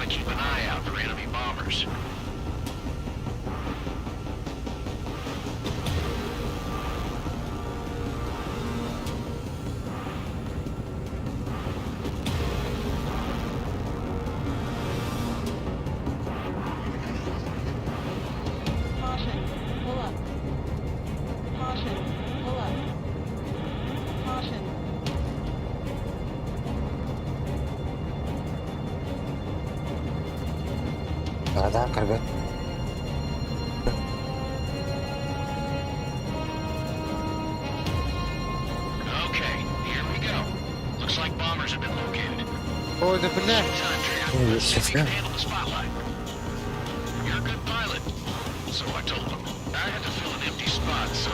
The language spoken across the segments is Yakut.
Gotta keep an eye out for enemy bombers. Caution. Pull up. Caution. Pull up. Caution. Да, корвет. Okay, here we go. Looks like bombers have been located. Ой, да бля. Showtime, Trigger. Ой, Let's see if you сейчас, can handle the spotlight. You're a good pilot. So I told him. I had to fill an empty spot, so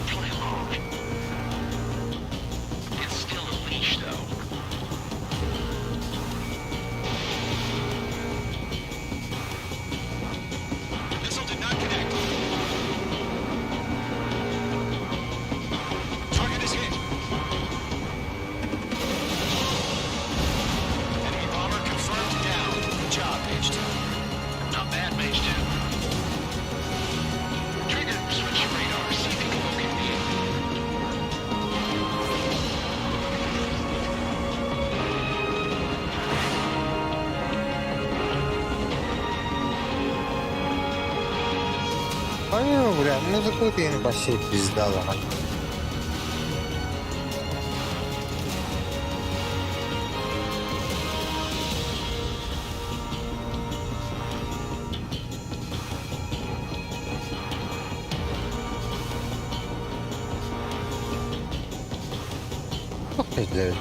play along. It's still a leash, though. Missile did not connect. Target is hit. Enemy bomber confirmed down. Good job, Mage 2. Not bad, Mage 2. Trigger, switch your radar. See if you can locate the enemy. Ой, бля, музыку ты вообще пизда ломать. Ох ты, блядь.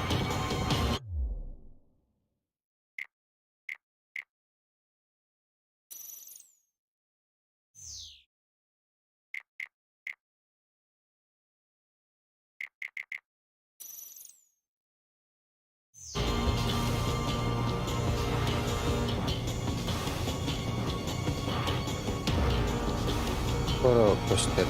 Скоро пустят.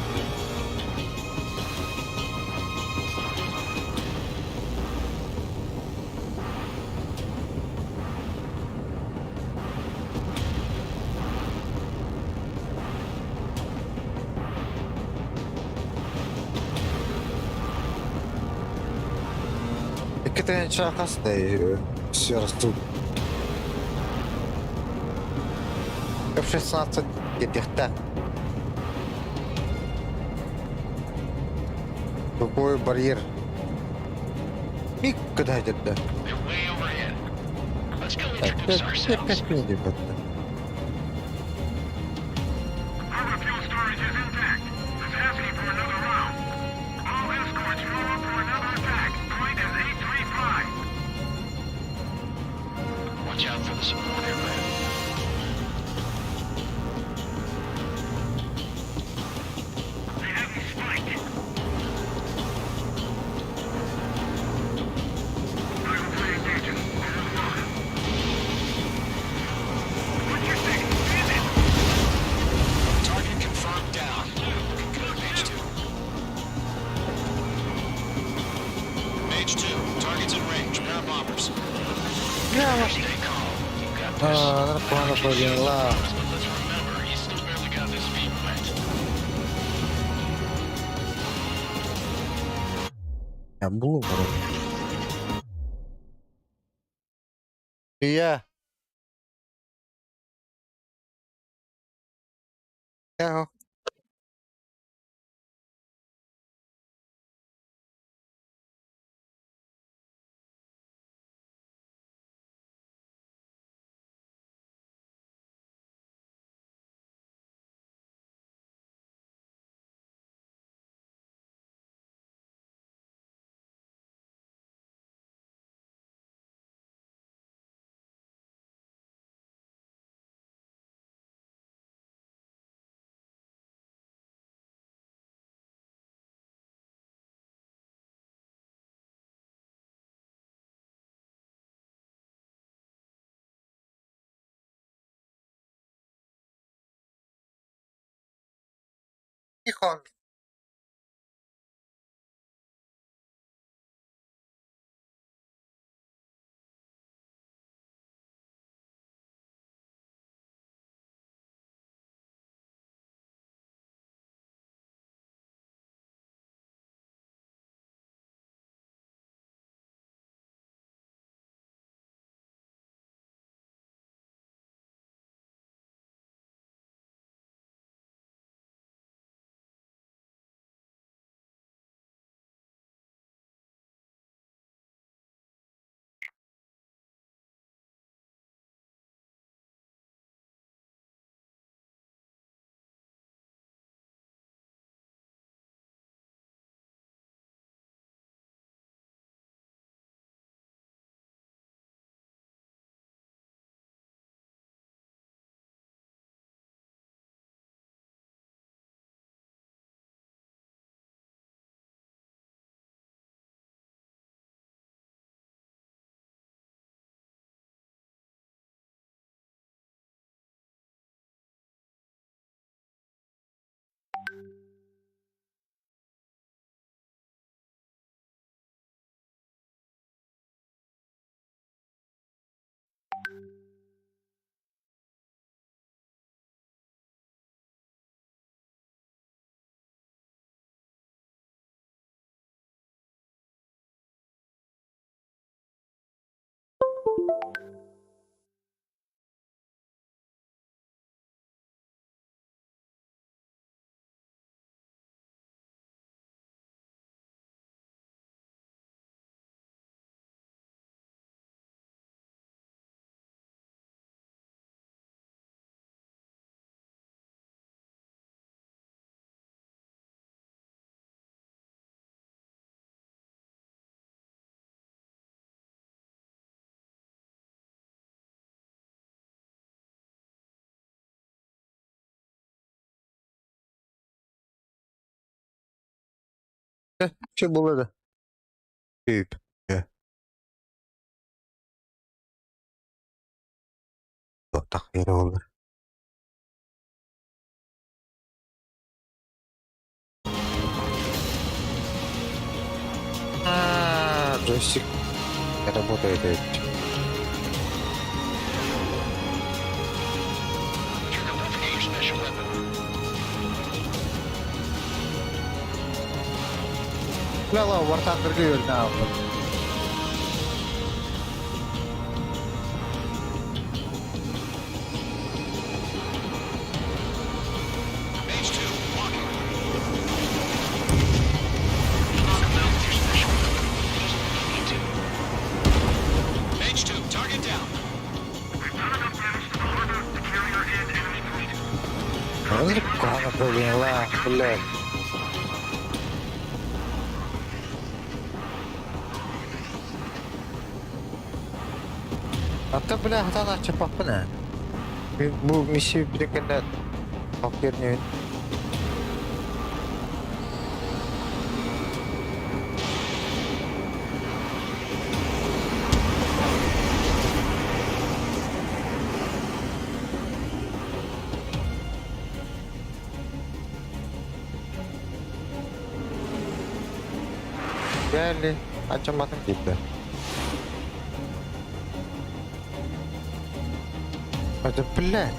Это чахастай все растут. F-16 где-то. Какой барьер? И куда где-то? They're way overhead. Let's go Так, introduce 5, ourselves. 5 минут. Our fuel storage is intact. It's asking for another round. All escorts form up for another attack. Point is 835. Watch out for the support aircraft. They have me spiked. Title 3 engaging. Au revoir. What's your six? Is it? Target confirmed down. Looking good, Mage 2. Mage 2, target's in range. Pair of bombers. Stay calm. You got this. А, нормально поняла. But let's remember, he's still barely got his feet wet. Я был, короче. Я. Я. Тихон. Че было да? Тип. Так olur. А, джойстик не работает. Trigger, don't forget your special weapon. Ла-ла, War Thunder на. Mage 2, walking. Knock him out with your special weapon. Use it when you need to. Mage 2, target down. We've done enough damage to the harbor, the carrier, and enemy fleet. Кого направление, блядь. Ата бля, хата чапапына. Бу миссия бирекенде алып. Geldi. Açamadım gitti. Это, блядь.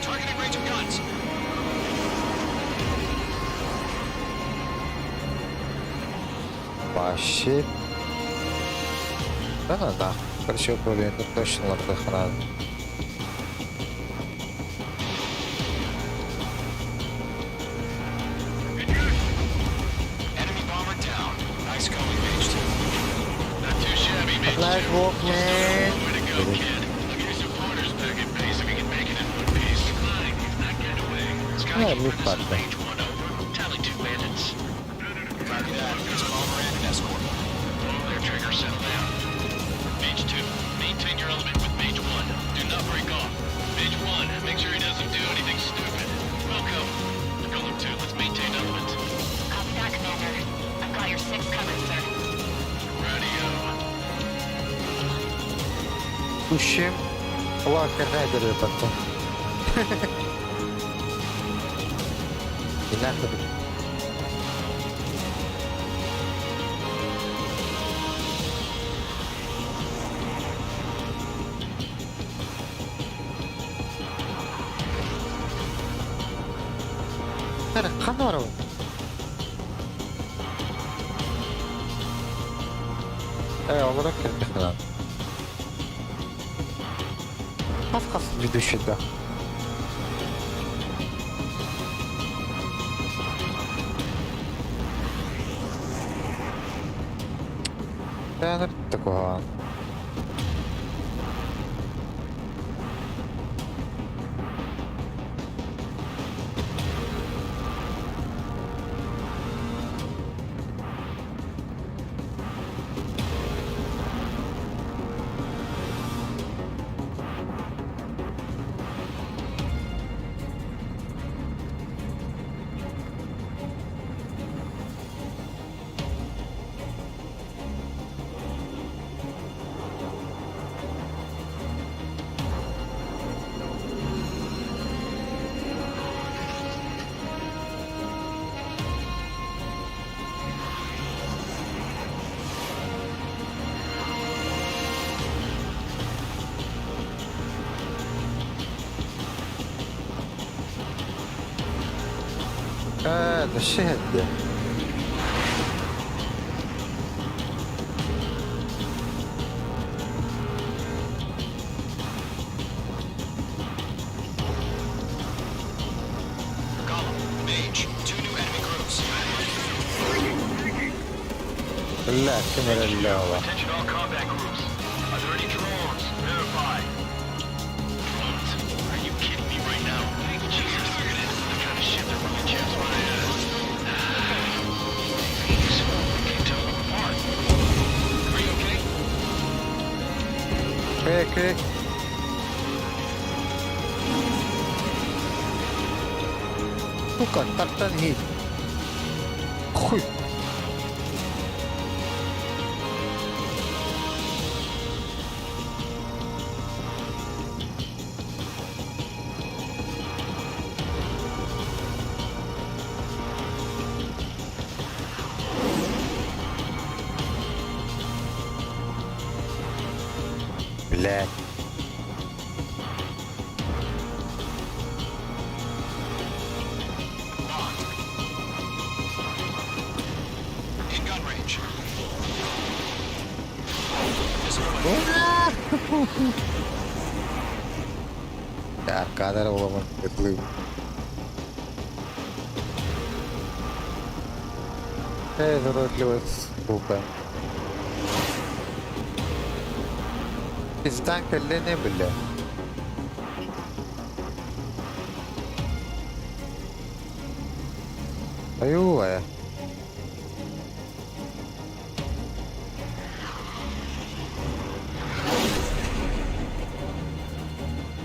Targeting range of guns. Вообще. Да-да-да. Короче, управление тут точно надо. Enemy bomber down. Nice going, Mage 2. Not too shabby, Mage Nice 2. work, You still got a man. long way to go, kid. I'll give you some pointers back at base if you can make it in one piece. Fine, he's not getting away. Yeah, Skykeeper, move this is back then. Mage 1, over. Tally two bandits. Copy that. It's a bomber and an escort. Whoa there, Trigger. Settle down. Mage 2, maintain your element with Mage 1. Do not break off. Mage 1, make sure he doesn't do anything stupid. Wilco. Golem 2, let's maintain element. Copy that, Commander. I've got your six covered, sir. Radio. Пущим. Лакер райдеры потом. И нахуй. Эрэ, ханна барабын? Э, олорор кирдихына. Хас-хас ведущий да. Да, такого. Да shit. Golem, Mage, two new enemy groups. Бля, камера ляла. Attention all combat groups. Are there any drones? Verify. Drones? Are you kidding me right now? Jesus. The kind of shit that really chaps my ass. These, I can't tell them apart. Are you okay? Окей, окей. Сука, тартан хит. Хуй. Блядь. Locked. In gun range. Missile away. Аркадер уламын ытлыы. Эй, уродливая сука. Пиздан кэллиҥ, бля. Аюлая.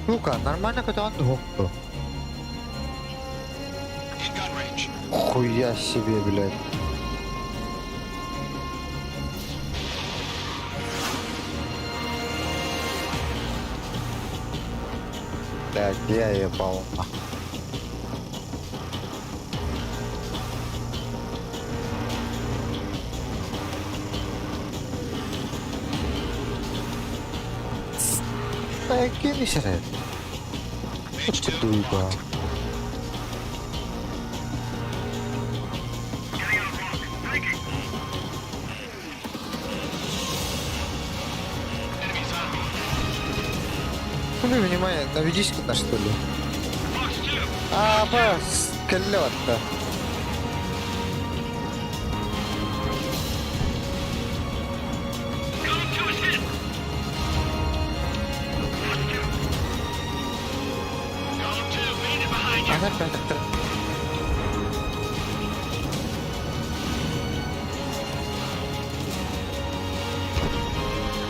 Сука, нормально көтөҕөн дуһукту. In gun range. Хуя себе, блядь. Блядь, я ебал. Да кинься. Mage 2, Дуйба. locked. Getting out of lock. Breaking. Enemies on me. Хули, внимание, наведись на что ли? Fox 2. А, бас, скелет-то. Golem 2 is hit. Fox 2. Golem 2, bandit behind you. Она опять так.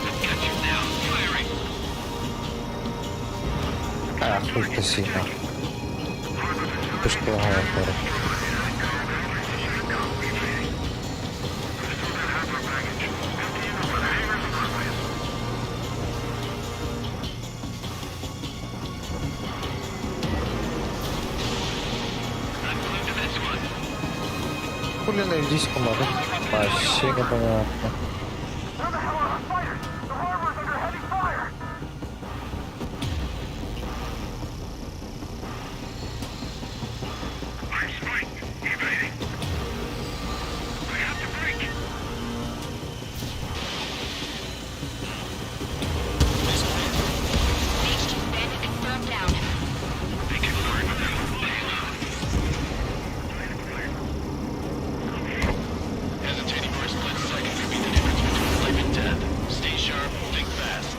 I've got you now. Firing. А, хуй ты сильно. Ты что, говоришь? Baggage. 15 over the hangars and runways. I'm glued to this one. Хули наведись помогу. Вообще непонятно. Where the hell are the fighters? The harbor's under heavy fire. I'm spiked. Evading. I have to break. Missile hit. Mage 2 bandit confirmed down. They can learn. Stay low. Hesitating for a split second could be the difference between life and death. Stay sharp, think fast.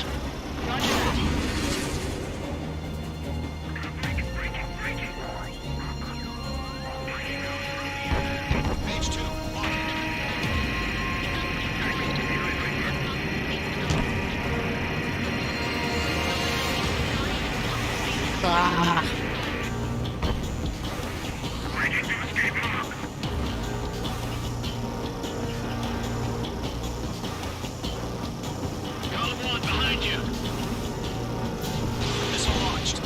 Roger that. Breaking, breaking, breaking. Mage 2, lock it. Breaking to escape lock. Golem 1 behind you. Missile launched.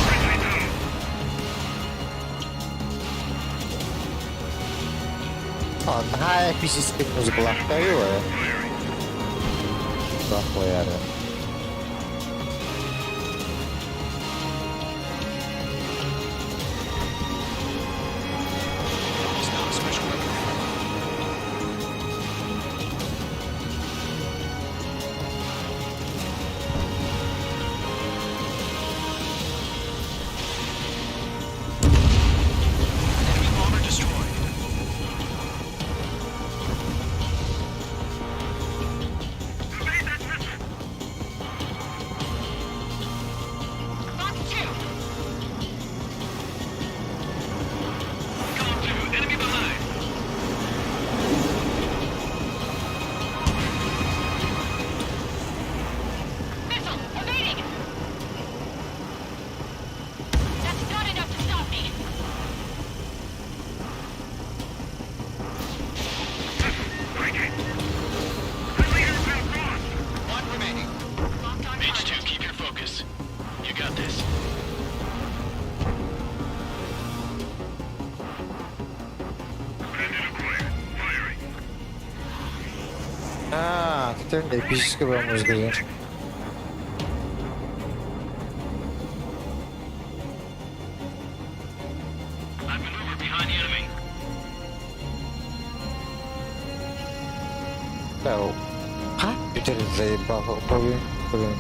Friendly down. А, наһаа эпический музыка Firing. Нахуяри. Almost out of special weaponry. Enemy bomber destroyed. Evade that missile. Эпический музыка. I've maneuvered behind the enemy. Да, Питер заебал. Управление. Управление.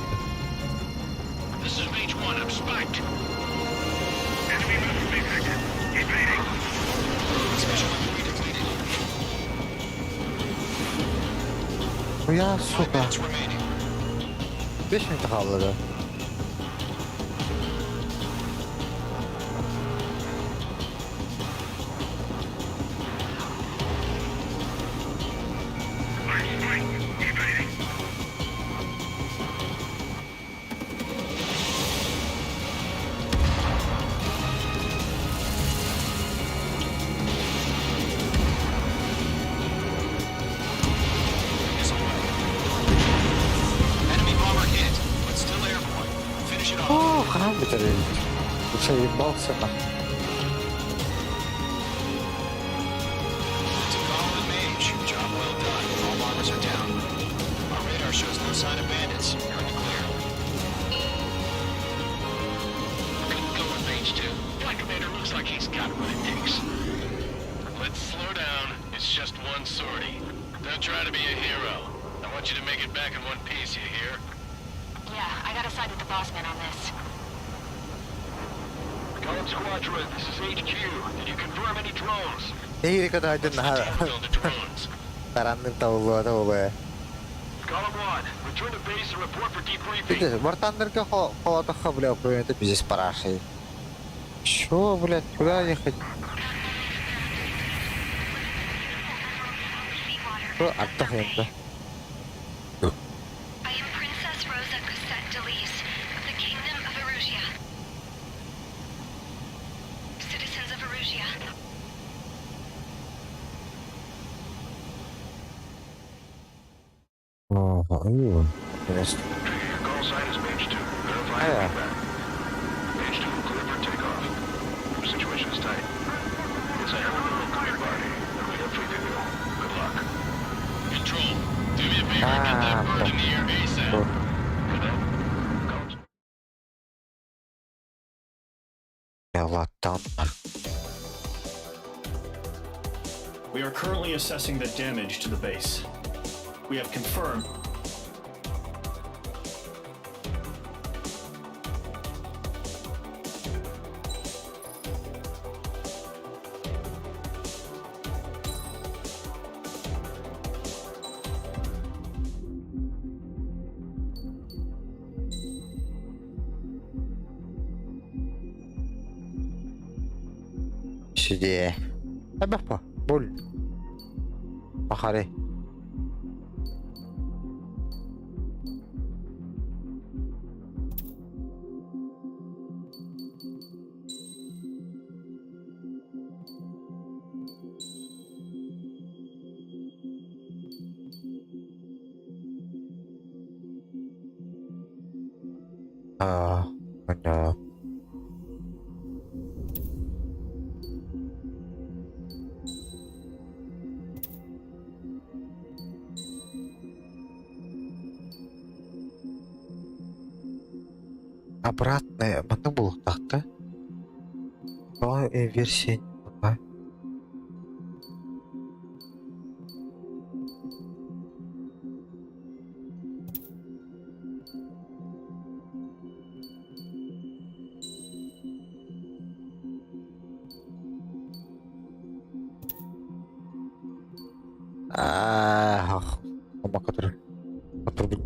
This is Mage 1. I'm spiked. Enemy missile detected. Evading. Special weaponry depleted. Я, 5 сука. minutes remaining. 5 минут хаалла да. I'm spiked. Evading. Missile away. Enemy bomber hit, but still airborne. Finish it off. О, храм Питер. Ты заебался нахуй. To Golem and Mage, job well done. All bombers are down. Our radar shows no sign of bandits. You're in the clear. Good going, Mage 2. Flight Commander looks like he's got what it takes. Let's slow down. It's just one sortie. Don't try to be a hero. I want you to make it back in one piece, you hear? Yeah, I gotta side with the boss man on this. Golem Squadron, this is HQ. Did you confirm any drones? Эйри кадайдын Damage on the drones. тараннын табыллыбата буолуо. Golem 1, return to base and report for debriefing. Пиздец, War Thunder'га холотохха, бля, управление это пиздец парашей. Чё, блядь, куда ехать? Что, аттах да? I am Princess Rosa Cosette Delise of the Kingdom of Erusia. Citizens of Erusia, О, ю, интересно. Trigger, your call sign is Mage 2. Verify Ah, yeah. and read back. Mage 2, clear for takeoff. Situation is tight. It's a hell of a little commute party, and we have faith in you. Good luck. Control, do me a favor and get that Ah, bird in the air ASAP. Вот. Cadet, Golem Я ладно. We are currently assessing the damage to the base. We have confirmed Сюда. Абахпа, боль. Махари. А, да. Обратная, манна буолуохтаах О, версия не Ах, ома который, который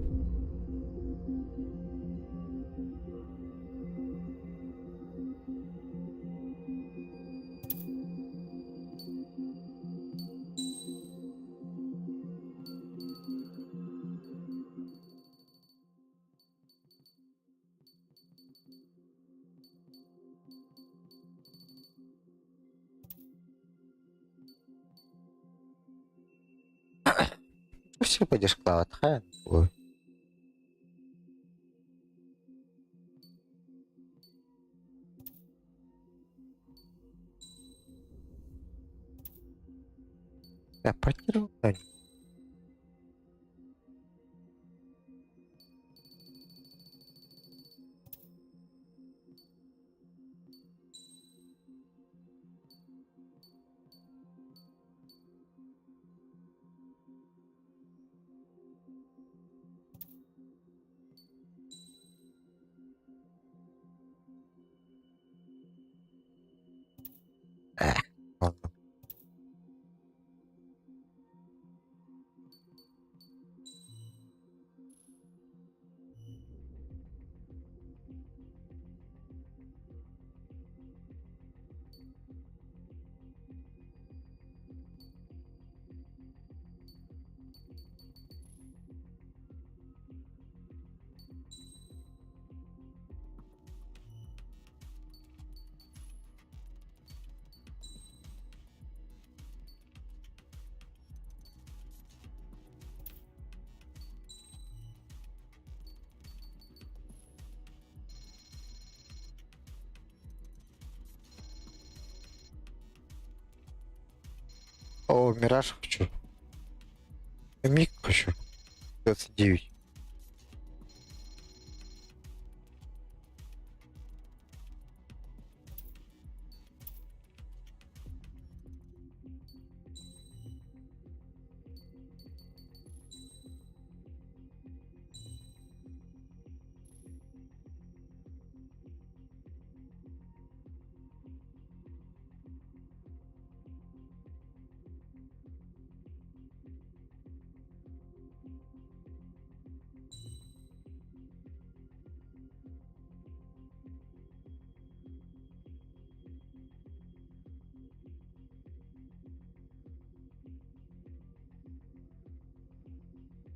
Все пойдешь клава, Ой. Я потерял. О, Мираж хочу. Миг хочу. 29.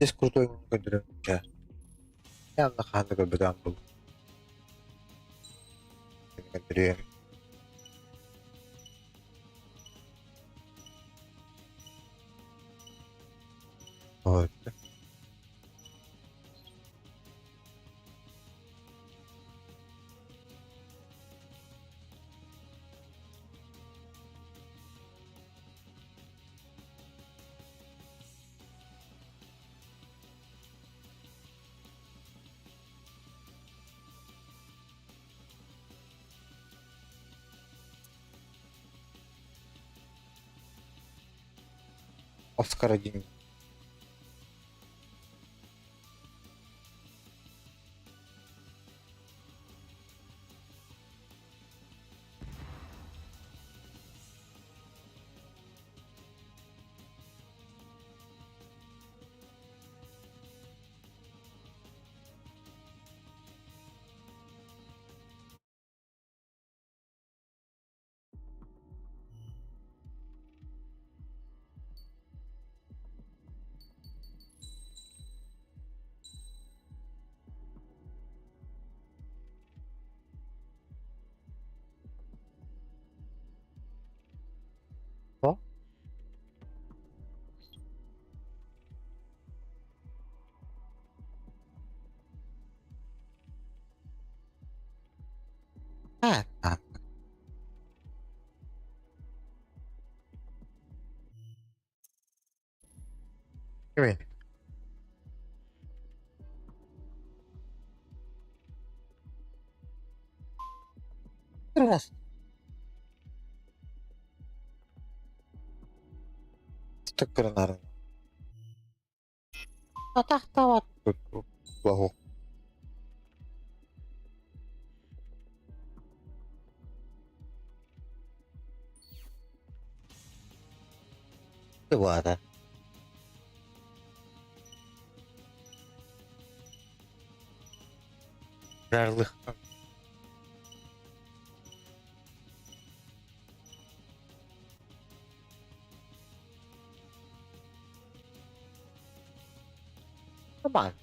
Здесь крутой көрдөрөмчө. Явно хаһан да көрбөтөҕүм буолуо. Көрдөрүөм. Вот. Оскар один. О? А, а. Кими? Раз. Тыккырынарын. Атахтават. Благо. Баата. Жарлых. Нормально.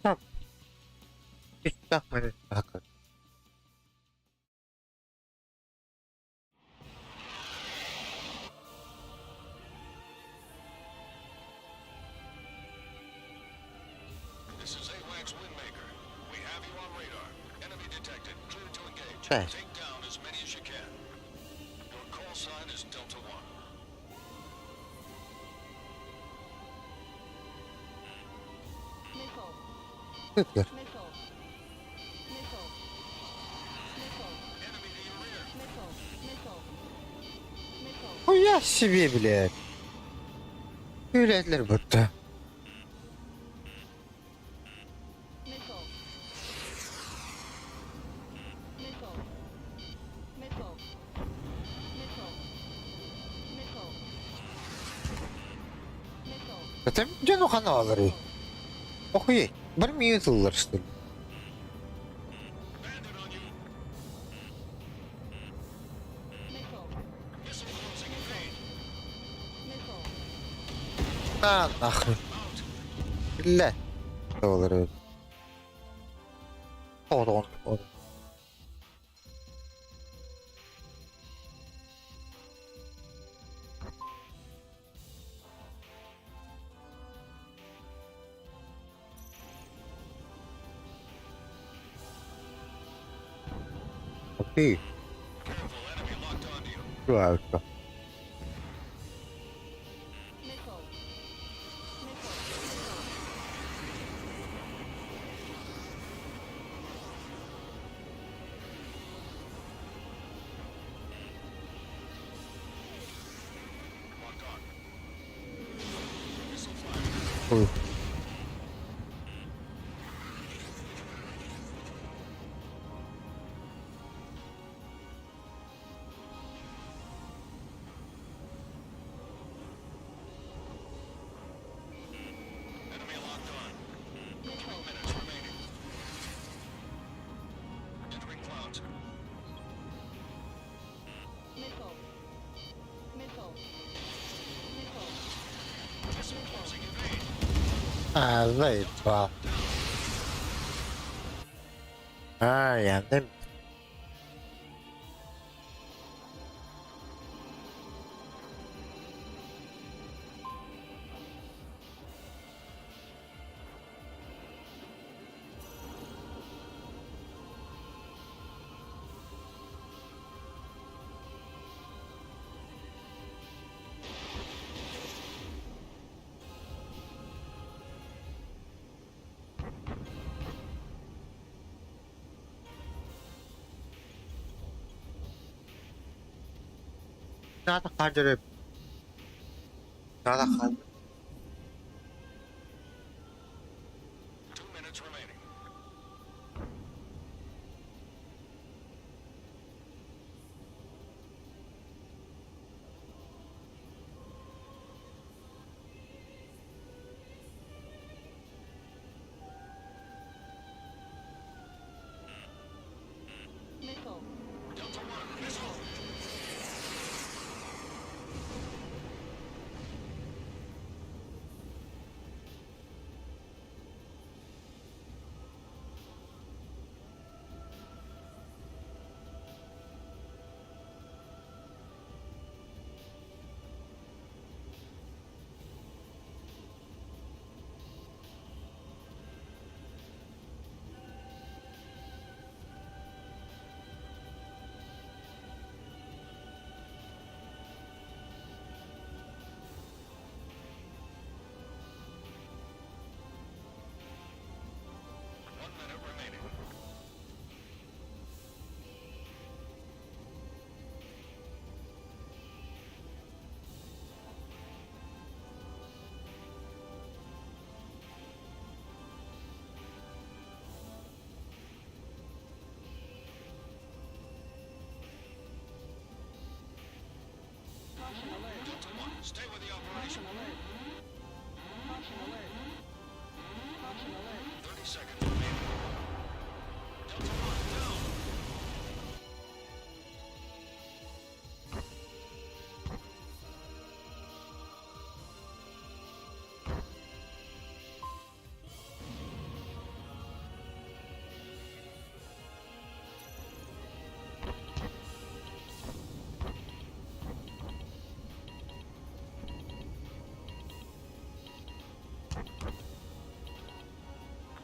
Так. Так, так. This is AWACS Windmaker. We have you on radar. Enemy detected. Clear to engage. Cześć. Take down as many as you can. Your call sign is Delta 1. Missile. Супер. Missile. Missile. Missile. Enemy to your rear. Missile. Missile. Missile. Хуя себе, блядь. Блядьлер будто. Missile. Missile. Missile. Missile. Missile. Missile. Это где ну ханалары? Охуеть. Бармиют что ли? Bandit on you. Missile. Missile closing evade. Missile. На нахуй. Блядь. Доллары. Он, он, он. Ты. Careful, enemy locked onto you. Правильно. Missile. Missile. Missile. Locked on. Missile fired. Ой. Enemy locked on. Missile. Minutes remaining. Entering clouds. Missile. Missile. Missile. Missile closing evade. А, заебал. А, я не... Надо хандры. Надо хандры. 2 minutes remaining. Missile. Delta 1, missile. 1 minute remaining. Caution alert. Delta 1, stay with the operation. Caution alert. Caution alert. Caution alert. 30 seconds remaining. Delta 1, down.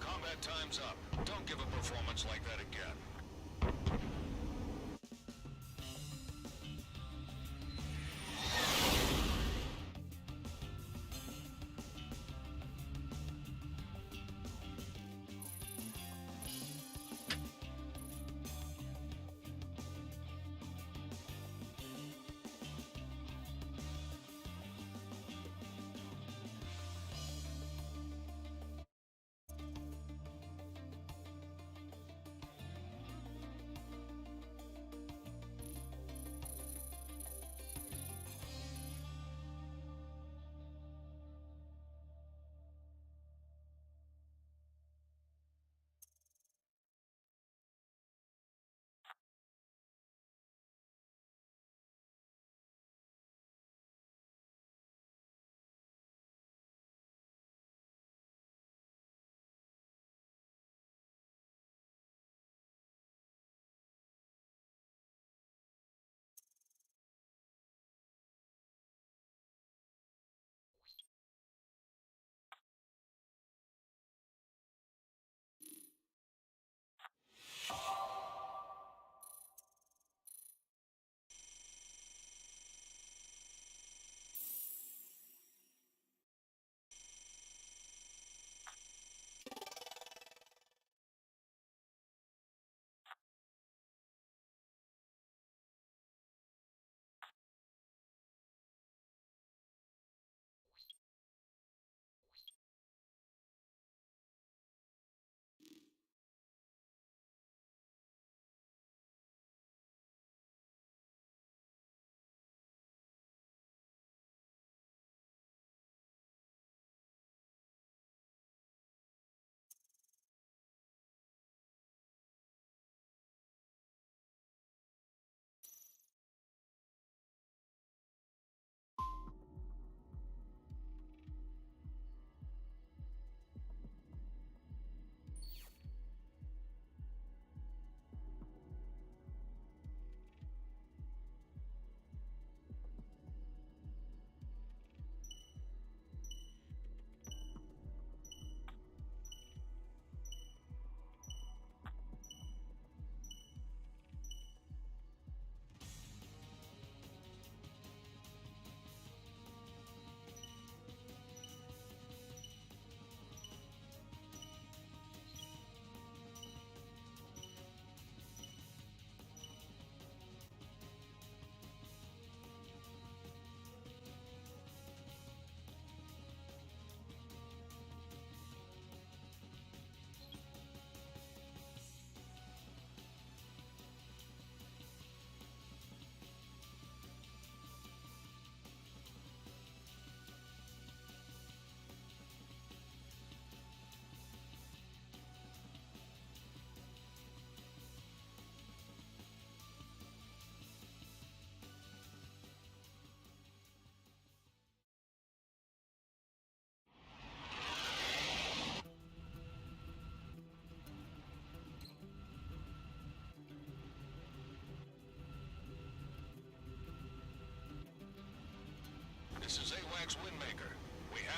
Combat time's up. Don't give a performance like that again.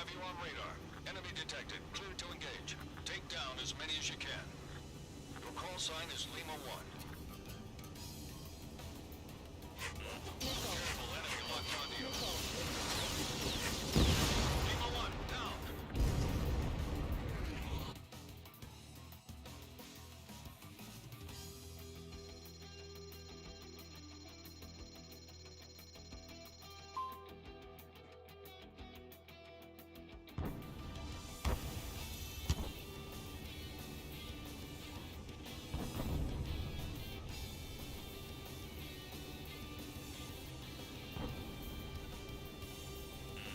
have you on radar. Enemy detected. Clear to engage. Take down as many as you can. Your call sign is Lima 1. Missile. Careful, enemy locked onto you. Missile. Lima 1, down.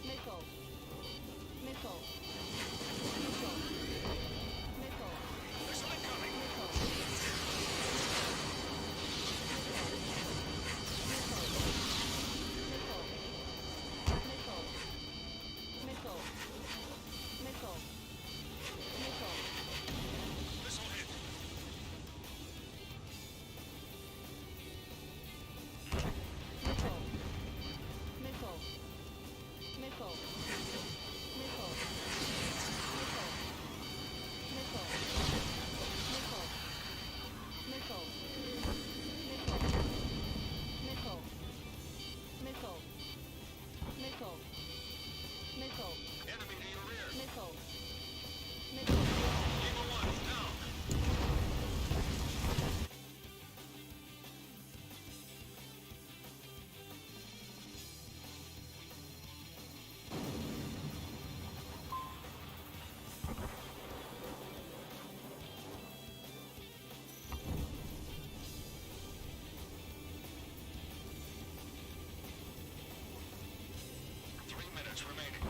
Missile. Missile. Missile. Missile. Missile incoming. Missile. Missile. Missile. Missile. Missile. Missile. Missile hit. Missile. Missile. Missile. Missile. Missile. Missile. Missile. Missile. Missile. Missile. Missile. Missile. Missile. Enemy to your rear. Missile. Missile. Lima 1, down. 3 minutes remaining.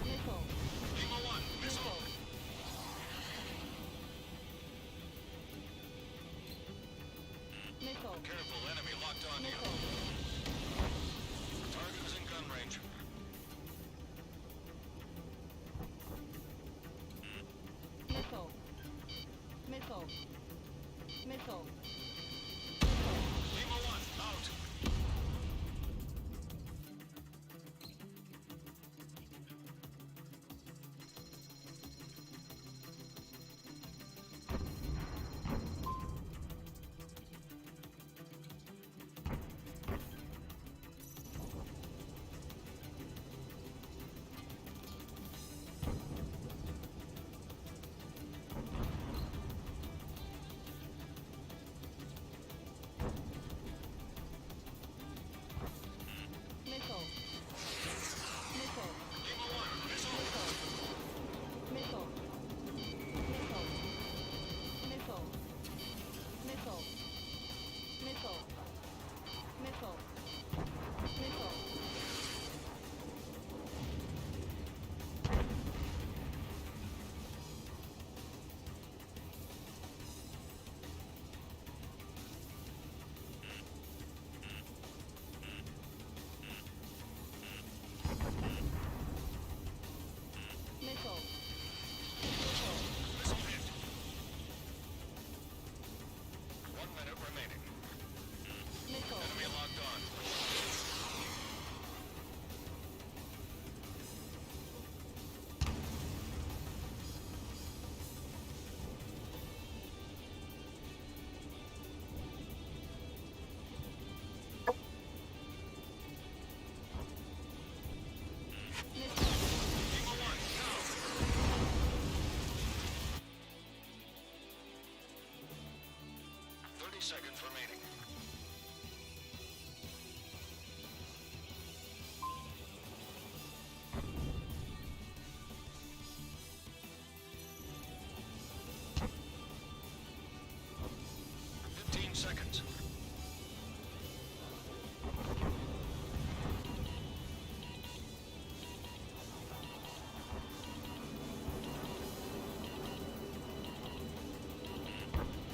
Missile. Lima 1, missile. Missile. Careful, enemy locked onto you. Missile. Target is in gun range. Missile. Missile. Missile. Lima 1, out. Missile. Missile. Lima 1, missile. Missile. Missile. Missile. Missile. Missile. Missile. Missile. Missile. Missile. Missile hit. 1 minute remaining. Missile. Enemy locked on. Missile. Lima 1, down. 30 seconds remaining. 15 seconds.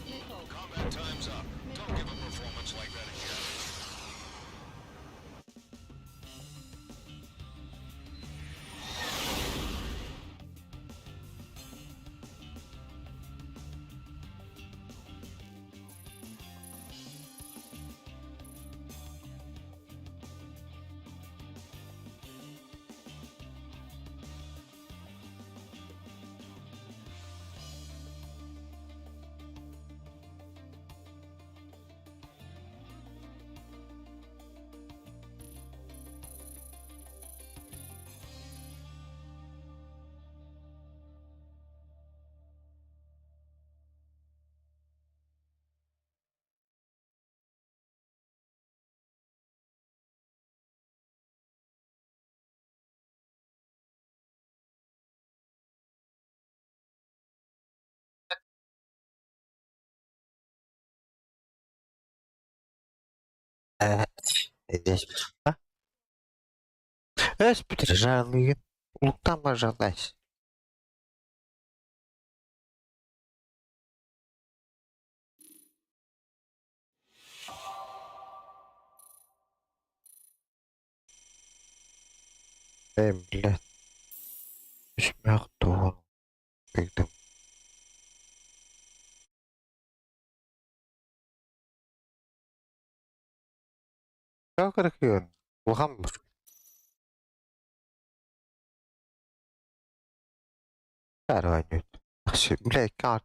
Missile. Combat time's up. Don't give a performance like that. Здесь. А? Эс, Луктан бажалась. Эй, блядь. Үс Когда. Как? Улахан Бля, как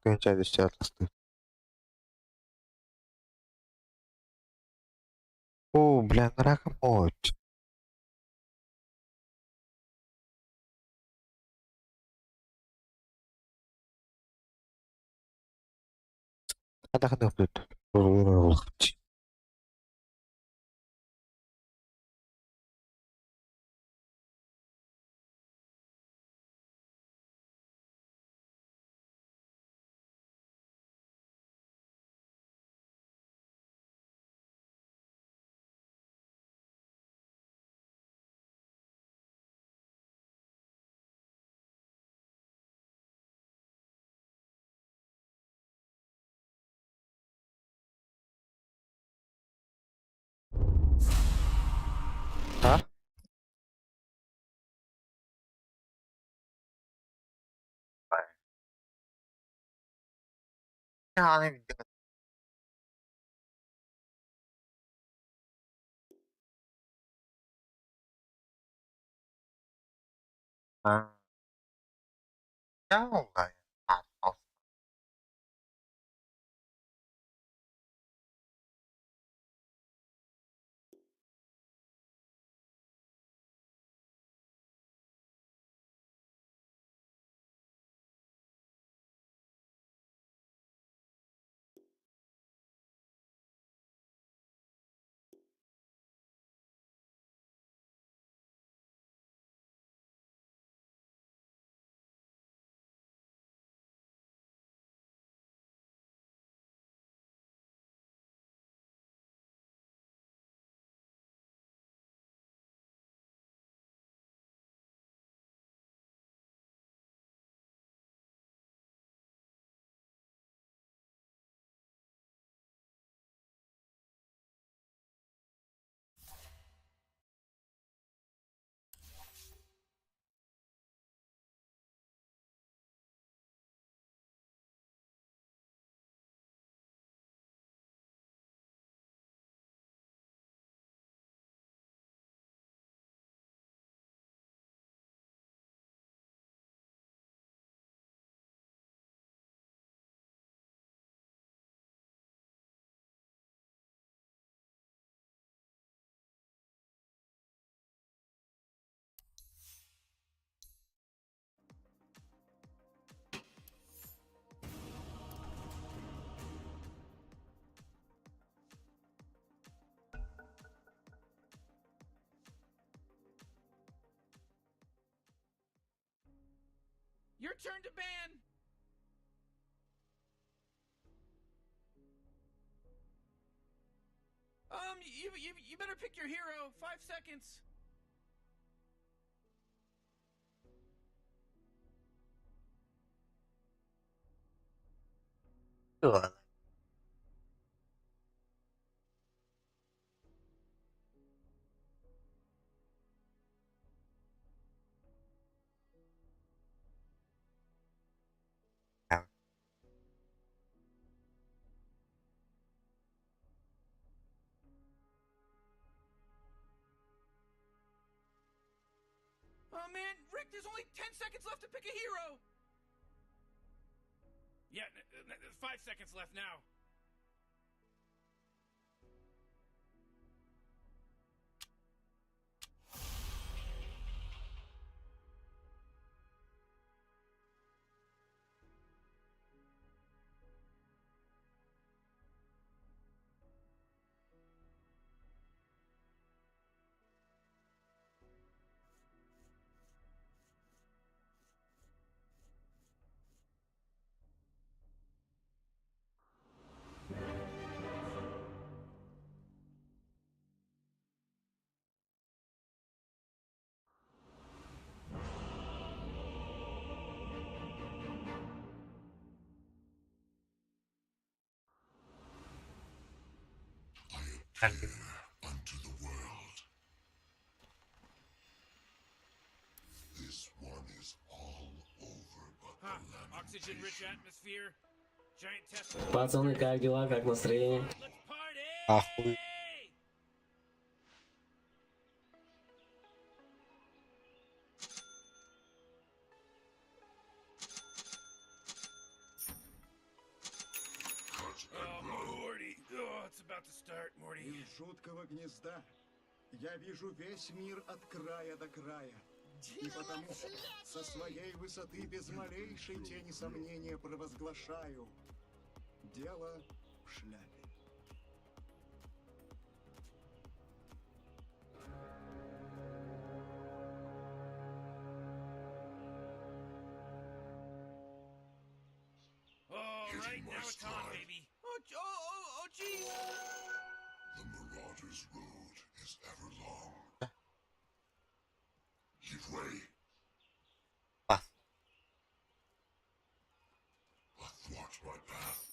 О, бля, раком. Тут. А? Yani à. À, Your turn to ban. You better pick your hero. 5 seconds. Ладно. Oh man, Rick, there's only 10 seconds left to pick a hero. Yeah, 5 seconds left now. Unto the world. This one is all over but Huh. Oxygen-rich atmosphere. Giant test. Пацаны, как дела, как настроение? Let's party! Ахуй. Oh, Morty. Oh, it's about to start, Morty. Из жуткого гнезда я вижу весь мир от края до края. И потому со своей высоты без малейшей тени сомнения провозглашаю. Дело в шляпе. All right, now it's on, baby. Oh, oh, oh, oh, jeez. The Marauder's Road is ever long. Give way. Path. Athwart my path.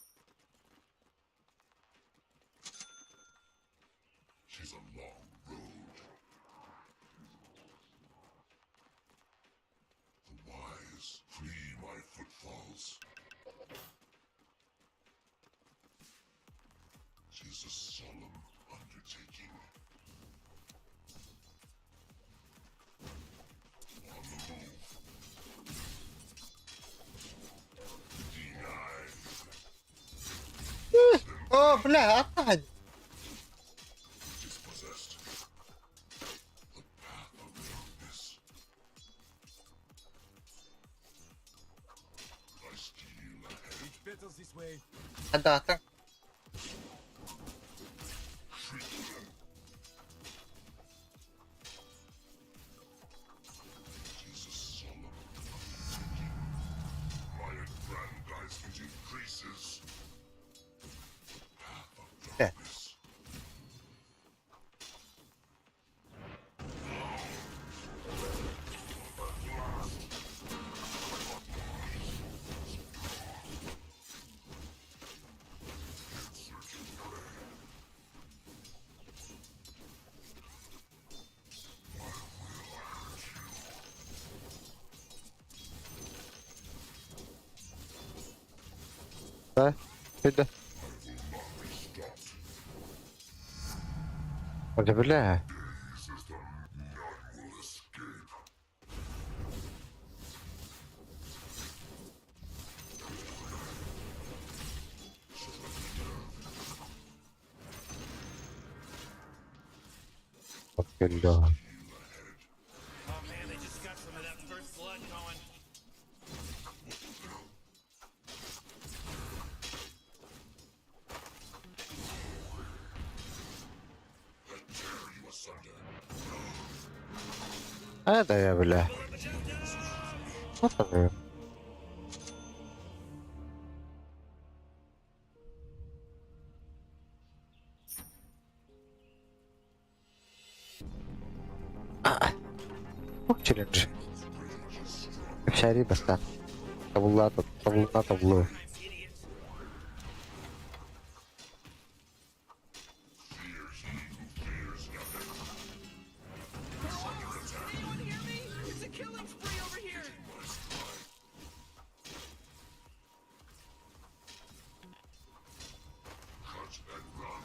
Tis a long road. The wise flee my footfalls. Tis a solemn undertaking. On the move. Denied. О, бля, отстань! Dispossessed. The path of darkness. I steal ahead. It's better this way. Да, так. Tis a solemn undertaking. My aggrandizement increases. The path of Yeah. darkness. Да, да. Бля, бля. None will escape. Вот бля. Oh man, they just got some of that first blood going. I tear you asunder. А это я, бля. Вот он. Челлендж. Вся баста. Табула, табула, табло. Idiots. Can anyone hear me? It's a killing spree over here. Cut and run.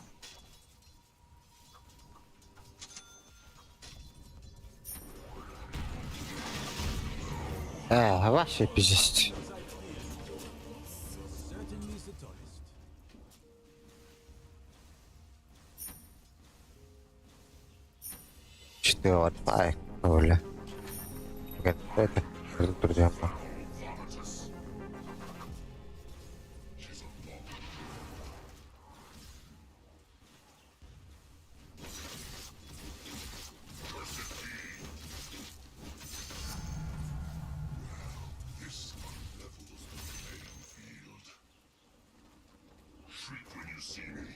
А, вообще пиздец. Certainly the tallest. Четыре, ай, бля. Это, друзья. Vomitus. Tis a long Cursed be. Well, this unlevels the playing field. Shriek when you see me.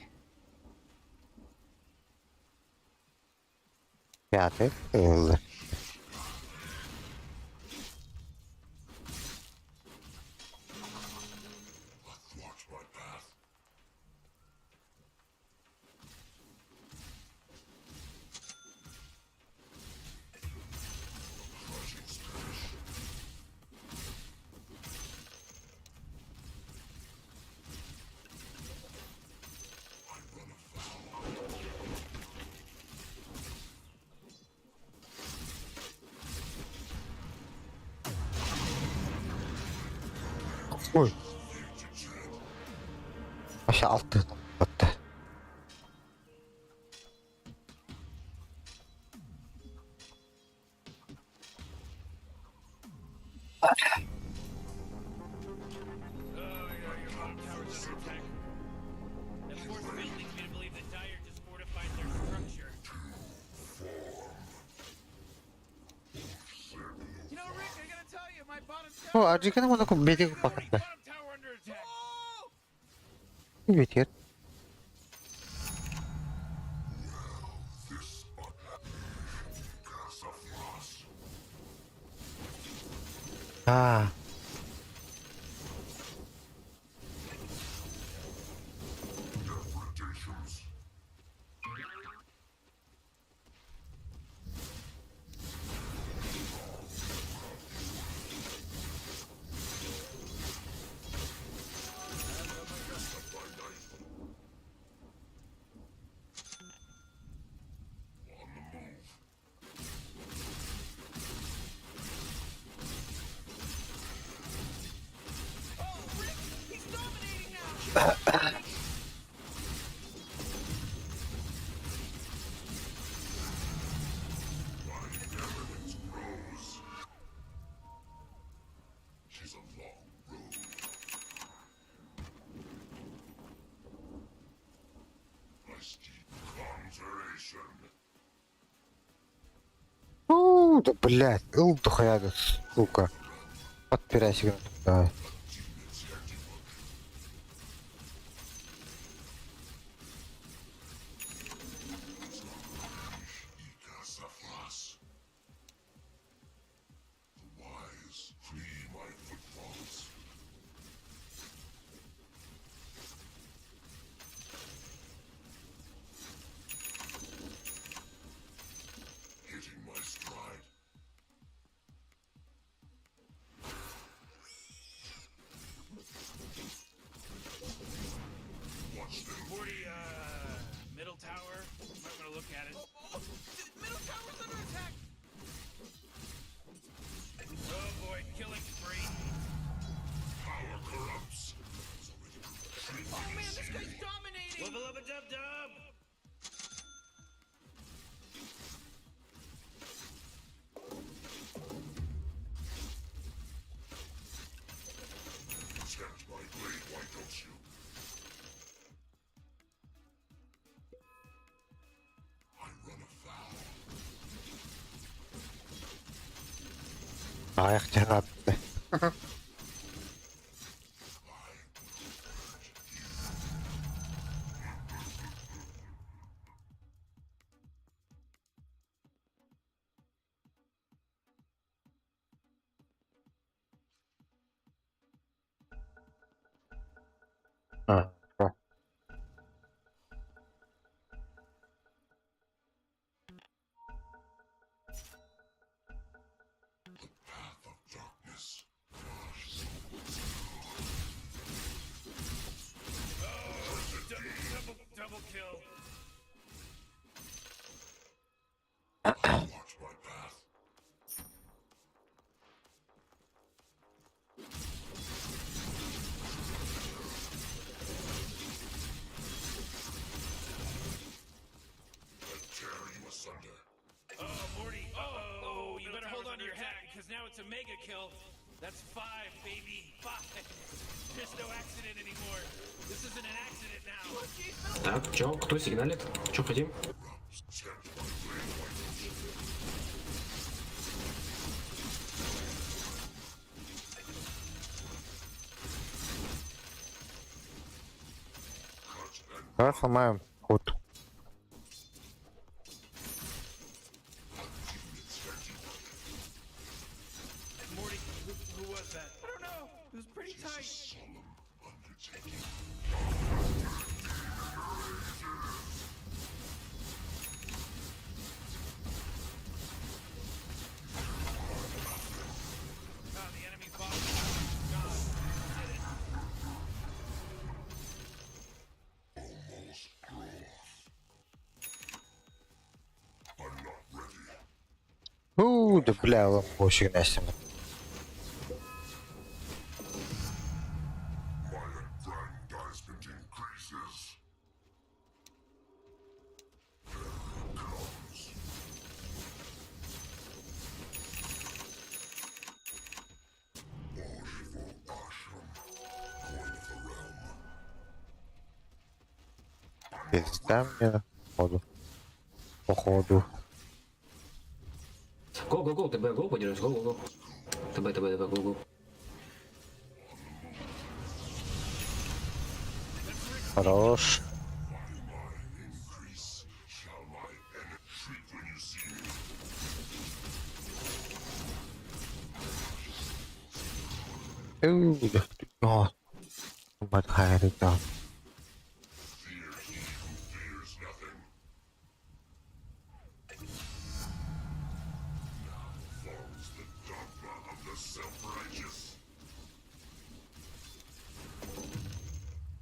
Пятый. Л. Athwart my path. Ой. Вообще алты батта. Oh, yeah, your bottom tower's under attack. That force field leads me to believe that Dire just fortified their structure. You know, Rick, I gotta tell you, my bottom О, tower. Аджиканы муну бетиг пакатта. Bottom tower under attack. Oh! Бетер. А. Oh, Rick, he's dominating now. У, да блядь, ыл дохуя, сука. Подпирайся, давай. Morty, middle tower. Might want to look at it. Oh, oh, middle tower's under attack. Oh boy, killing spree. Oh man, this guy's dominating. Wubba lubba dub dub. Аяқ тянат. А, о. Double, double kill. Oh, Morty. Oh, you better hold on to your hat because now it's a mega kill. That's five, baby. Five. There's no accident anymore. This isn't an accident now. Так, чё, кто сигналит? Чё хотим? Давай сломаем ход. Morty, who was that? I don't know. It was pretty tight. Oh, the enemy bottom tower is gone. Did it. У, да бля, лампочек Настя. Пизда мне, походу. Походу. Го, го, го, ТБ, го, подержись, го, го, го. ТБ, ТБ, ТБ, го, го. Хорош. О, Мадхайрика.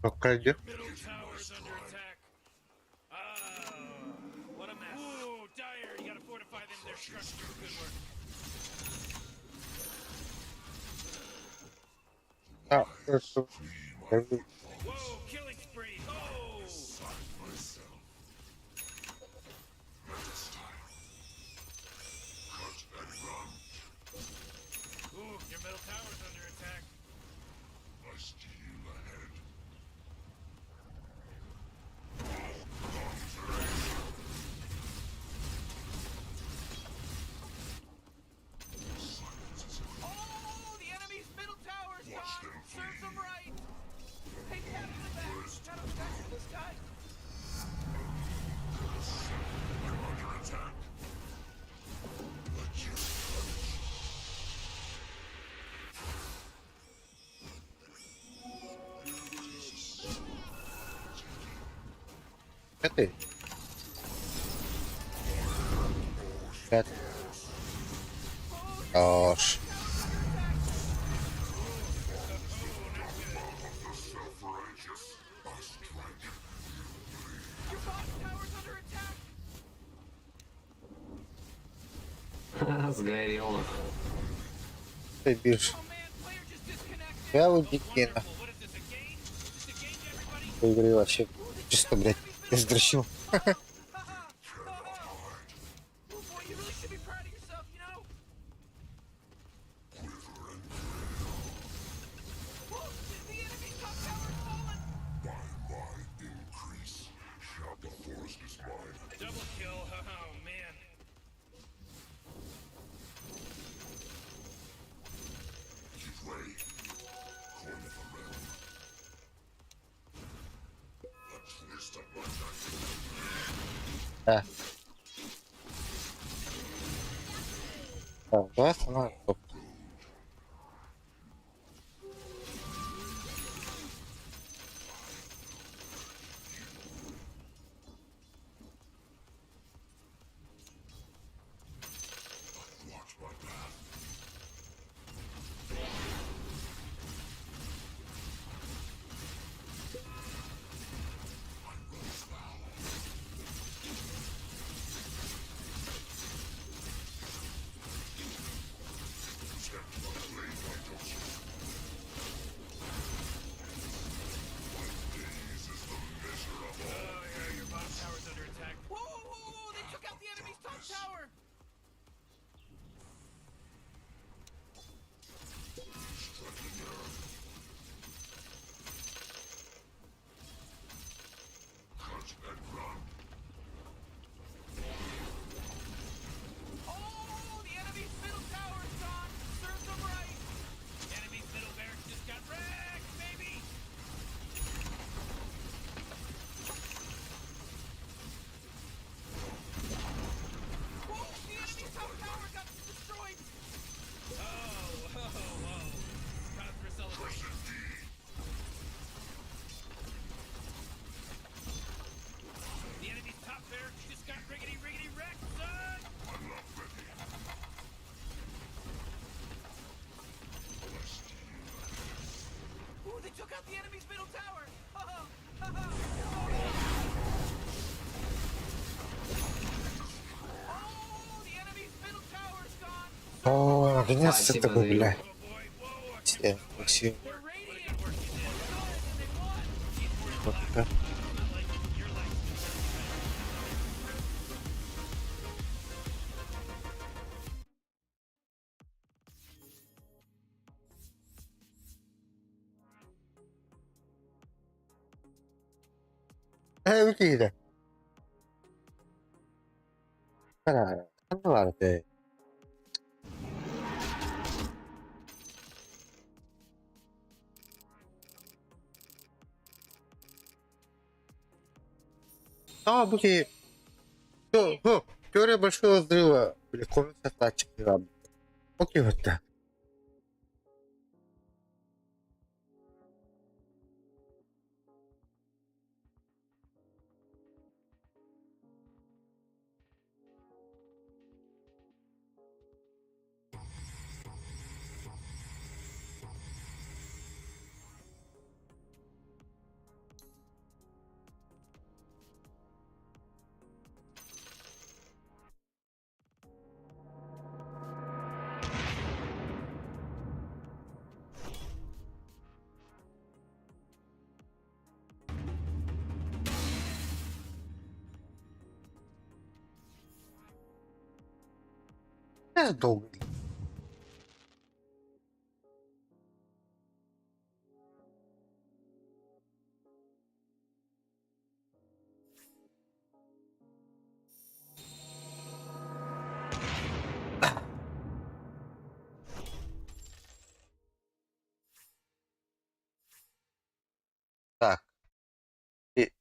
Прокрадю. Middle tower's under attack. Oh, what a mess. Ooh, Dire, you gotta fortify them their structure. Good work. Так, просто. Whoa, killing spree. Oh! Ooh, your middle tower's under attack. Oh, the enemy's middle tower's gone. Serves them right. Hey, pat on the back. Pat on the back for this guy. Пятый. Пятый. Хорош. Your bottom tower's under attack. Ха-ха, Сгорел. Ти більш. Oh man, player just disconnected. Я Лудикина. Wonderful. What is this, a game? Is this a game to everybody? По игре вообще чисто, блядь, я сдрочил. Oh boy, you really should be proud of yourself, you know? Whoa, the enemy's top tower's fallen. Double kill. Oh, man. Да. Так, давай остановим. Стоп. Oh, yeah, your bottom tower's under attack. Whoa, whoa, whoa, whoa, they took out the enemy's top tower. Oh, the enemy's middle tower's gone. Serves them right. Enemy's middle barracks just got wrecked, baby! Whoa, the enemy's top tower got destroyed. Oh, whoa, whoa. Cause for celebration. The enemy's top barracks just got riggedy riggedy wrecked, son! Ooh, they took out the enemy's middle tower. Oh, the enemy's middle tower's gone. О, наконец-то Спасибо, такой, бля. Oh boy, whoa, a Все, Максим. They're radiant. Good, and they won. Пока. You're like Киһитэ. Ханна баар этэй? А, бу киһи Теория большого взрыва или комикс Окей, вот так. Долго. Так. И...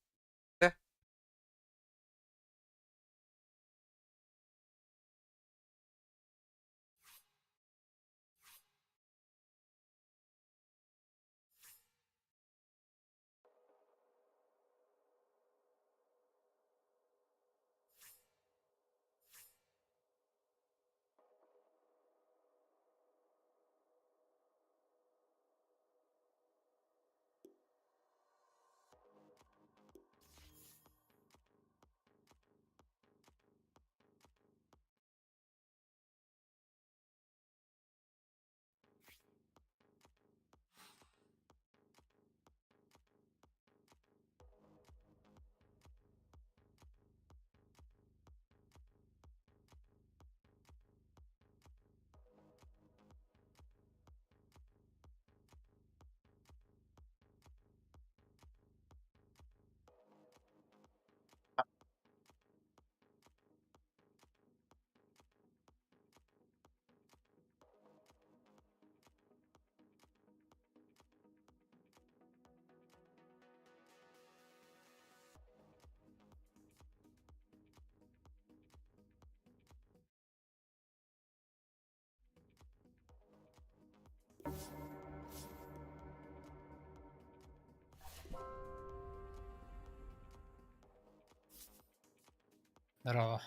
Здорово.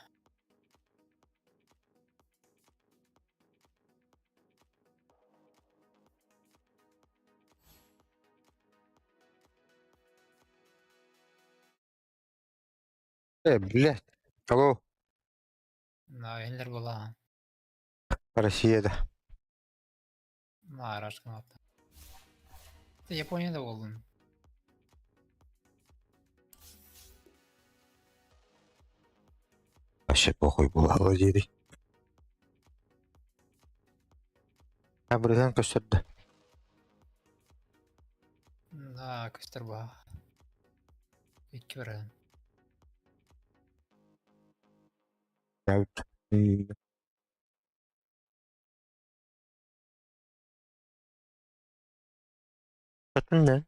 Блядь. Алло. Да, Эллер была. Россия, да. На, Рашка Ты Японияда болдун. Вообще похуй было, Владимир. А бриган көстөрдө. Да, көстөр ба. Икки баран. 같은데?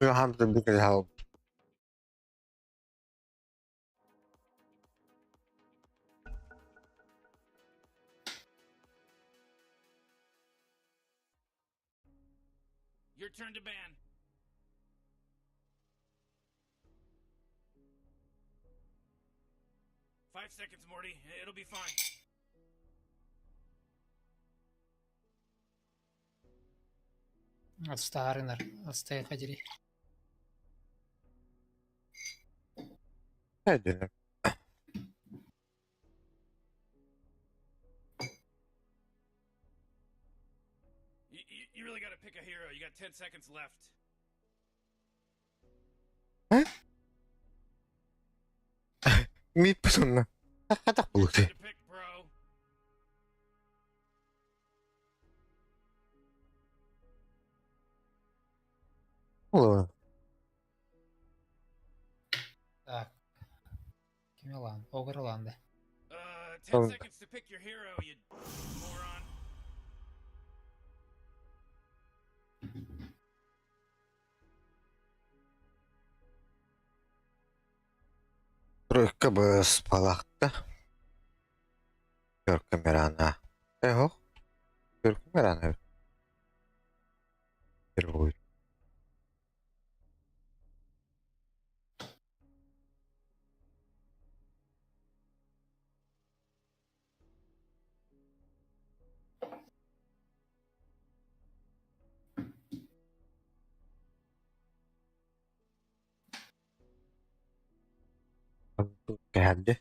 100 help. Your turn to ban. 5 seconds, Morty. It'll be fine. Отстаарынар, отстай ходили. Hadi. You really gotta pick a hero. You got 10 seconds left. Ми путунна. Хатах булук. To pick, bro. Olur. Так. Ким ылан? Огр ыланды. 10 Oh. seconds to pick your hero, you moron. Тройка бы спалахта. Көркө мерана. Эхо. Көркө мерана. Первый. Geldi.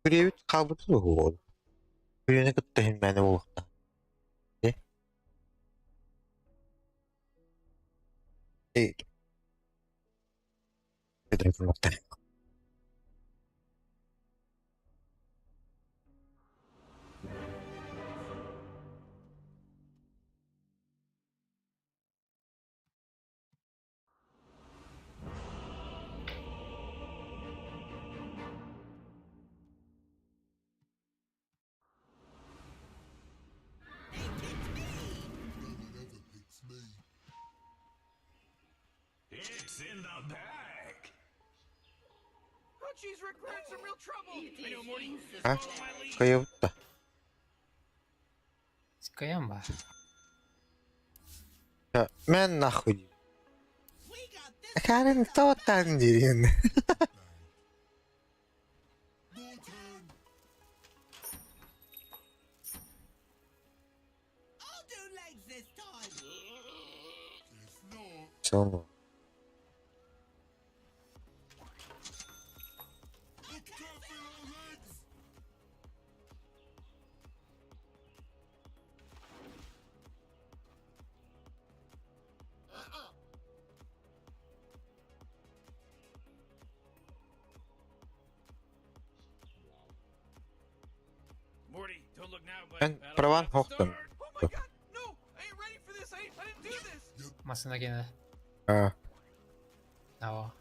Привет, кабыты ол. Үйіне кытта химмәне болуқта. Э? Эй. Это. It's in the bag. Oh, jeez, Rick, we're in some real trouble. I know, Morty. Just Ha? follow my lead. Кайыбытта. Скаем ба. Мен нахуй. Карен тоттан дирин. Sono. Morty, don't look now, but Ben battle's pravan about to hohtum. start. Oh my God, no! I ain't ready for this. I didn't do this. Масына кene. Ha. Наво.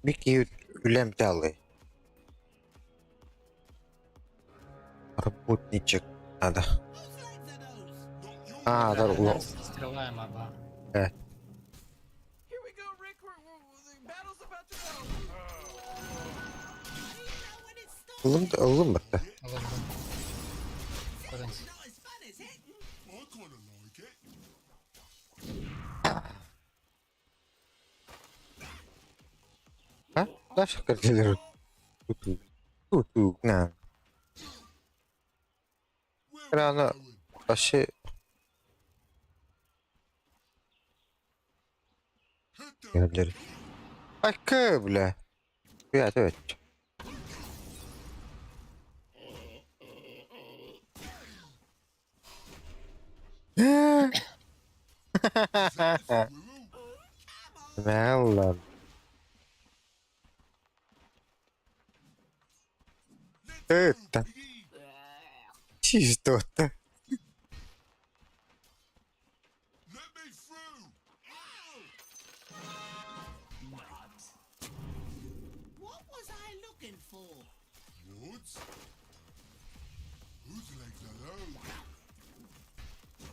Бики үлем талы. Работничек надо. А, да, ло. Стрела аба. Э. Here we go, Rick. The battle's about to go. Ылым ылым бітті. Ылынды. Көріңіз. Ha? Дальше картелер. Туту. Туту. На. Рано. Вообще. Geldi. Ay бля. Evet evet. Ne lan? Это. Чисто-то. What was I looking for?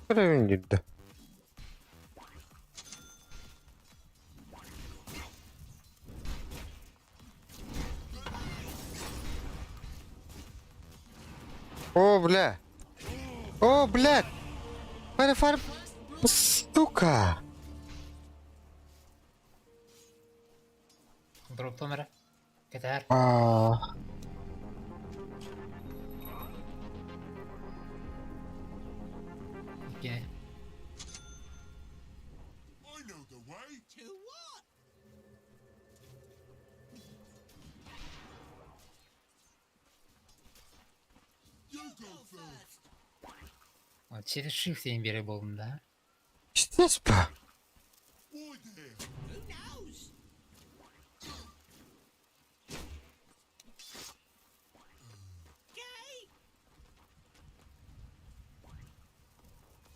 Көрөбүн дирде. О, бля. О, блядь. Фар, фар... Сука. Дроптон эрэ. Кэтээр. А. Икки. Через shift диэн биэрэр буоллум да. Пиздец, ба.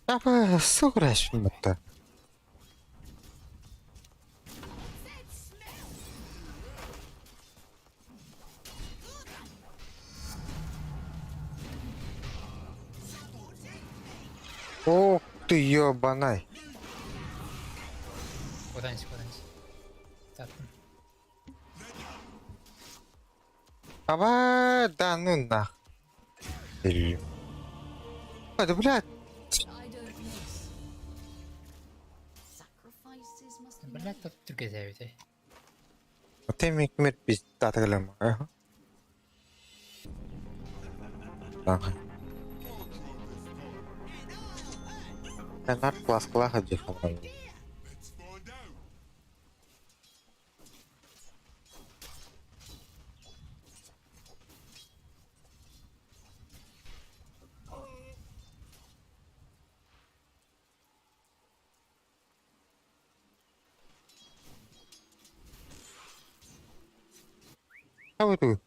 Аба, сука, шматта. Ох ты ёбанай. Кутанс, кутанс. Таттым. Аба, да ну нах. Или- А, да блядь. Блядь, тут түргэтээбит. Ты микмер пиздатыглам. Ага. Ага. Канар класс клаха дихаман. А вот тут.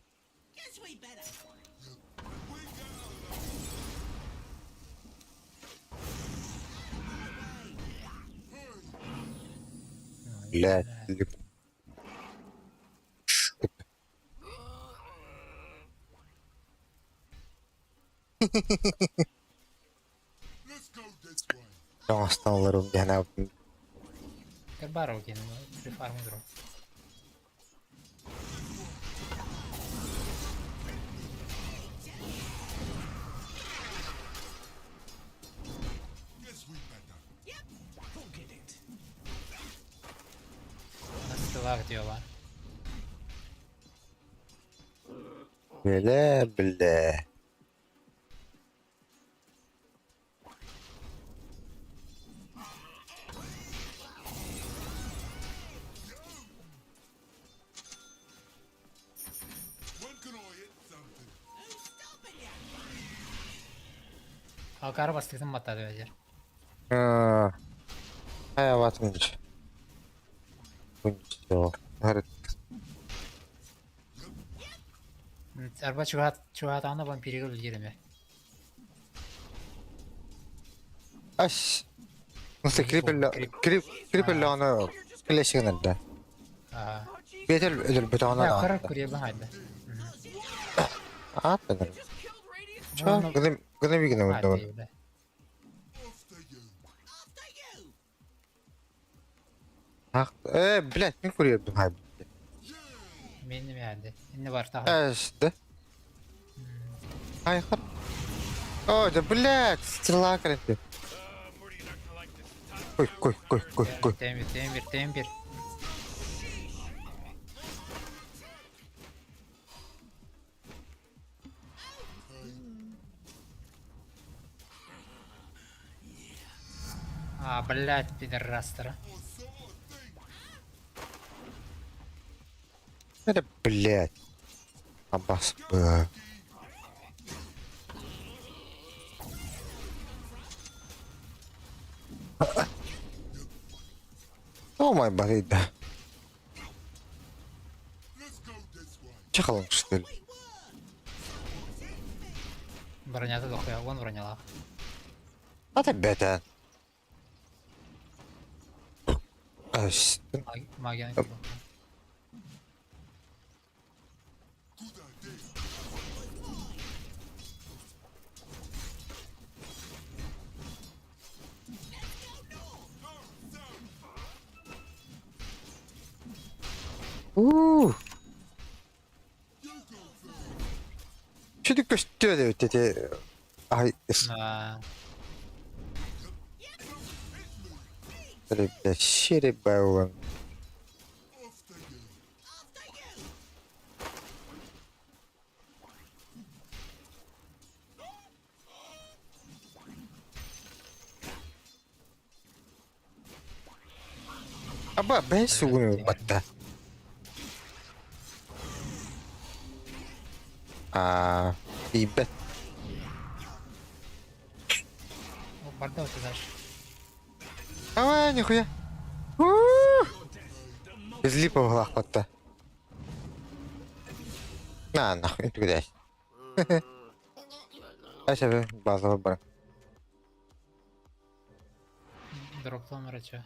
Блядь. Останаларым диэн Карбаров диэн префарм дроп. Настылаах диэла. Бля, бля. Алкар бастыгын маттады өзер. Хайа ватмыч. Арба чугат чугат аны вампиригер үлгереме. Аш. Ну крипелле крип крипелле аны клешигин да. Аа. Бетел өлөр бөтө аны. Кара курьер бахайды. А, тагыр. Ча, гыны гыны бигене монда. Ах, блядь, мин курьер бахайды. Мен неме әнде. Инне бар тагы. Аш, да. Ай, хат. О, да, блядь, стрела короче. Кой, кой, кой, кой, кой. Темир, темир, темир. А, блядь, пидорастера. Это, блядь. Абас, б. О май барида. Чахалым, что ли? Бронята дохуя, вон броняла. А ты бета. Аш. Магия. Уу. Чүдү көстүө эбит ити ай Да. Щеребеллон. Аба бэйэ сугун ылбатта. Аа, тиийбэт. Барда вот туда же. Давай, нихуя. Излипа лахпатта. На, нахуй, ты Ася, базовый бар. Дроплом рача.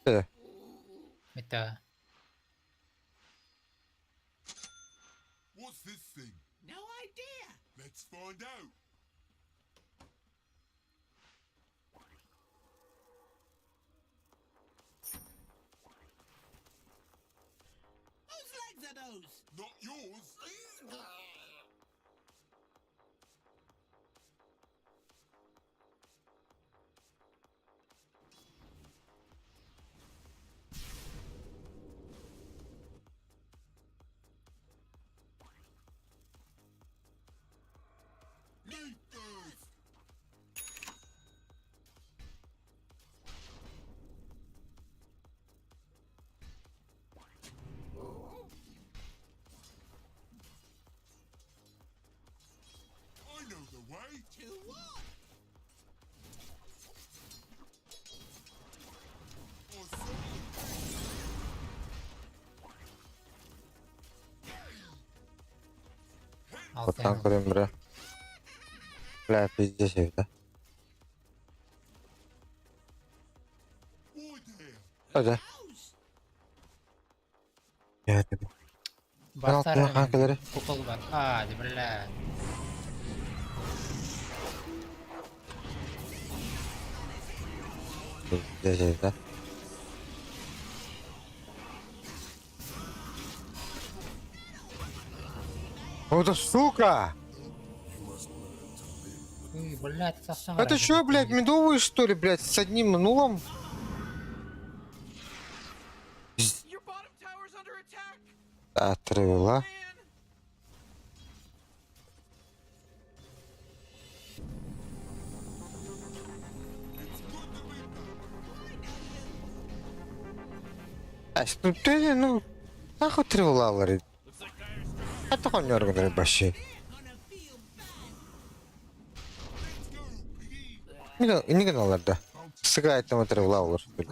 Э. Это. What's this thing? No idea. Let's find out. Whose legs are those? Not yours. Me first. I know the way. To what? Or something. Оттан көрөн бра. Бля, пиздец это. Why there? Hadi. Я тебе. Бастар Алтына кукол бар. А, да бля. Пиздец это. О, да сука! Ой, блядь, это совсем Это чё, блядь, медовые что ли, блядь, с одним нулом? Отрыла. А, ну ты, ну, нахуй тревела, говорит. А то он не вообще. Не гналар да. Сыграет там тревела, что ли.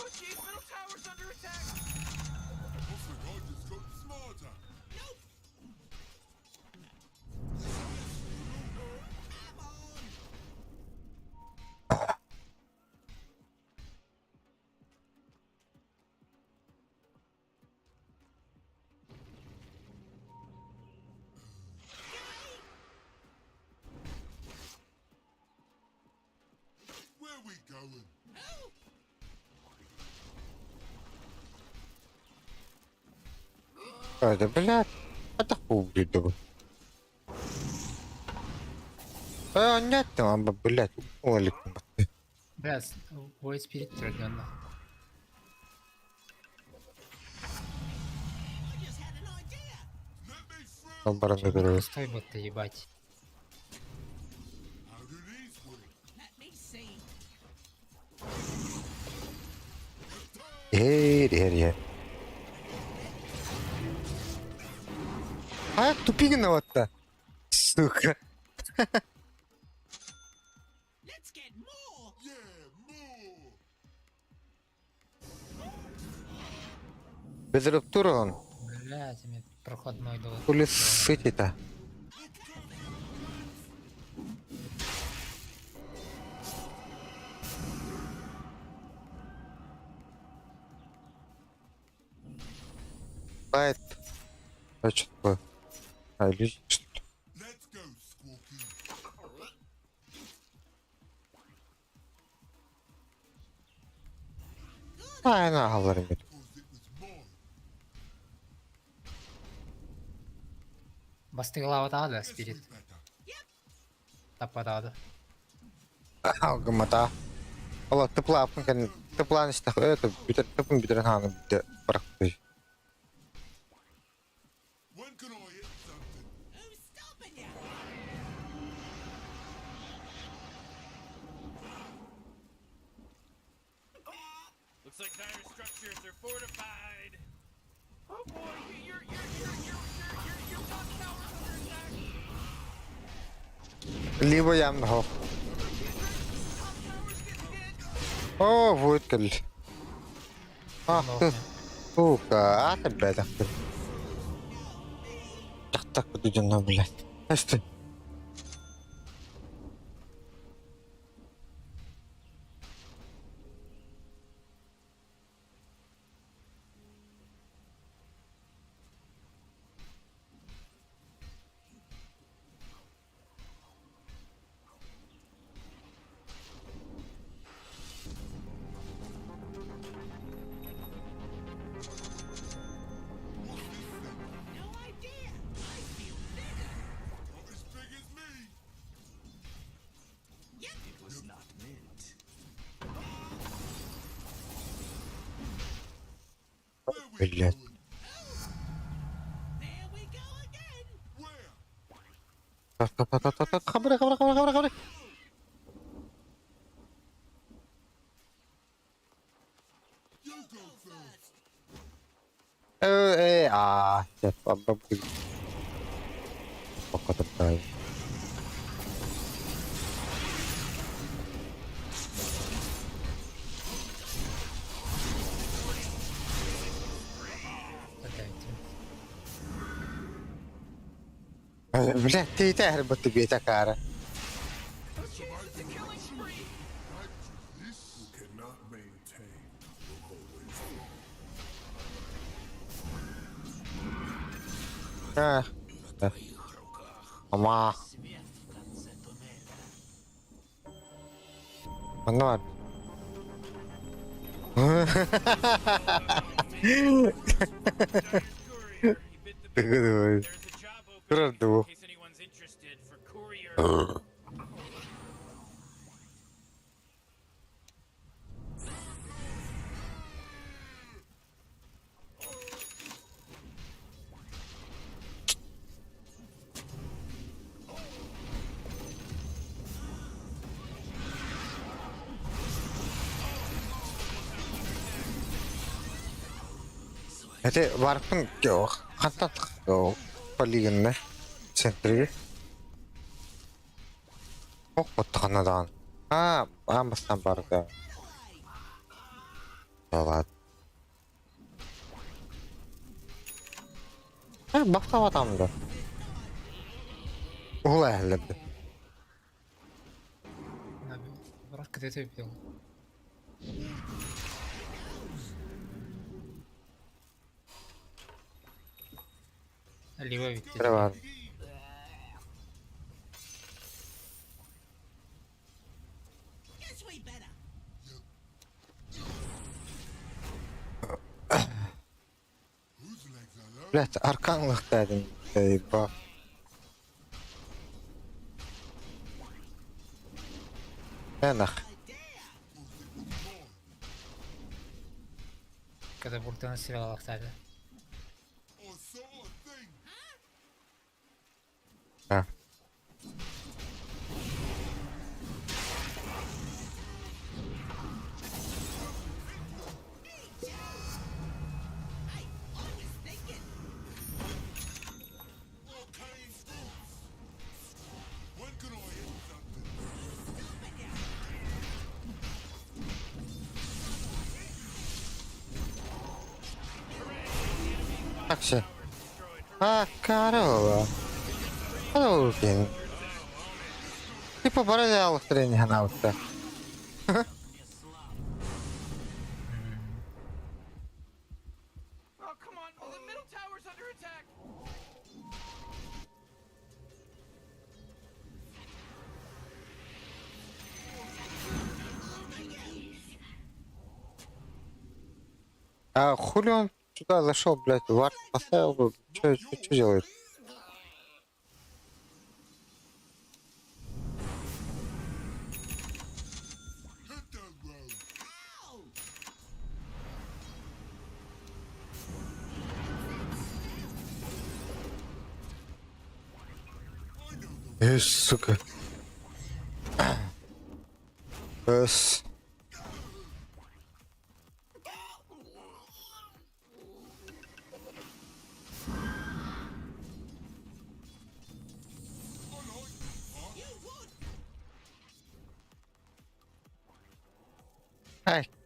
I think I just got smarter. Where we going? А, да, блядь. Это хуй, блядь. А, нет, там, блядь, Олик. Бля, Void Spirit трудно. Обороны говорю. Пустой будто ебать. How do these work? Let me see. Эй, эй, эй. А, тупигина-то. Сука. Let's get more. Yeah, more. Без рупторы он. Блядь, мне проходной дал. Хули сыти-то? Байт. А что такое? А, иллюзия, что ли? Let's go, Squawky. А, на, говорит. Cause it was mine. Бастыглава да, Guess we спирит. better. Таппадада. Гымата. Ола тыпла апын кэн тыплан истэх это бүтэр тыпын бүтэрэн хааны бүтэ барахты. When can I hit something? Who's stopping ya? Looks like dire structures are fortified. Oh boy, your your your your your your your top tower's under attack. Либо ямна хо. Top tower's getting hit. О, будет кэл. Ах ты, сука, а ты, блядь, ах ты. Так так буду блядь. Знаешь ты? What's this thing? No idea. I feel bigger. Not as big as me. It was not meant. Where we Блядь. going? There we go again. Where? Хабары, хабары, хабары, хабары, хабары. You go first. Э, а, я побыл. Пока там. Блядь. Блядь, ты и так будто бей такара. It's a killing spree. This who cannot maintain will always fall. А, да. Ама. Ну. Courier, he bit the Ты говоришь. There's a job opening Краду. in case anyone's interested for courier. Это варпын хантат полигонны центрге. Ох, боттаханадан. А, амбастан барды. Да ладно. А, бафтаватам да. Ула әлі. Брат, где ты бил? Либо ведь. Бар. Guess we better. Whose legs are those? Блядь, арканлық дәдім. Ба. Энах. Cause it was mine. Катапульты на себя лохтали. I saw a thing. А. Hey, I was thinking. Arcane boots. When can I hit something? Stopping ya. Hooray! Такси. А, корова. Hadouken. Типа бары алықтырын ханаутта. Oh, come on. The middle tower's under attack. А хули он сюда зашел, блядь, вард поставил бы, что делает? Э, сука. Эс.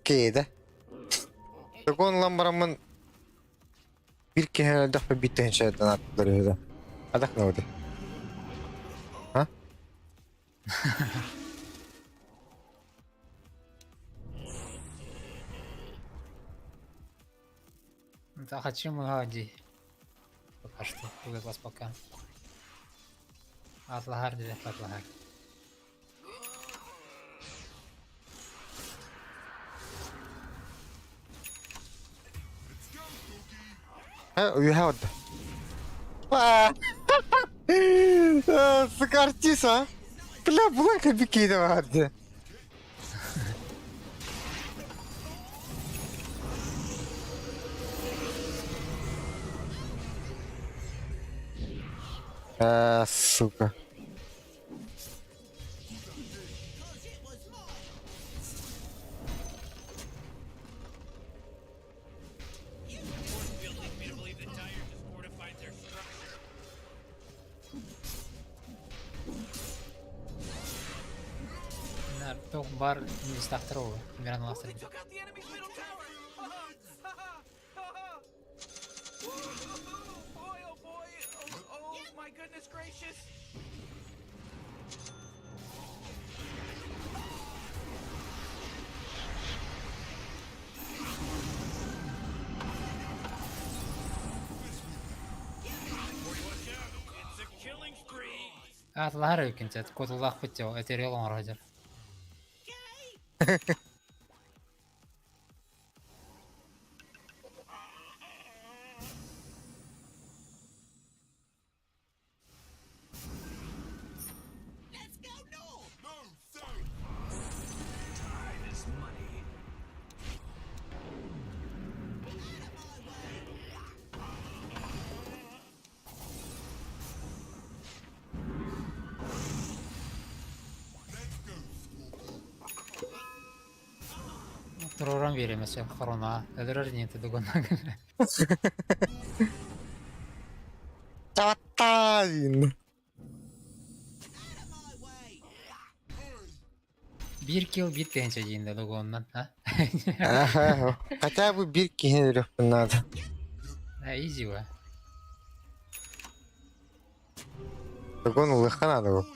Окей, да? Догон ламбарамын bir kere daha bir tencereden attılar Adak ne oldu? Ha? Да хочу мы Пока что. Вас пока. Атлахар, Атлахар. You have Сука, артист, а? Бля, Блэка бикини vardı. А, сука. Туох бар мистахтар Миран They Ластер. took out the enemy's middle tower. Boy, oh boy. Oh, oh my goodness gracious. It's a killing spree. Атлахар өкінчет, котулах путё, этериал оңорожер. Туруран беремесе хорона. Эдерер не дугонна. Татарин. Бир килл бит тенче жиинде дугоннан, а? Ага, хотя бы бирки надо. А, изи ва. Догон лыха надо.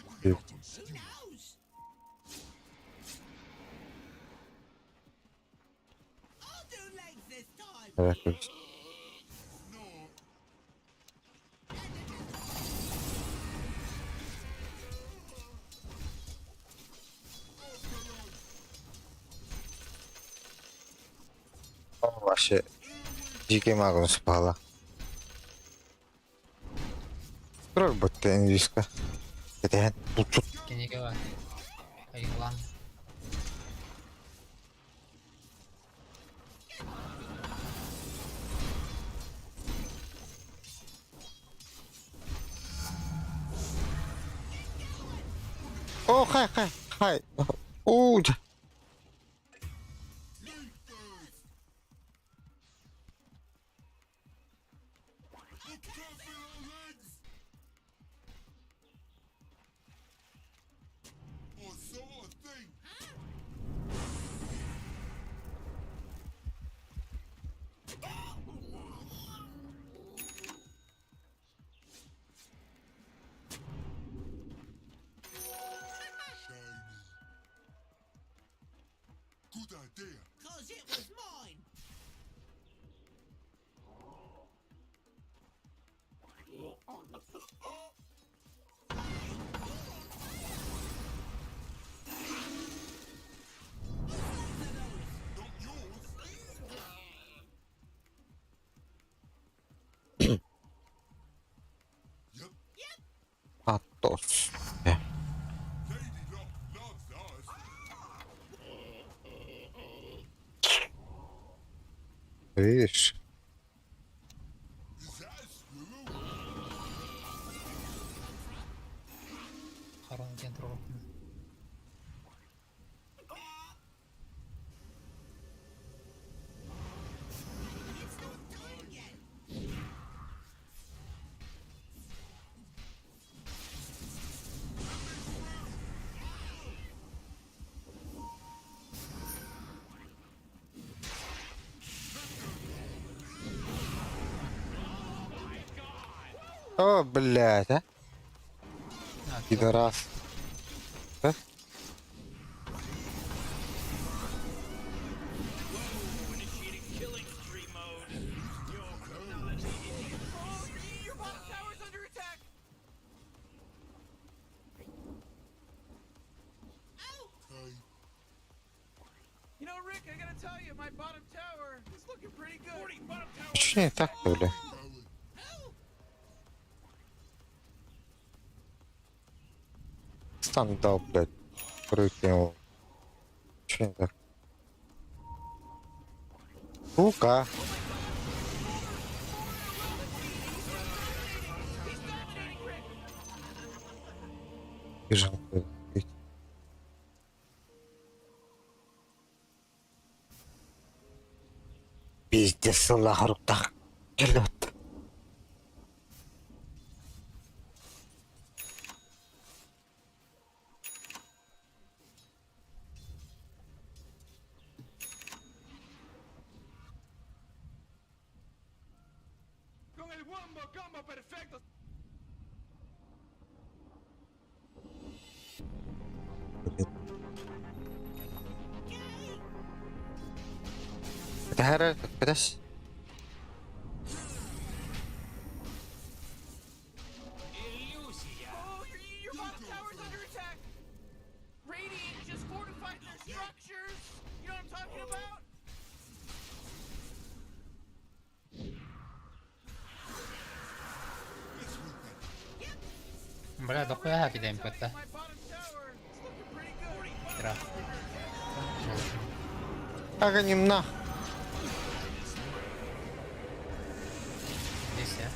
Короче. О, вообще. Дикий магом спала. Тролль будто инвиска. Это тут. Киниге Айглан. О, хай, хай, хай. О, да. Атос. Видишь? Харон диэн туругун. О, блядь, а? Пидорас. Да? You know, Rick, I gotta tell you, my bottom tower is looking pretty good. 40, bottom tower. Чё не так-то, бля? Стан дал, блядь. Прыгнул. Чё не так? Сука. Бежал. блядь. Пиздец, Аллах, Келет. Con el wombo combo perfecto. Это подожди. Illusia. Oh, your bottom tower's under attack. Radiant just fortified their structures. You know what I'm talking about? Бля, дохуя кидаем ПТ. My bottom tower is looking pretty good. Хера. Как они нах? Здесь я.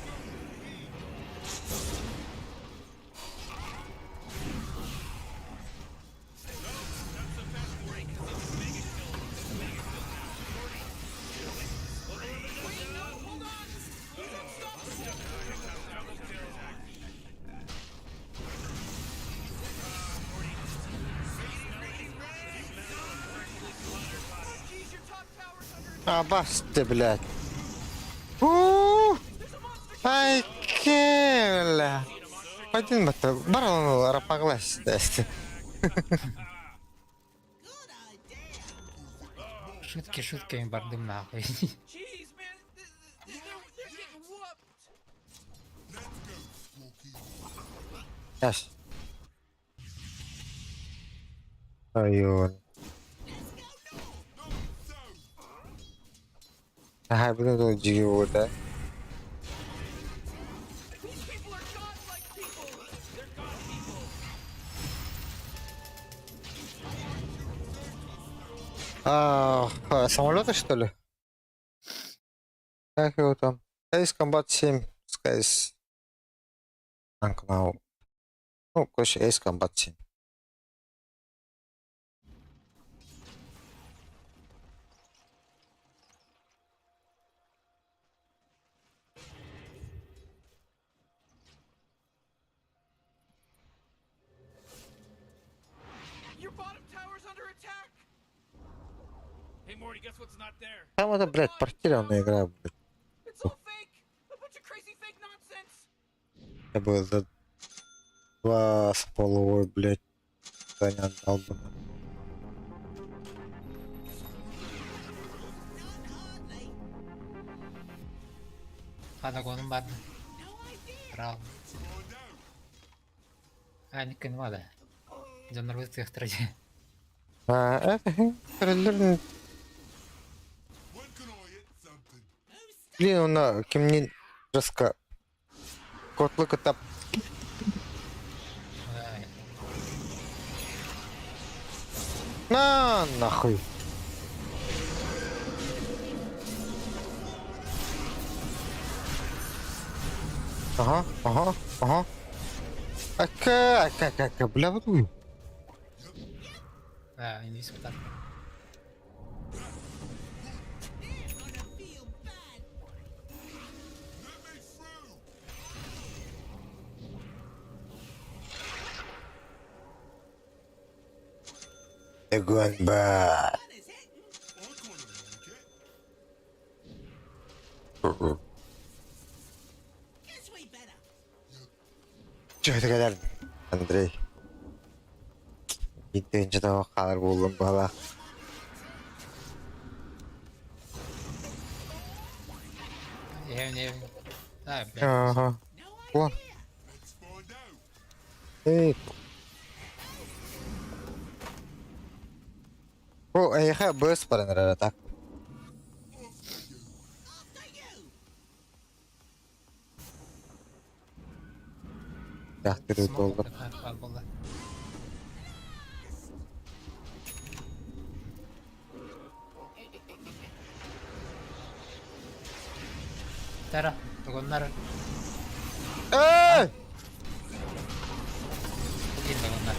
А, бас ты, блядь. У-у-у. Ай, кела. Один бата, барон рапаглась, да. Шутки шутками бардым нахуй. Jeez, man, they're getting whooped. Сейчас. Айон. Ага, блин, тут джиги да. These people are godlike people. They're god people. А, самолеты, что ли? Как его там? Ace Combat 7, Skies. Анкнау. Ну, короче, Ace Combat 7. Your bottom tower's under attack. Hey, Morty, guess what's not there? Там это, блядь, портированная игра, блядь. It's all fake. A bunch of crazy fake nonsense. Я бы за 2,5, блядь, да не отдал бы. Патагоным бар. Рал. А, никын да. Дьоннорбут тыахтара дии. А, это триллер. Блин, онно кимнин жестко котлы кытап. На нахуй. Ага, ага, ага. Ака, ака, ака, ака, бля, вот вы. Да, инвиз кытар. Эгон ба. Чё это кэлэр? Андрей. Биир тыһыынча хаалар буоллум баҕалаах. Иһэбин, иһэбин. А, блядь. Ага. Вон. Эй. Бу эйиэхэ быыс баран эрэр так. Дьахтар буолла. Буолла. Тара, догоннар. Эй! Блин, догоннар.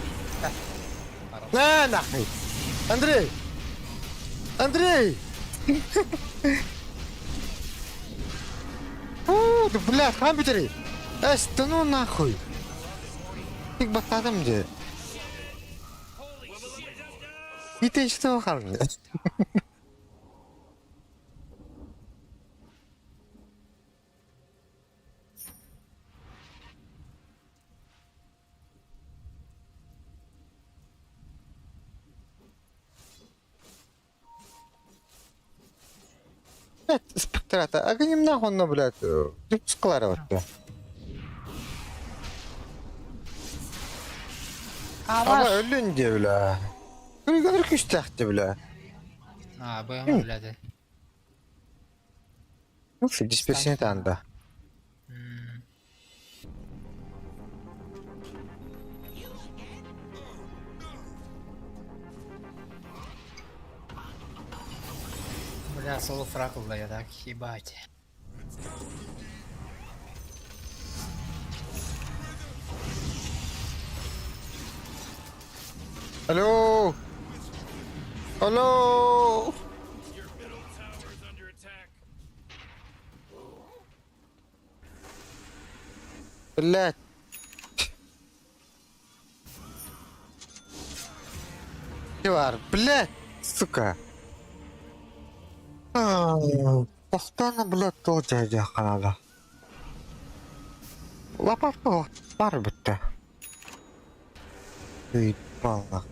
На нахуй! Андрей! Андрей! Фу, да блядь, компьютеры! Эс, да ну нахуй! Тик баттадым дии. Итен что хаалла. Блядь, спектрата, а нахуй, ну, блядь, складывать-то. Ама өлүн дии, бля. Көргөр күстээхти, бля. А, БМ, блядь. Ну, дисперсия анда. Бля, соло фраг я так, ебать. Алло! Алло! Your middle tower is under attack. Блядь. Чувар, блядь, сука. Постоянно, блядь, то дядя надо. Лопатку бар бітті. Ебал нахуй.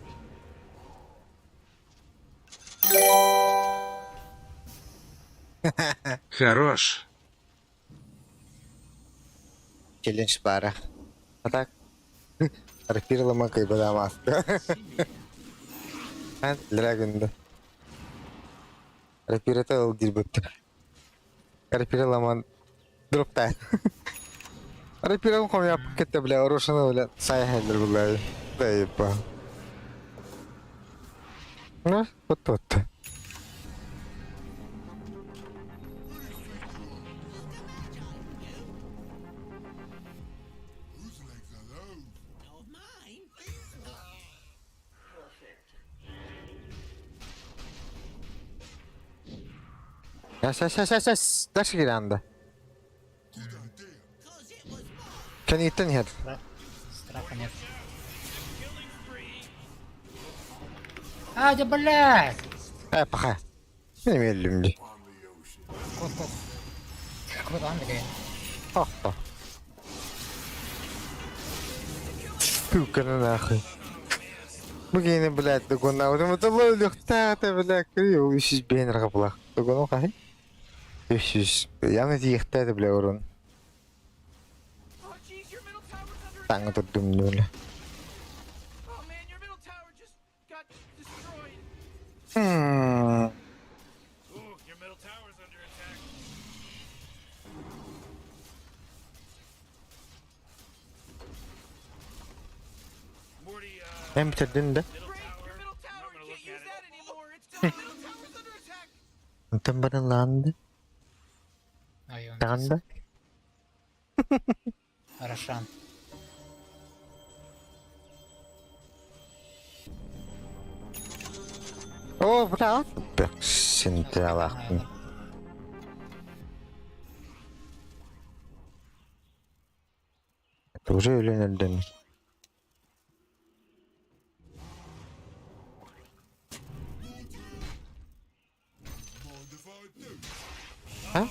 Хорош. Челлендж бара. А так? Рапирла кайбадамаска. Драгонда. Рапирата ыл дирбетти. Рапира ламан дропта. Рапира хом я пакетте бля орушаны бля сай хендер бля. Да еба. Ну, вот вот. Эс эс эс эс эс. Дальше киирэнде. Кэнниттэн иһэр. Страха нет. А, да блядь! Ээ, паха. Мин эмиэ өллүм дии. Кот, кот. Кот, Андрей. Охто. Сука, ну нахуй. Бу киһини, блядь, догоннаабытым ытылла өлүөхтээх этэ, блядь, кыый, ол үсүс бэйэн рахаплах. Догону хаһый? Үс Яны тиийиэхтээтэ бля урун. Таҥа турдум нүөлэ. Эн бүтэрдин да? Онтон баран лаан да? Айон. Таҕан да? Рошан. О, бля, синтелахпын. Это уже өлөн өлдөн. А?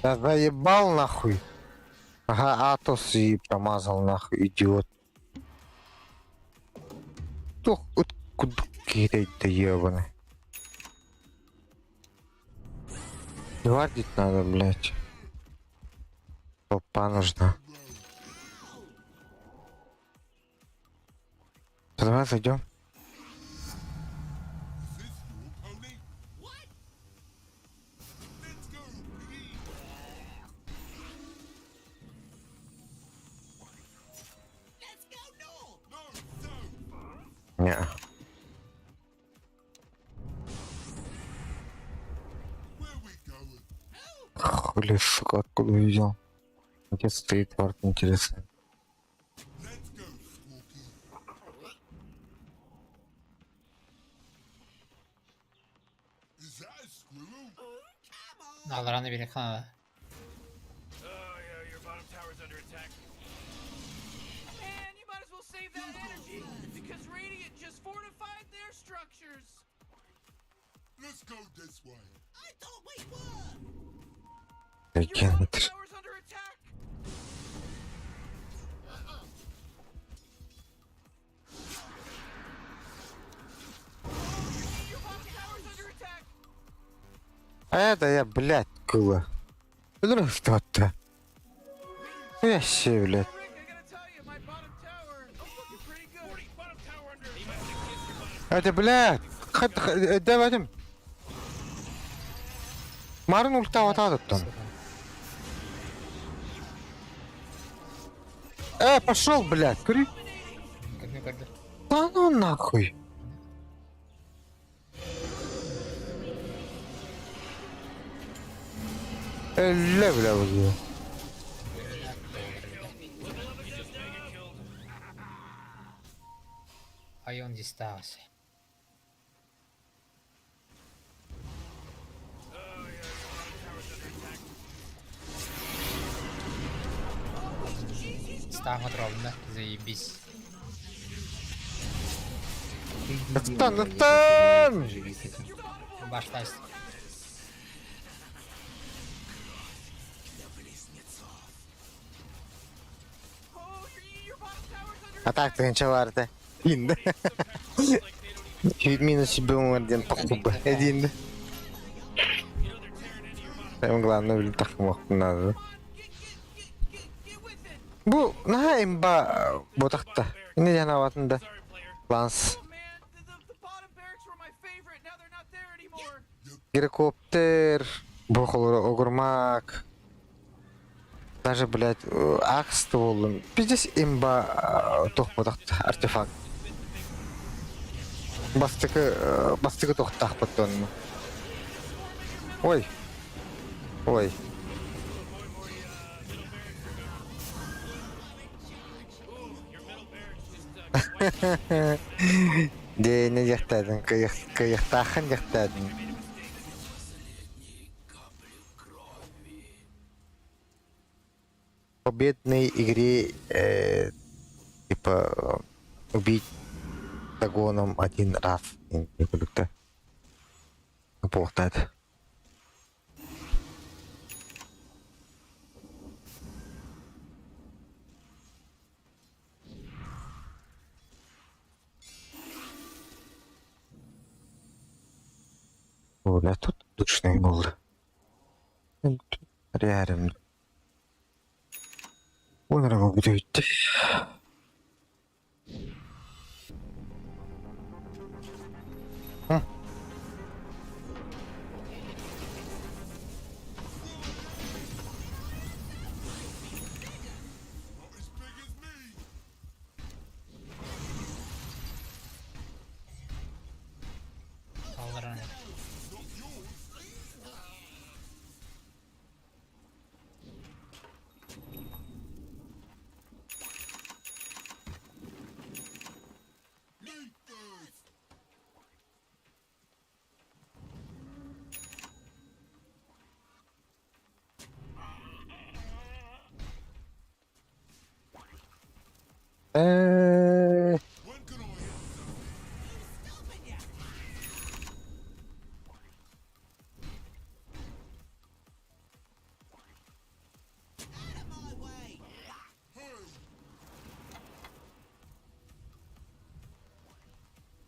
Да заебал нахуй. Ага, Атос и промазал нахуй, идиот. Тух, вот куда кидать-то ебаный. Гвардить надо, блядь. Толпа нужна. Давай зайдем. Не. Хули, сука, откуда увидел? Где стоит вард, интересно. Алраны билиэххэ наада. Кентр. А это я, блядь, кыла. Что-то. Я все, блядь. Это, блядь, давай Марын ультаватаадыттан. Э, пошел, блядь, кури. Да ну нахуй. Элле, бля, бля. Айон дистался. Стаҥҥа туробун заебись. Отстань, отстань! Живи с этим. Баштайся. А так ты нчаларты. Инде. Чуть минус был один похуба. Один. Самое главное, блин, так мог надо. Бу наһаа имба ботахта. Инде жанабатында. Ланс. Гирокоптер, бу огурмак. Даже, блядь, акс болдум. Пиздец имба тух ботахта артефакт. Бастыкы бастыкы тохтаах баттон. Ой. Ой. Дьэ не диэхтаатыҥ кыайыахтааххын диэхтаатыҥ. Победной игре э, типа убить догоном один раз. Плохтает. бля, тут душный был. Реально. Уйнарга бүтүбүттэ. Алларан. Э,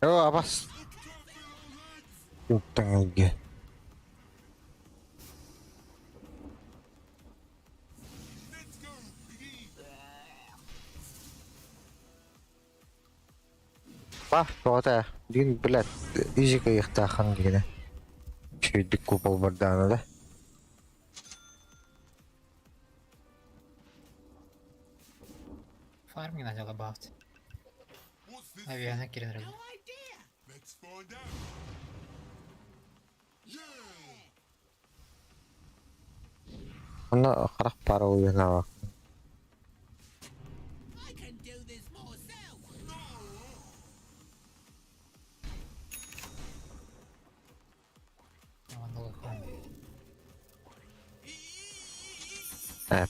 О, абас. Уттаҥ Бах, тоҕо Бүгүн, блядь, изи кыйыхтаахан дигинэ. Үчүгэйдик купол бардаана да. Фарминг начала бафт. Наверное, Кирин рыбу. Онно харах пара уйанаава.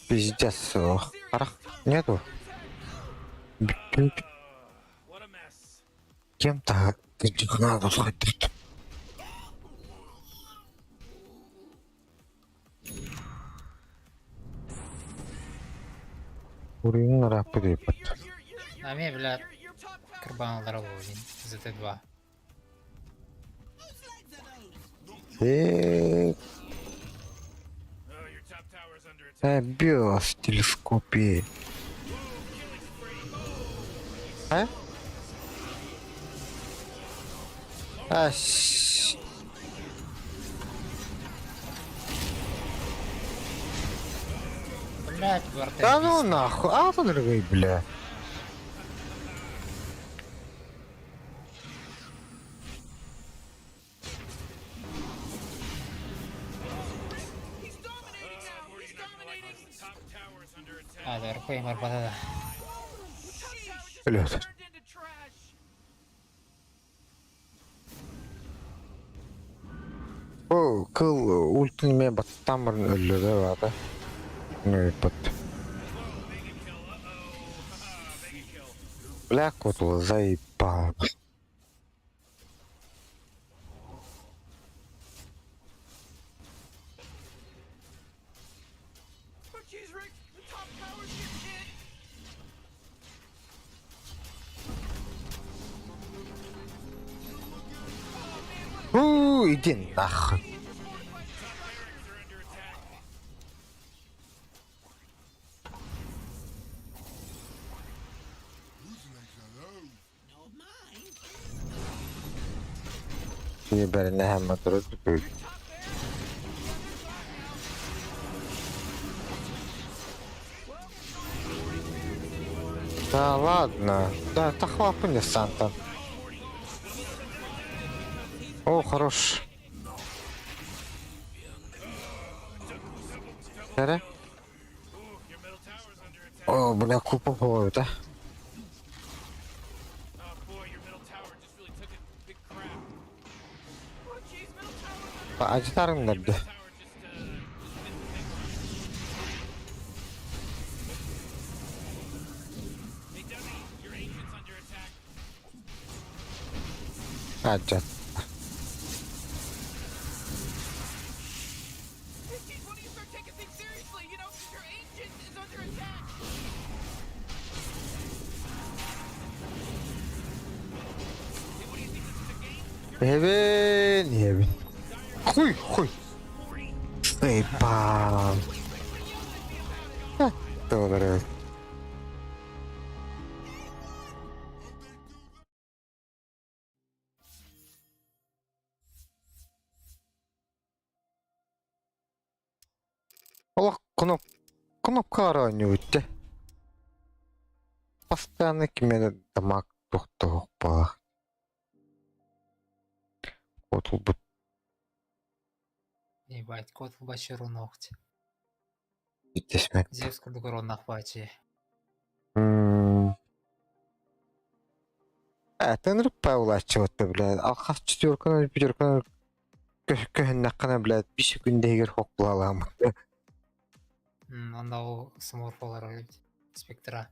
Пиздец, харах нету. Кем-то надо сходить. Уровень рапы А мне, бля, карбан здоровый, ЗТ-2. Биос телескопе. А? Ас. Блять, Да ну нахуй, а то дорогой, бля. А, да, РП да. Блядь. О, кыл ультын мен баттамырын өллөдө бата. Ну бат. Бля, котул заебал. У, иди нахуй. Birbirine hemen durup Да ладно. Да, это хлопни Санта. О, хорош. Эре? О, бля, купа да? Ажитарың нэрдэ. Ажат. Heaven, heaven. Хуй, хуй. Эй, бам. Добре. Олох кноп кнопкалар оонньуубут дьэ. Постоянно кимиэнэ дамаг тохтоһуохпалаах. Куотулбут Ебать, кот вообще ногти. иттэсмэт. Зевс курдук ороннах баачы. Этэн Павлаччыбатта, блядь. Алхас четверканы, пятерканы көһүннэххинэ, блядь, биш күн иһигэр хоккулаламмыт. Онно ол смурфалар эбит. Спектра.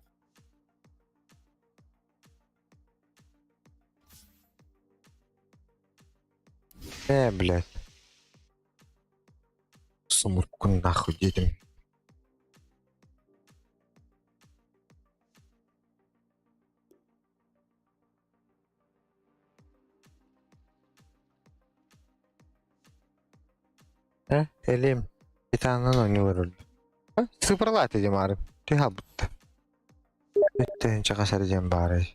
Э, блядь. Сумуркун нахуй детям. Э, элим. Итанан ойнуулар. Сыпырлаат дием ары. Түһэ бутта. Үттэн чакасар диэн баарай.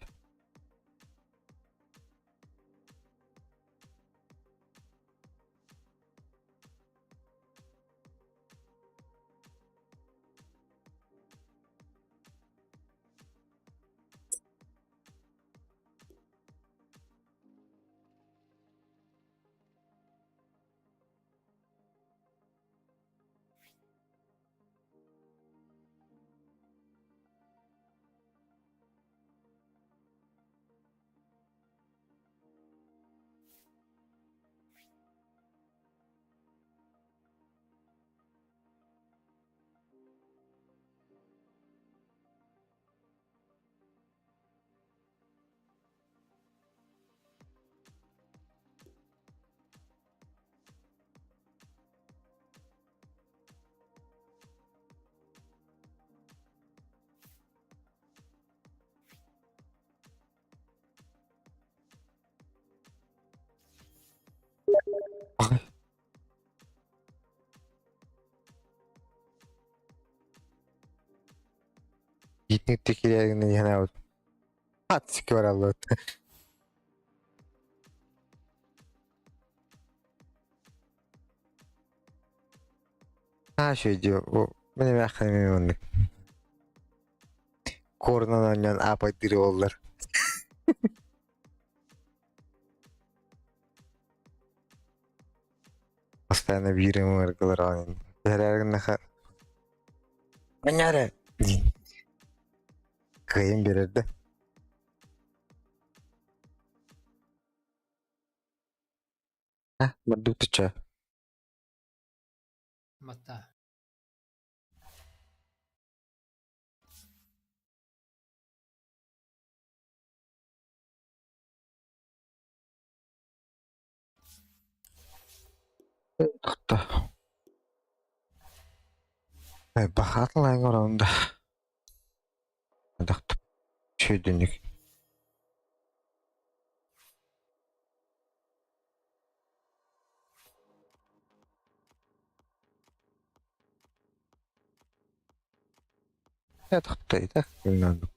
Итник кирягин иһэн Ат бараллыт. А шөйдү. Мен эме ахын оннук. Корнан онньон апайдыры оллар. Постоянно биирим ыргылар онын. Тэрэргин Маняра. Кыйын берерdi. А, бардутыча. Мата. Тохто. Э, бахатлайын оронда. Дахт. Чөйдүнүк. Э, тохто, итак, надо.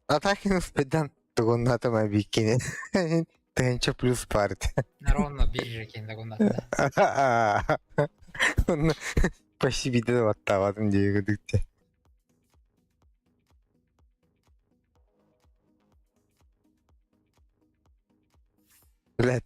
Атакин успедан тугуннатыма бикини. Тэнче плюс парт. Ровно бирже кенде гуннатта. Почти видео ваттаватын диэгүдүкте. Блядь.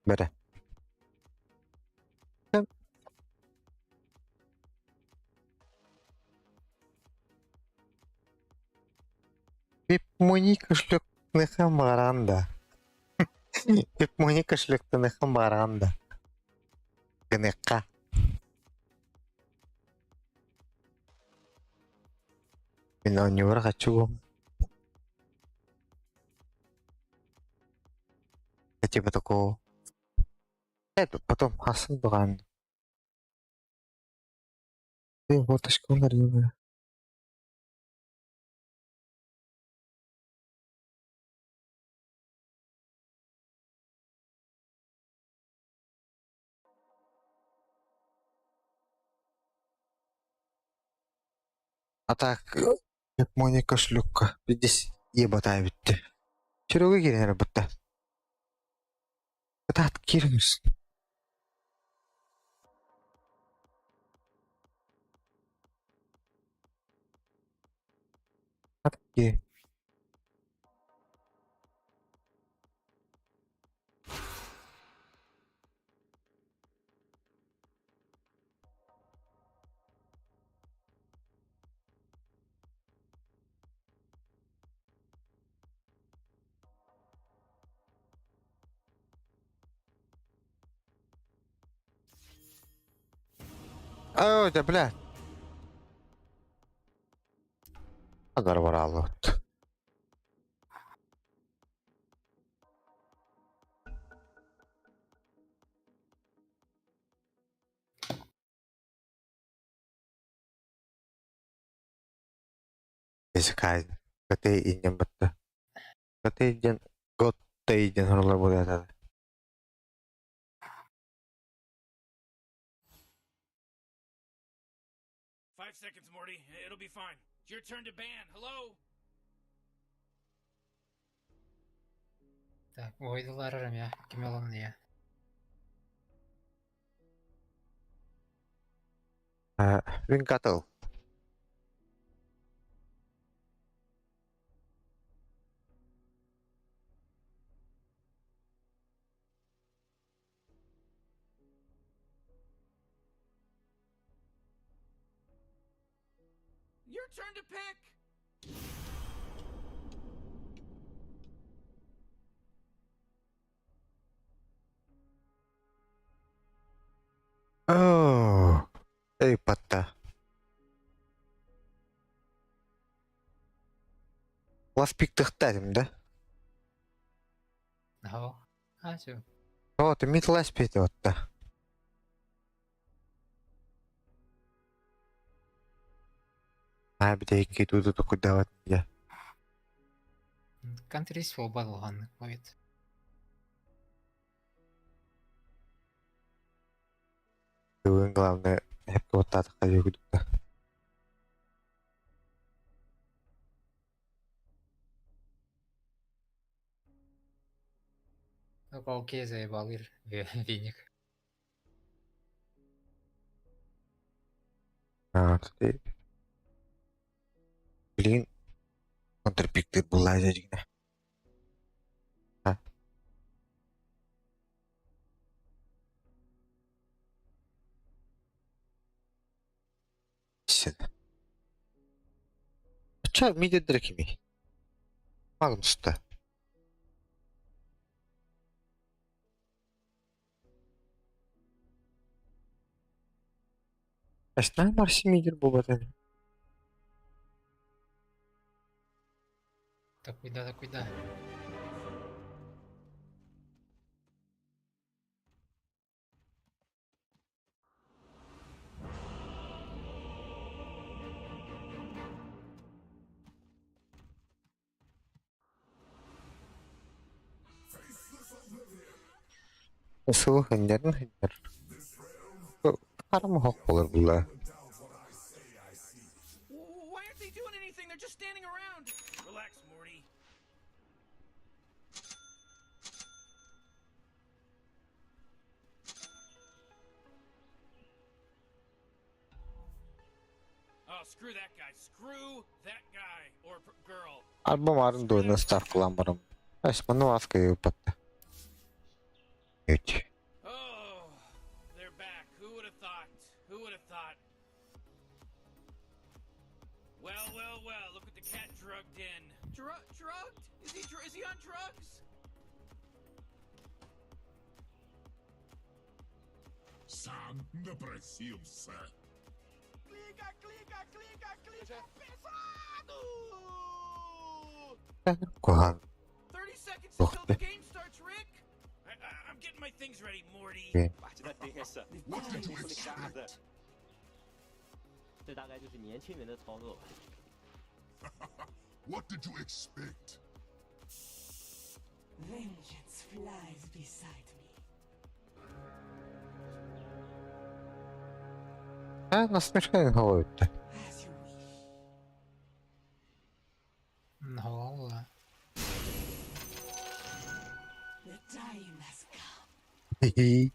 Бэрэ. Вебмани кошелектныхын баҕараҕын да? Вебмани кошелектыныхын баҕараҕын да? Гыныахха. Мин оонньуубар хаччы угуом. Типа такого. Это потом хасын дугаан. Ты фоточку нарисую. А так, Моника шлюпка. Здесь ебатай бүтті. Серега киирэн эрэ Кытаат киириҥ Киир. Оо, да бля. Адарбарааллыбыт. Исикай. Катей инньэн батта. Катей диэн Готтэй диэн хоролор буолуохтаах. Five seconds, Morty. It'll be fine. It's your turn to ban. Hello? Так, ойдылар я. Ким я. Вин Каттл. Your turn to pick. Оо, өй батта. Last pick тыхта да? Ага. А, все. О, ты mid last pick отта. Аа, бүтэһикки тууду токуйдаабат дьэ. Контрис буолбат будет. Бүгүн главное хэппи оттаатахха дьүгүдүккэ. Ну, пауке заебал ир веник. Аа, ты Блин, контрпиктир буллаа дьигинэ. А. Син. Ча мидедер кими? Магнуста. Эстан Марси мидер буолбатан. Так, куда, так, куда? Суох иннэрин сылдьар. Харам оһох буолар булла. Why aren't they doing anything? They're just standing around. Relax, Morty. Oh, screw that guy. Screw that guy or girl. Арба марын дуйна ставкалаан барам. Эс ману аска ыыппатта. Үт. Oh, they're back. Who would have thought? Who would have thought? Well, well, well. Look what the cat drugged in. Dru- drugged? Is he dr- is he on drugs? Сам напросился. Clica, clica, clica, clica. Pesado! Куһаҕан 30 seconds туох until the дии. game starts, Rick. I, I, I'm getting my things ready, Morty. What did you expect? 这大概就是年轻人的操作。 What did you expect? Vengeance flies beside me. Э, насмешка говорит. As you wish. Голова. The time has come. Хи-хи.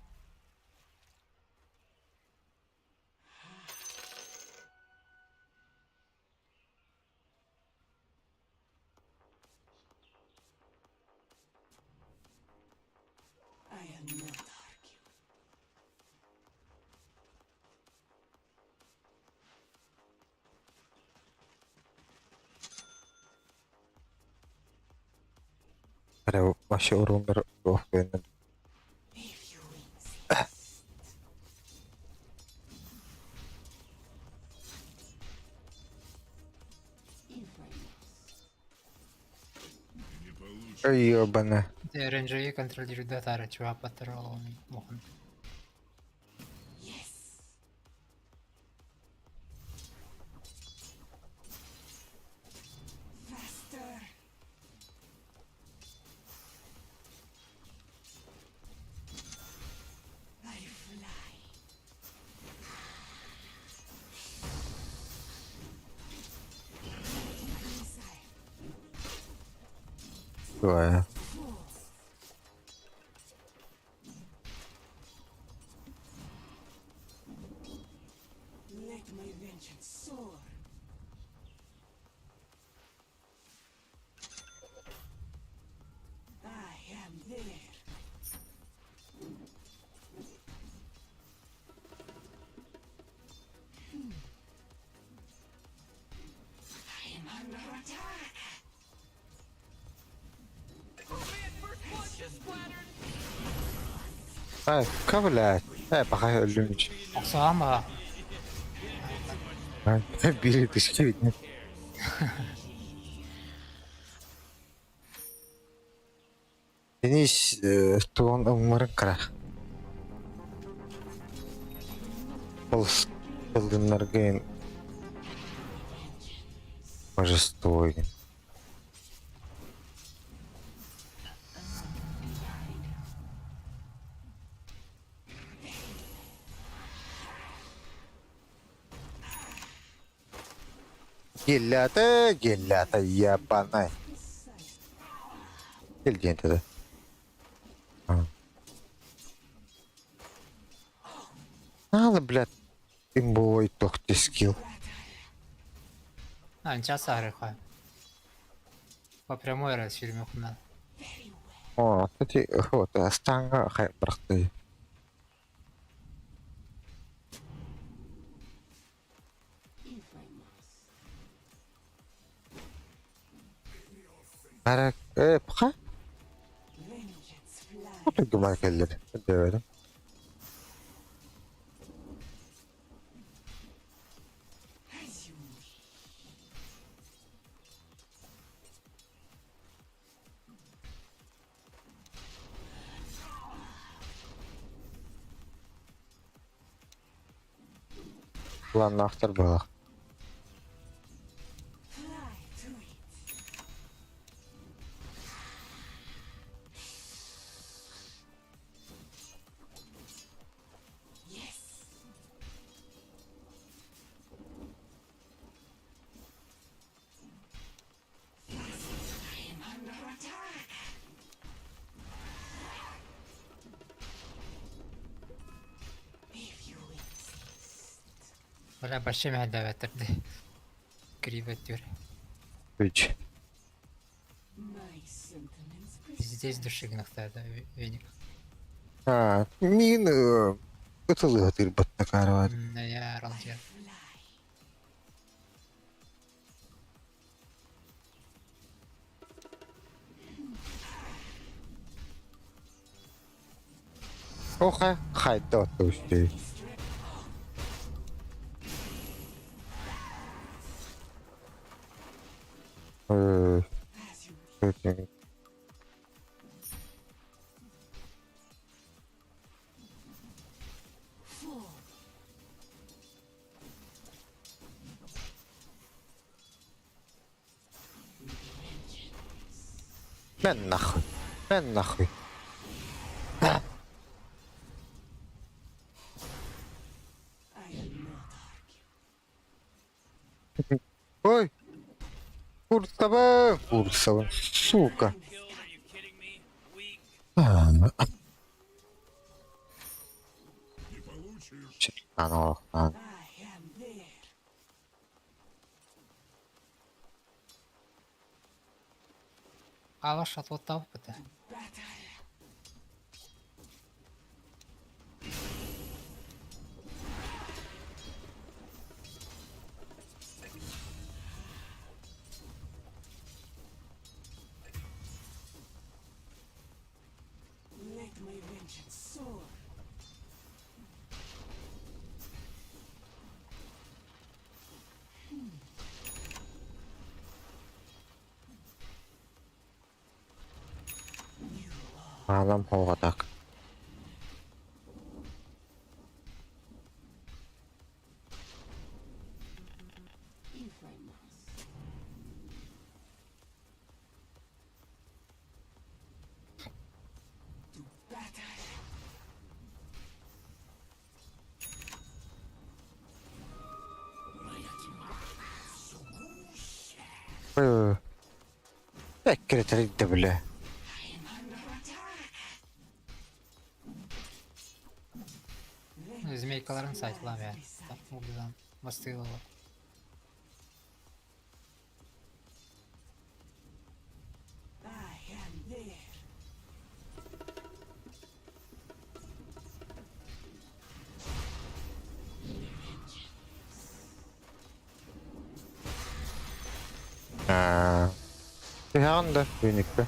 I am not argue. Эрэ вообще уруннар туох гэнэ. If you insist. If I must. Не получится. Ёбана. Рейнджери контролирует Датара, чува патрол мохан. Yes. Faster. I fly. Missile. Дуа. Let my vengeance soar. I am there. Hmm. I am under attack. Oh man, first blood just splattered. Ай, блядь. Э, пока өлүм. Оксама. Бири түшкө бит. Денис туон умарын кара. Ол ылдыннаргын божество ген. Гелята, гелята, ебаная. Кел диэн тогда. А. Надо, блядь, имбовой тохти скилл. А, сейчас агрыха. По прямой раз фильмах на. О, кстати, вот, станга хай брахты. If I must. Арак, пока? Vengeance flies. Вот гумар келлер. Дэвэдим. As you wish. Ладно, автор была. Fly to it. Yes. I am under attack. If you insist. Бля, вообще меня давят тогда. Криво тюр. Үч. My sentiments Здесь души гнахта, да, веник. Аа, миигин ытылыһытыырбат такаарабат. Я ралдьыар. Оха, хайда оттуустүй. Э, Мэн нахуй. Мэн нахуй. Ой! Курсовым! Курсовым, сука! Чертанов, Алаш отвоттаабыт этэ. Let my vengeance soar. Аалам хоҕотак. If I must. To battle. Ой, эккирэтэрийдэ бile. Змейкаларын сайтылаан бээр. Угдан бастыылала. I am there. Аа. Түһэҕин да үүнүккэ.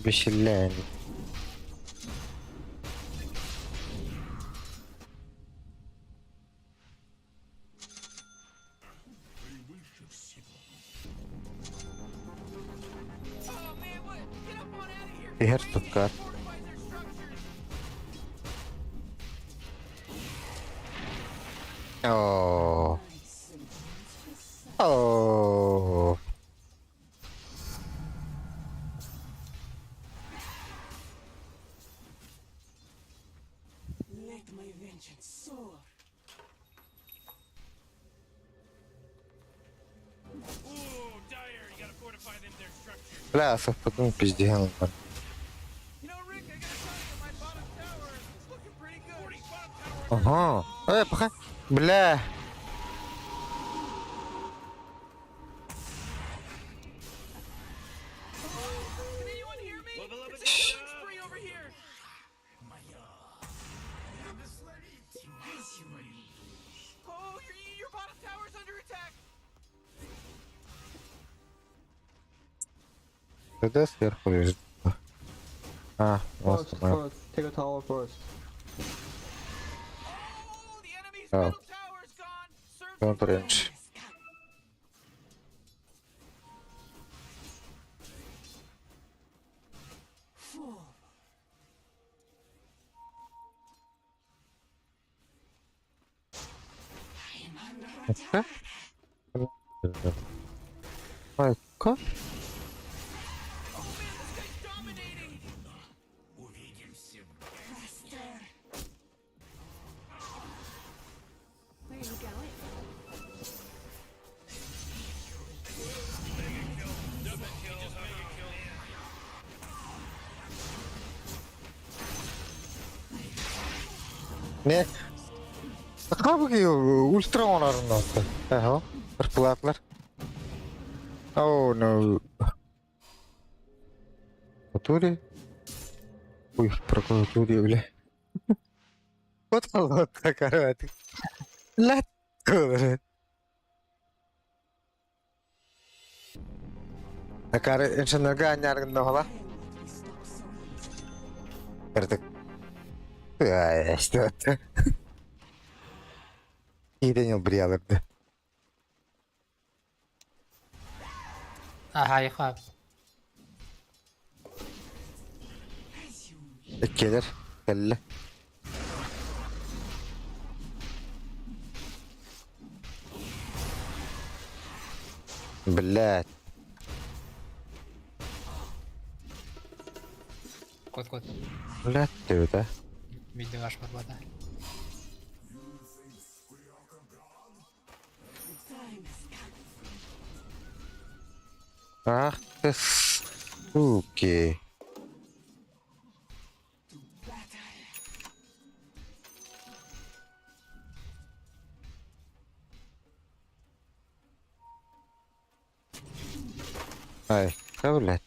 Бишиллээн. Иһэр туккар. Оо. Оо. Let my vengeance soar. Бля, саппытын пиздиһэн ылбат. Ага. Э, паха. Бля. Тогда сверху лежит. А, вот First, она. first, take a tower first. Oh. Don't range. Okay. Ecco. Where are you going? Не? Хабыги ультра онорун оттон. Эһо. Ырпылаатылар. Oh no. В Ой, в прокуратуре, бля. Вот вот короче. Блядь, блядь. Акары инженерга анняргын Кырдык. Ай, что это? Киирэн ылбырыйаларды. Аха, яха. Иккилэр кэллэ. Блядь. Кот кот. Блядь, ты это. Видео аж барбата. Ах ты суки. Ай, да, блядь.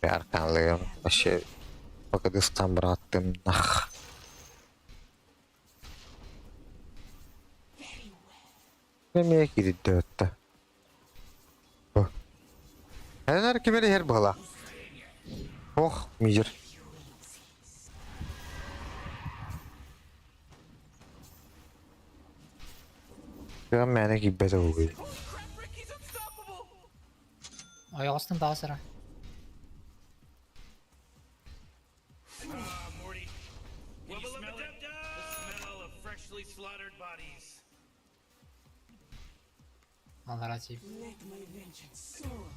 Арканлыым вообще Пакыстан быраттым нах. Эмиэ киирдэ отта. Энэр кимери хер буола. Ох, мижер. Тыган мээнэ киирбэтэ буолуо. Ойоҕостон таҕыс эрэ. Ah, Morty. Can you smell it? The smell of freshly slaughtered bodies. Аллара тип. Let my vengeance soar.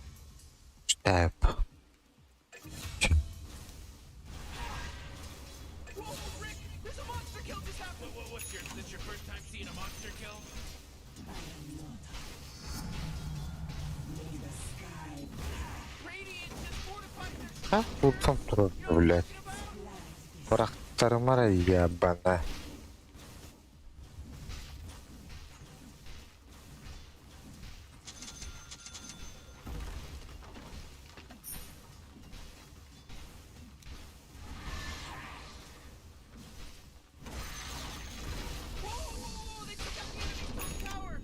Штеп. Whoa, Rick! There's a monster kill just happened! What, what's your, this your first time seeing a monster kill? I am not. May the sky Radiant just fortified their А, тут турар, блядь. Бырахтарымара ебана. Whoa, whoa, whoa, they took out the enemy's top tower!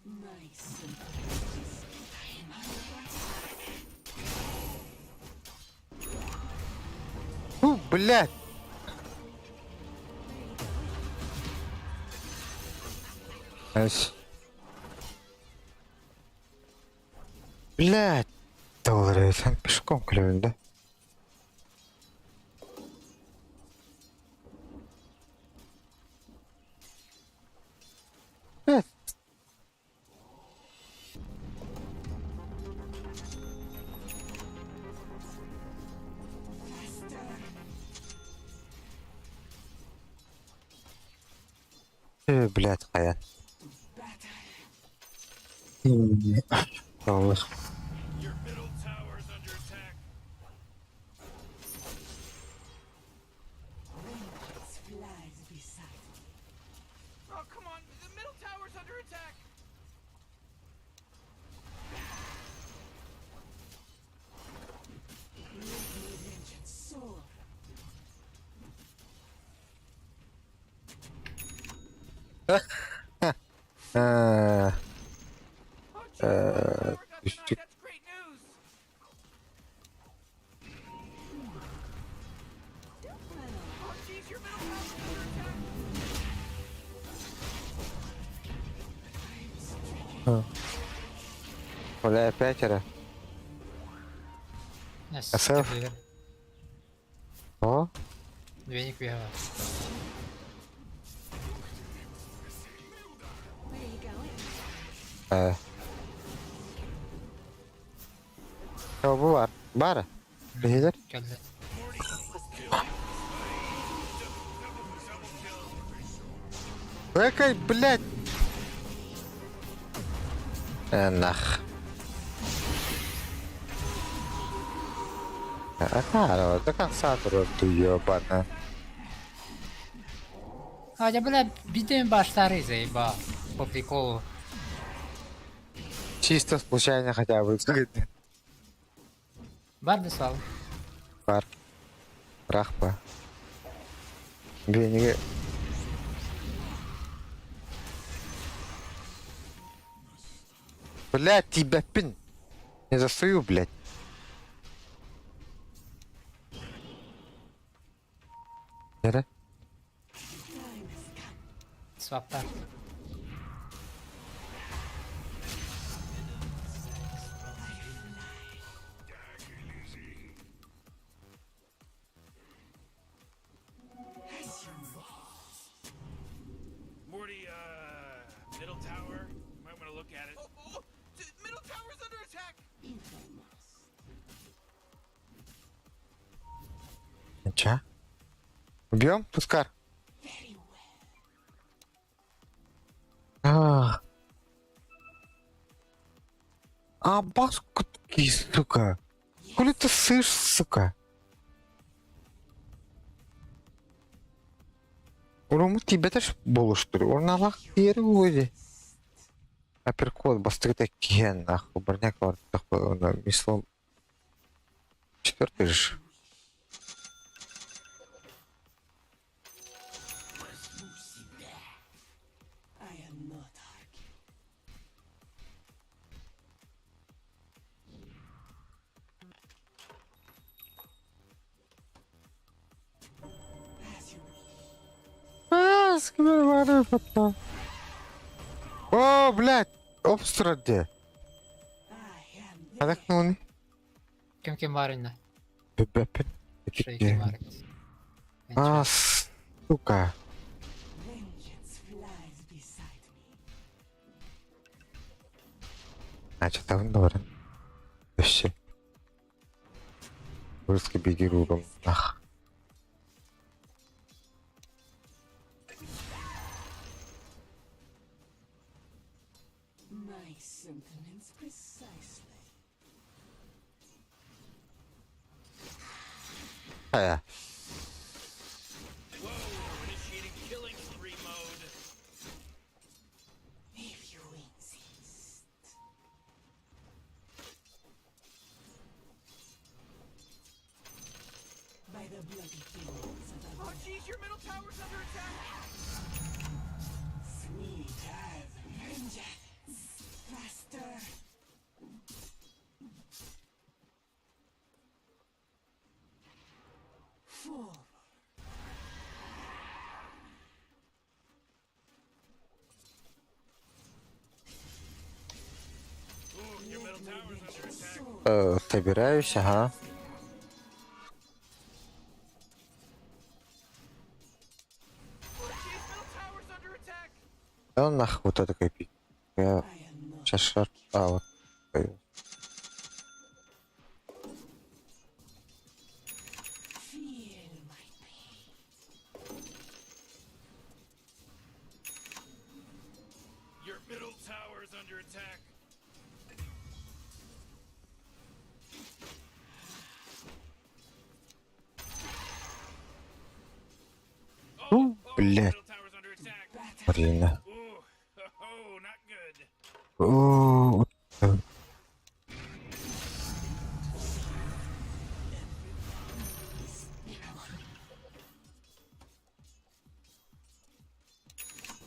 My sympathies. I am under attack. Фу, блядь. Эс. Блядь. Доллары, сен пешком клевен, да? Блядь. Блядь, хайа. Доллар. Your middle tower's under attack. Vengeance flies beside me. Oh, come on! The middle tower's under attack! Let my vengeance soar. Э, Oh, jeez, my tower got denied. That's great news! Oh, jeez, your middle tower's under attack! Бля, пятеро. Yes, СФ. две. О, Две не Where are you going? э. Бу бар. Бар. Биһилэр. Кэллэ. Экай, блядь! Э, нах. А, до конца ты ебана. А, я, бля, бидем баштары заебал. По приколу. Чисто случайно хотя бы. Бар десал. Бар. Рахпа. Бенеге. Блядь, тебя пин. Не засую, блядь. Нere? Сваптар. Morty, middle tower. You might want to look at it. Oh, oh, middle tower's under attack. Че? Убьем? Тускар. А. А баску сука. Хули ты сышь, сука? Уруму тебе тоже болуштур. Орналах yeri вроде. Апперкот бастырыта киен нахуй. Броняк var. Мислом. Четвертый же. I am not arguing. As you wish. А, сквер потом. О, блядь, обстраде. I am А так ну не. Кем кем барина? Бэпэн. Шейки барин. А, сука. vengeance flies beside me. А, что там добро. Вообще. Русский беги ругом. Ах. My sentiments precisely. А, Whoa, initiating killing spree mode. If you insist. By the bloody demons of Oh, jeez, your middle tower's under attack. Sweet as vengeance. Faster. Forward. Ooh, your middle tower's under attack. Собираюсь, ага. Oh, jeez, middle tower's under attack. Да он нахуй вот это копи. Я сейчас шар... А, вот. появился. Feel my pain. Your middle tower's under attack. Ну, блядь. Middle tower's under attack. Блин. Ooh, oh, not good. О, вот это.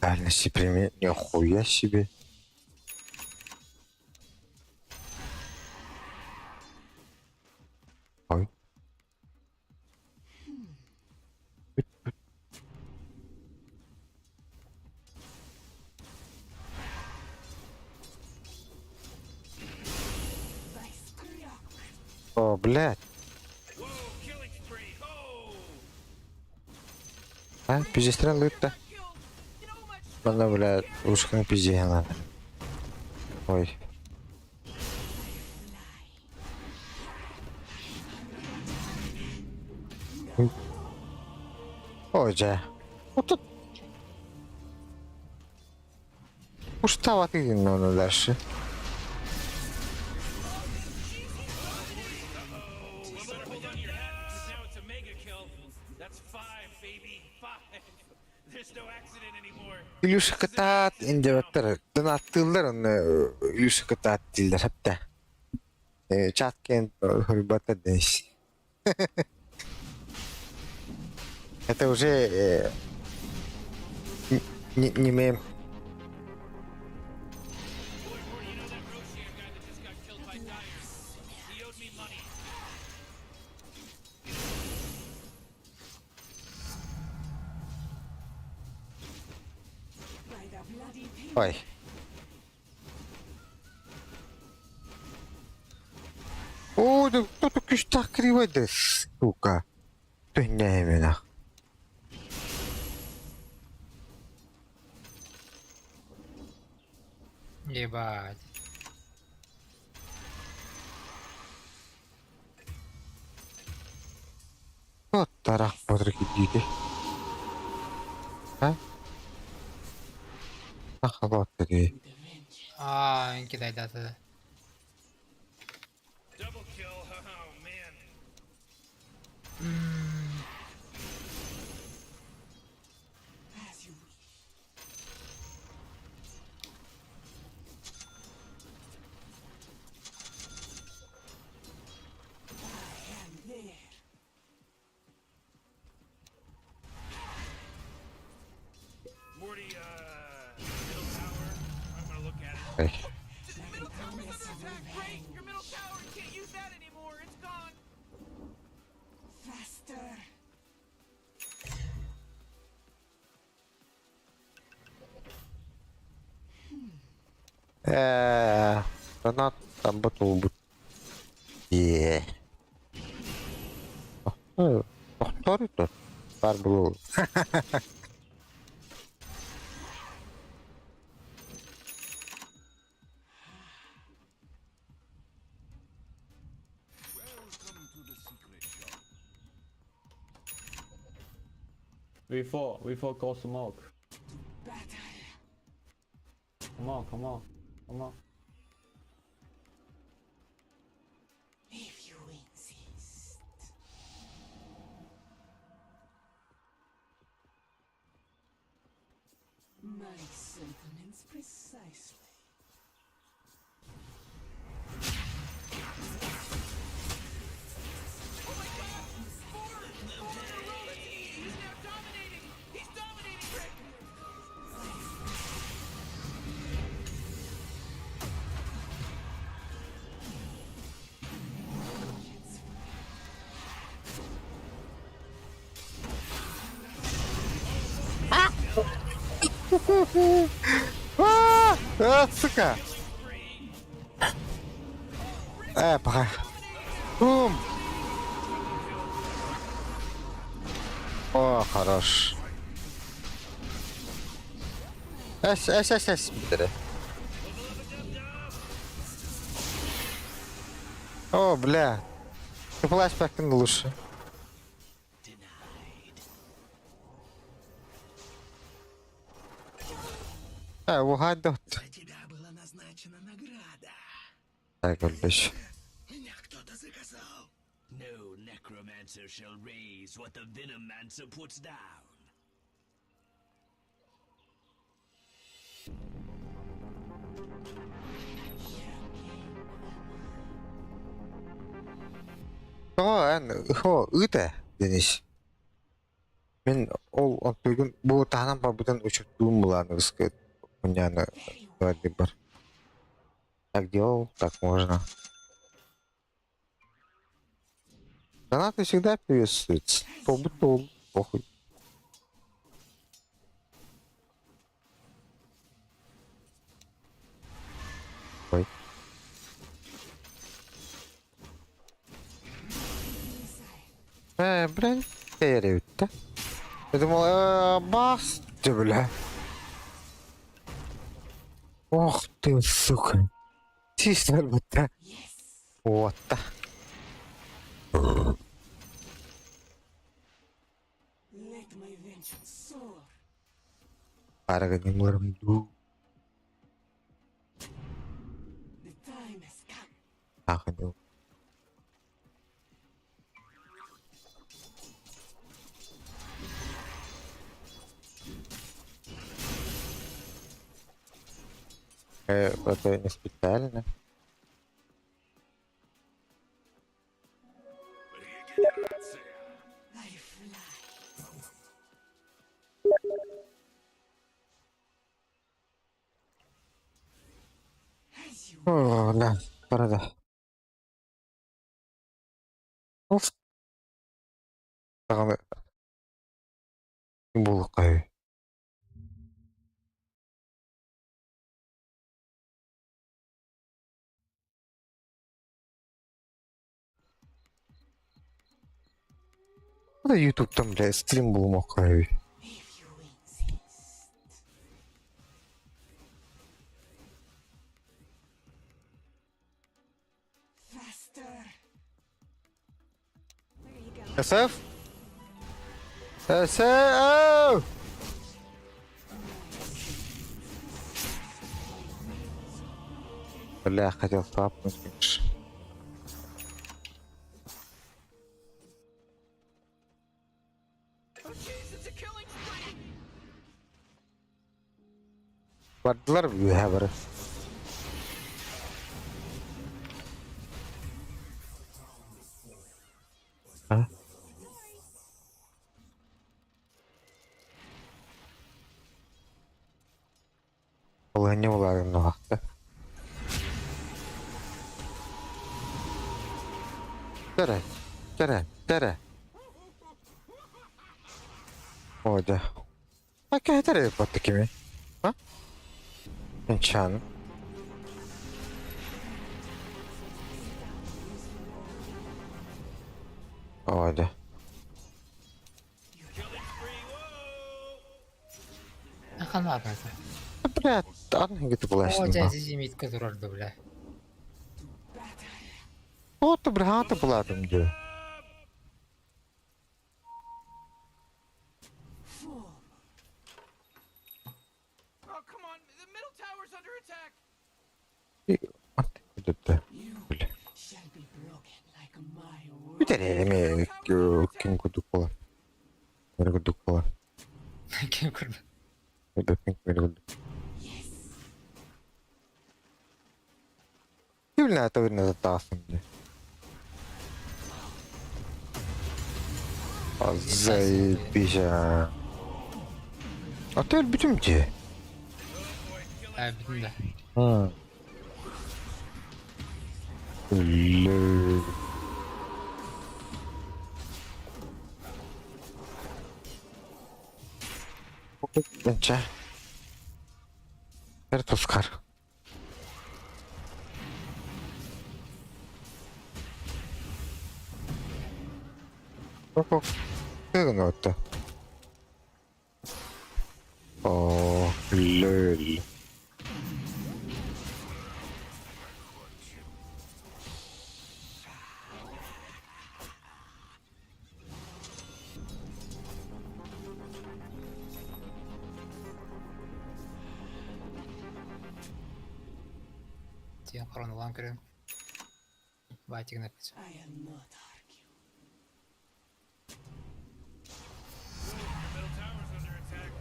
Дальности применения. Нихуя себе. Ой. О, блядь. Whoa, killing spree. Oh! А, пиздец, лыпта. Она, блядь, ушками пизде надо. Ой. Оо дьэ. Отут. Устават игин ону дальше. Илюша кытаат индиэбэттэр донаттыыллар онно Илюша кытаат дииллэр хэптэ. Чат киэн хөрбата дэс. Это уже не, не мем. Ой. Оо, да кто-то күстэх кривой да, сука. Түннээминэ. Ебать. Вот тарах бодры кидиити. А? Ах, вот такие. Аа, кидайдаты. Double kill. Oh man. As you wish. I am there. Morty, middle tower. I'm gonna look at it. Ой. Middle tower's under attack. Great! Your middle tower. You can't use that anymore. It's gone. Faster. Донат там бутул Е. Повтори тут. Бар был. We four go smoke. Come on, come on, come on. If you insist. My sentiments precisely. Oh my god! Four! Four in a row! That's, he's now dominating! He's dominating, Rick! А, а, сука. Пока. Бум. О, хорош. С, С, С, С, бля. О, бля. Ты флешбэк лучше. Угадал. За тебя была назначена награда. Так, блядь. Меня кто-то заказал. No necromancer shall raise what the venomancer puts down. Тоҕо эн хо ыыт ээ Денис. Мин ол онтугун бу таһынан барбытын учуттуум былааныгыскы мунньааны бар. Так делал, так можно. Донаты всегда приветствуются. Побутол, похуй. Ой. Блин, перевод-то. Я думал, бас, ты, бля. Ох ты, сука. Чисто, да. Вот. Soar. Арыгынньыларым дуу, The time has come. аахынньыл. Это не специально. I fly. As you О, да, пора да. Уф. Даҕаны буолуохха үһү. Ютубтан бля стрим булмакка үһү. if you insist. Faster. Where are you going? SF? SF! Бля, хотел тапнуть, конечно. Oh jeez, it's a killing spree! Бардылар үөһэ бары. А? Олыһынньа булаарын нуһахта. Тэрэ, тэрэ, тэрэ. О, дьэ. А кэһэтэр эбит кими? А? Нчан. О, дьэ. Killing spree, whoa! Хана это. Бля, аны гыты О, буласың. дядя зимитка турар да, бля. О, ты бля, ты буладым дьэ. Forward. Oh, come on, the middle tower's under attack! Бля. You shall be broken like my word. Бүтэр эми ким курдук буолар. Мэр курдук буолар. Ким көрбө. Өйдөппүн мэр курдук. Yes. Ким это видно затасын дьэ. Заебись. а. А ты бүтүм дьэ. А, бүтүн да. М. Үлэ. Энчэ. Эр тускар. Оп. Кыгын отто. О, лөл. Тиен хоронулан көрөм. Байтигин эппит. I'll not argue. Your middle tower's under attack.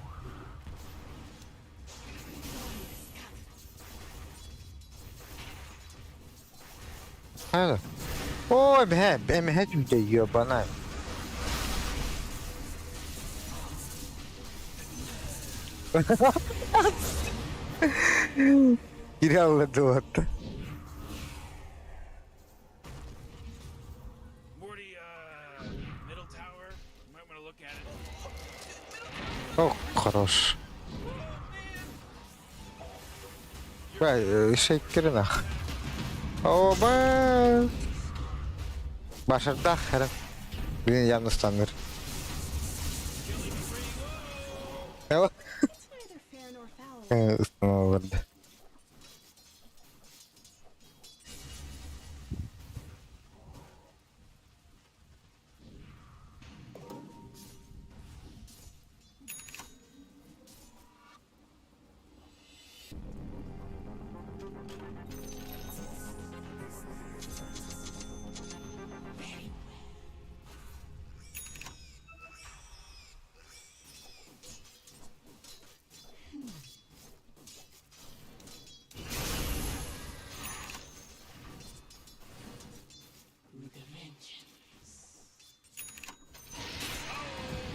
Хайда. Ой, бэ, бэ, мэ түйдэ ёбана. Киралла дуотта. Morty, middle tower. You might want to look at it. О, хорош. Бля, шейкер нах. Оба. Башардах, харам. Блин, явно станнер. Эла. It's neither fair nor foul. Установлен.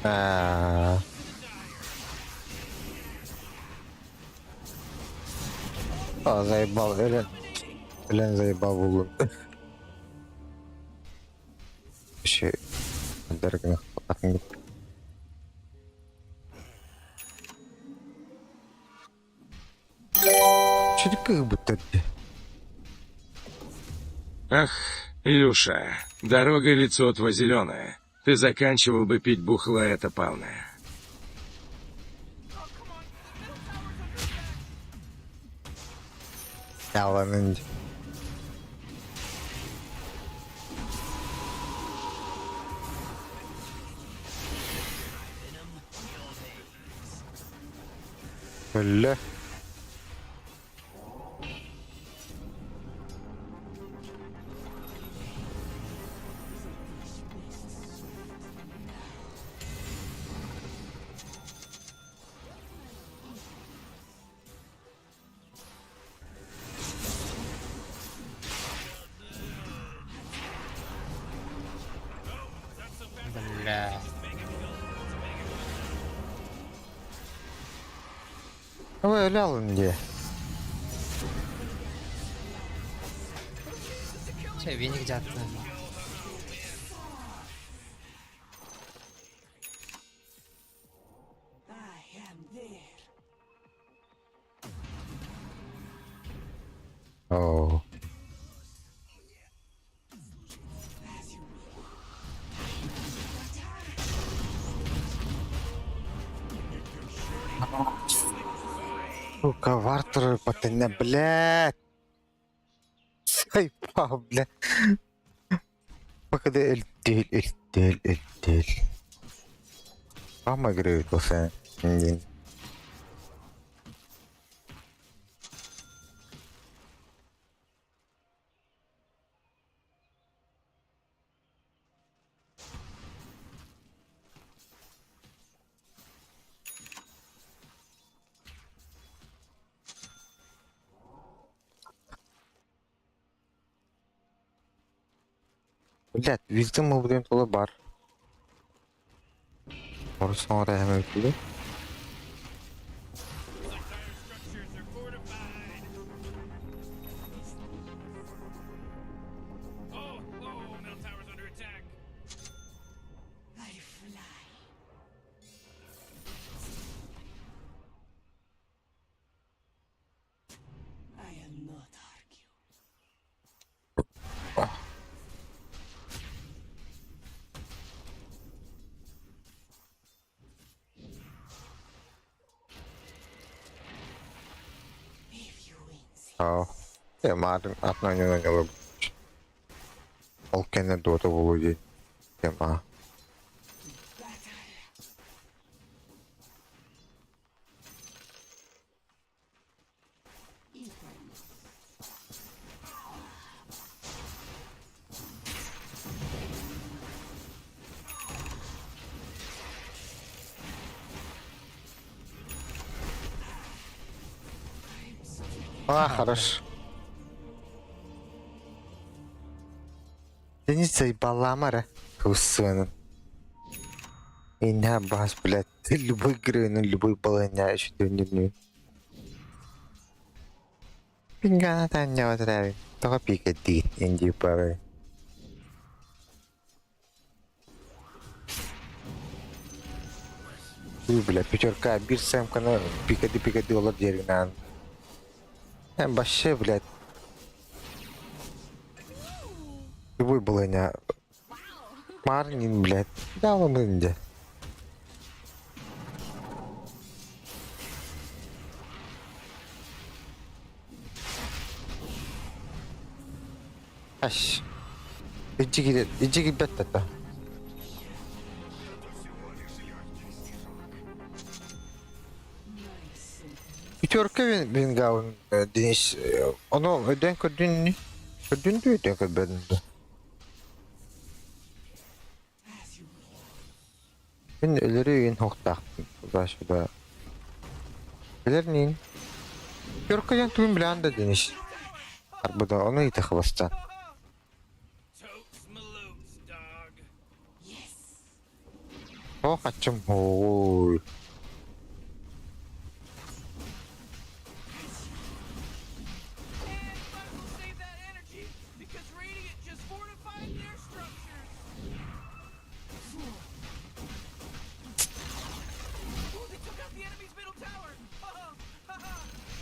Аа. А, заебал, Элен. Элен заебал буллум. Еще дорогих Ах, Илюша, дорога лицо твое зеленое. Ты заканчивал бы пить бухло это павное. Яланын. Өллө. Бля. Ой, өлө дии. Че, веник жатты. I am there. Оо. As you will. Сука, вартеры потына, блядь. Заебал, блядь. Пока эльтель, эльтель, эльтель. Мама играет после. Блядь, wisdom будем тула бар. Орсон рэхме өтүлү. Oh, oh, middle tower's under attack. I fly. I am not argue. If you insist. Аа. Я марын атна ньола. Ол кэннэ дуота булуу дии. Тема. Battle. If I must. А, хорош. Денис заебала мара. Хусуна. И на бас, блядь. Ты любой игры, ну любой полыня еще не Пингана таня вот это. Того пика ди, инди пары. Уй, бля, пятерка, бир сэмка на пикади пикади олар деринан. Вообще, блядь. Любой полыня. Марнин, блядь. Дала мынде. Аш. Иджиги, иджиги беттета. Пятерка вингаун, Денис. Оно өдөн көрдүн көрдүн өдөн көрбөдүн. As you will. Мен өлөрү үйін хоқтақ. Туда-сюда. Билер нин. Пятерка ден туын билан да Денис. Арбуда оны итах бастан. Totes malotes, dog. Yes. Тоҕо хаччым һуой.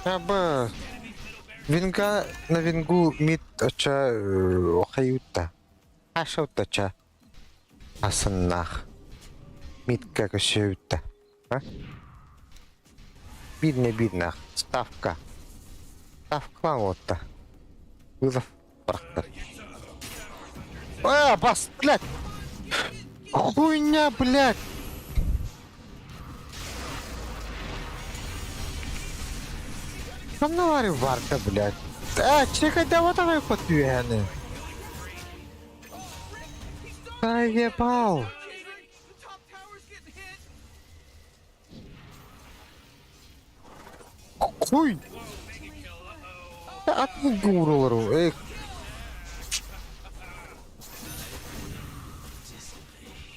Аба, винга на вингу мид оча хайутта. Ашаутача асыннаах. Мидка көсөөбүттэ. А? Бирне бирнах. Ставка. Ставкалаан уотта. Вызов барахтар. А, бас, блядь! Хуйня, блядь! Ханна баар барда, блядь? Э, чекайдаабатаҕай хот үөһэни. Заебал! Хуй! Атын гурулару, эй.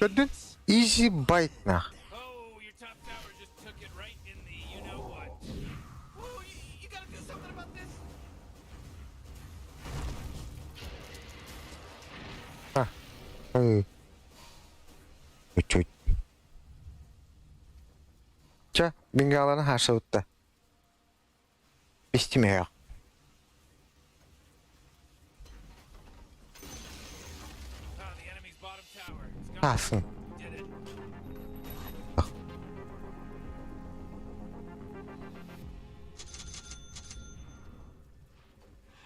Көрдүн? Easy bite нах. А, Чуть-чуть. Чэ, бингаланы хаашыбытта. Истимэһэх. Хасын.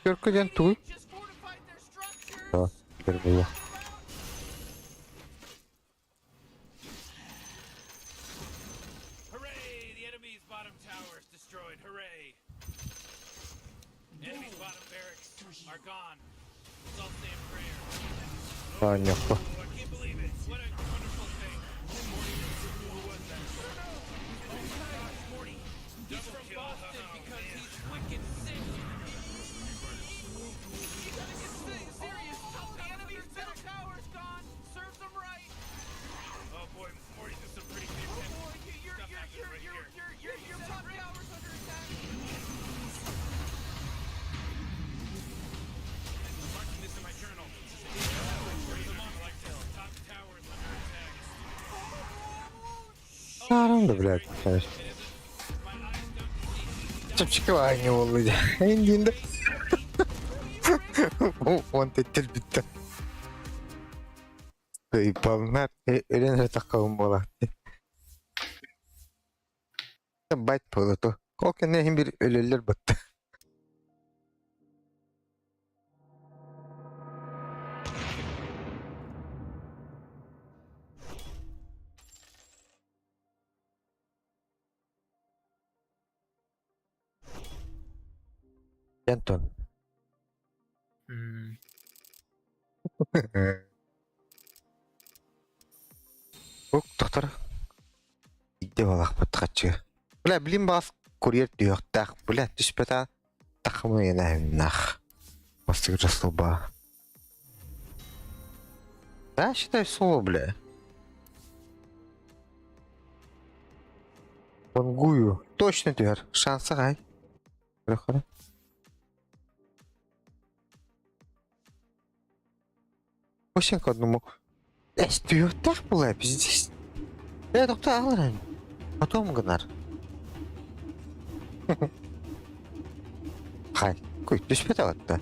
Көркө диэн тугуй? Көрбүлэ. Hooray! The enemy's bottom tower is destroyed. Hooray! Enemy's bottom barracks are gone. Let's all say a prayer. Оонньуохпут. Oh, I can't believe it. What a wonderful thing. Morty, who was that? Oh my gosh, Morty. He's from Boston because he's wicked sick. You gotta get serious. The enemy's middle tower's gone. Serves them right. Oh boy, Morty, this is some pretty big oh boy, you, are you're, you're, right you're, you're, you're, your top tower's under attack. I'm marking this in my journal. Top tower is under attack. Саарам да блядь. Чэпчэки баҕайы буолла дии. Эйиндиин да. Уон тэттэрбиттэр. Ыйбалнар өлөн эрэ таххабын буолаахтыы. Байт буолуо дуо. Ол кэннэ иһин бир өлөллөр батта. Антон. Ук тохтор. Идде балахпыт хаччы. Бля, блин бас курьер түһүөхтээх. Бля, түспэтэ тахымы енэһиннах. Бастыгыр слуба. Да, считай соло, бля. Вангую. Точно түһэр. Шансы гай. Көрөхөрө. Очень к одному. Эс түһүөхтээх буолаа пиздец. Э, тохтоо аҕалар Потом гынар. Хай, күй түспэтэ батта.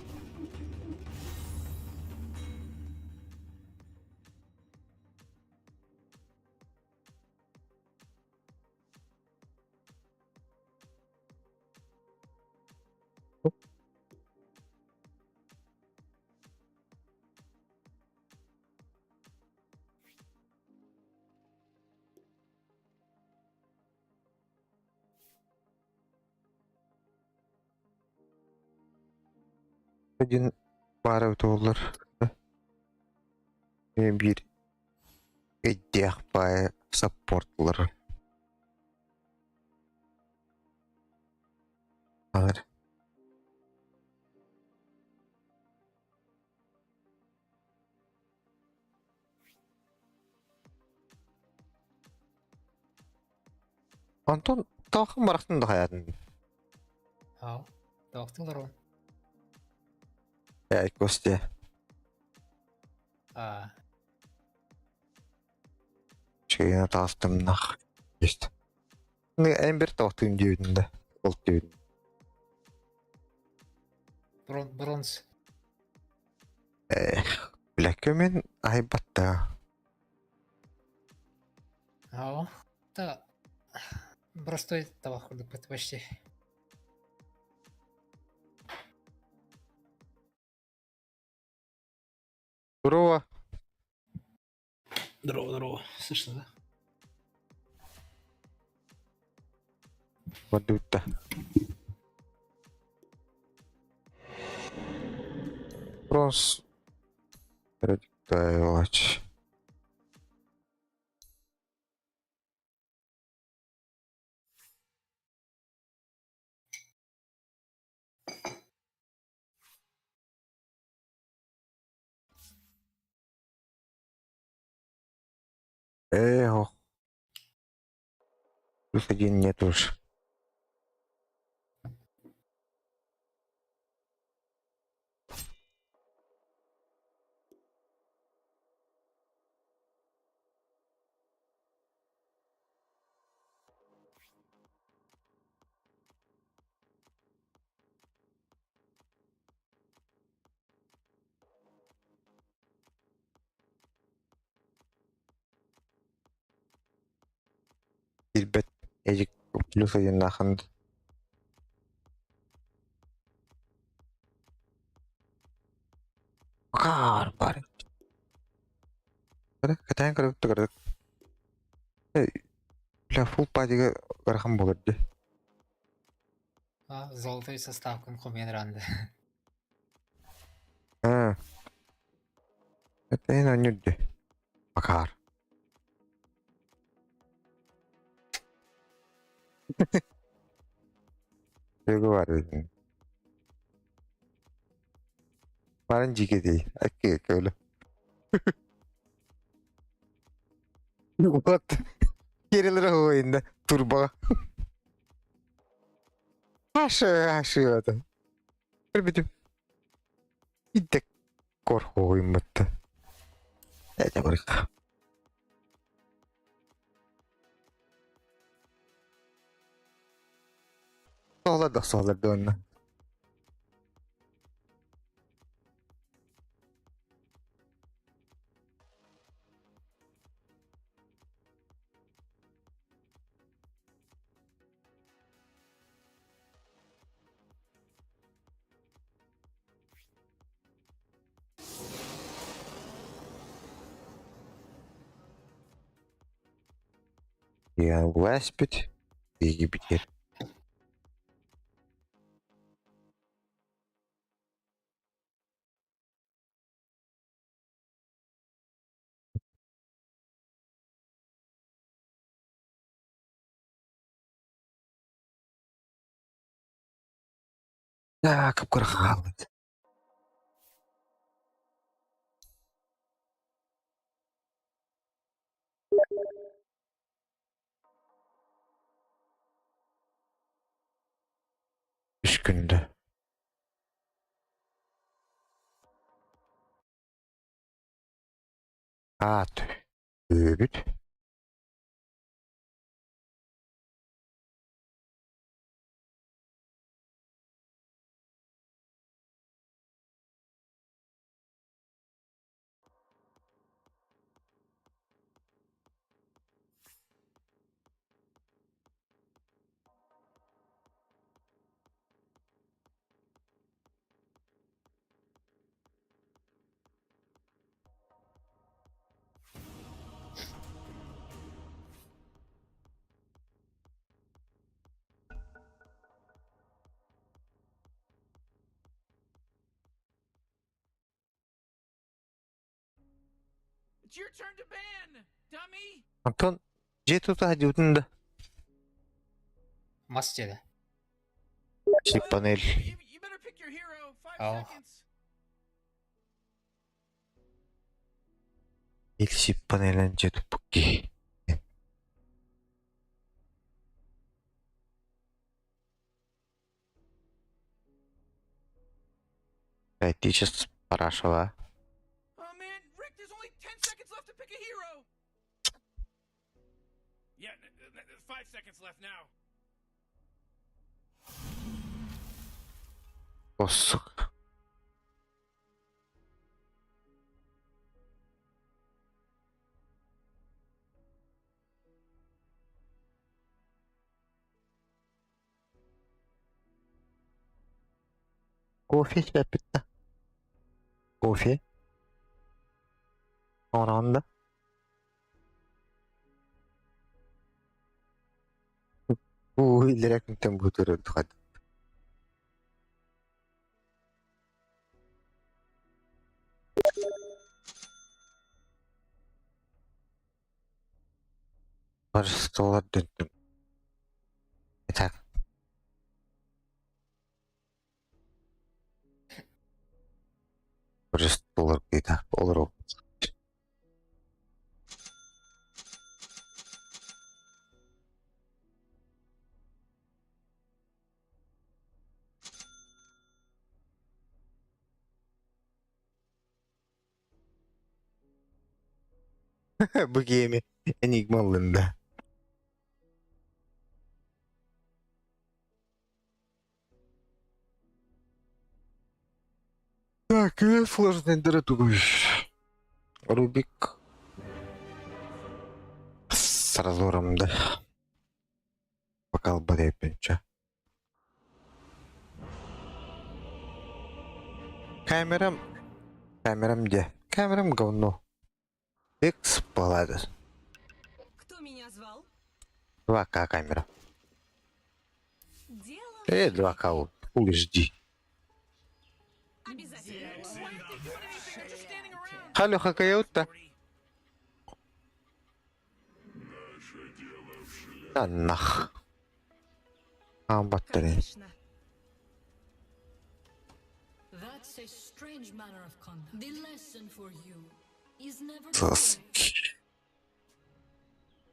Один баара бутуллар. Биир өйдөөх баайы саппортлар. Алар. Онтон тоохун барахтын да хайаатын. Ау. Тоохтун олоробун. Э, Костя. Аа. Чейна таастымнах. Есть. Эн бир тоохтуун диэбитин да. Ол диэбитин. Брон бронз. Эх, бля, мен айбатта. Ау. Та простой табах курдук почти. Здорово. Здорово, здорово. Слышно, да? Вадутта. Бронз. Радиктайлач. Эх, плюс один нет уж. Билбэт эдик плюс один наханд. Каар бар. Кэтээн көрөбүт да көрдүк. Бля, фулл патига ыарахан буолар дии. А, золотой составкын хомуйан ранды. Аа. Это оонньуур дии. Макар. Тугу баар эбитин. Барын дьиикэ дии. Акки көлө. Вот. Кириллер ойында турбаға. Ашы, ашы это. Көрбүтүм. Идде корхуймутта. Это барык. Soğlar da soğlar da onunla. Я Веспит и Юпитер. Так, кып-кыра хаалбыт. Үс күндэ. Аат үөбүт. It's your turn to ban, dummy. Онтон дьиэ тута сылдьыбытын да Мас дьиэлэ. панель Ау. Ил сип панелин дьиэ туппут киһи. Практически спрашивала. Oh man, Rick, there's only 10 seconds left to pick a hero. Yeah, 5 seconds left now. О, сука. Кофе тебя питта. Кофе. Оранда. Уу, илэрэ күнтэн бу төрөдөхөт. Барыстолар дүнтүм. Так. Барыстолар кыйта. Олору. Бу гейми Энигма ылында. Так, сложный дорогой. Рубик с разором, да. Пока пинча. Камерам... Камерам где? Камерам говно. Икс палада. Кто меня звал? 2К камера. Дело 2К, хули жди. обязательно. Халю хакаютта. Да нах. А, батарея. Конечно. That's a strange manner of conduct. The lesson for you is never to Сос.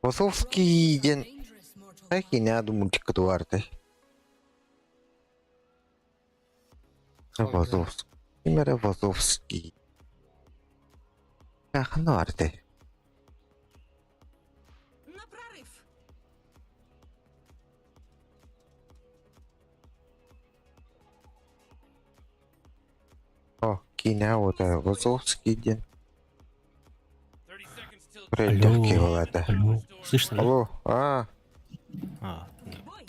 Вазовский ден. Так и не мультик Эдуарда. Вазовский. Имя Вазовский. Ах, ну арты. На прорыв. О, кино Вазовский ден. Алло, алло, слышно, да? Алло, а. А,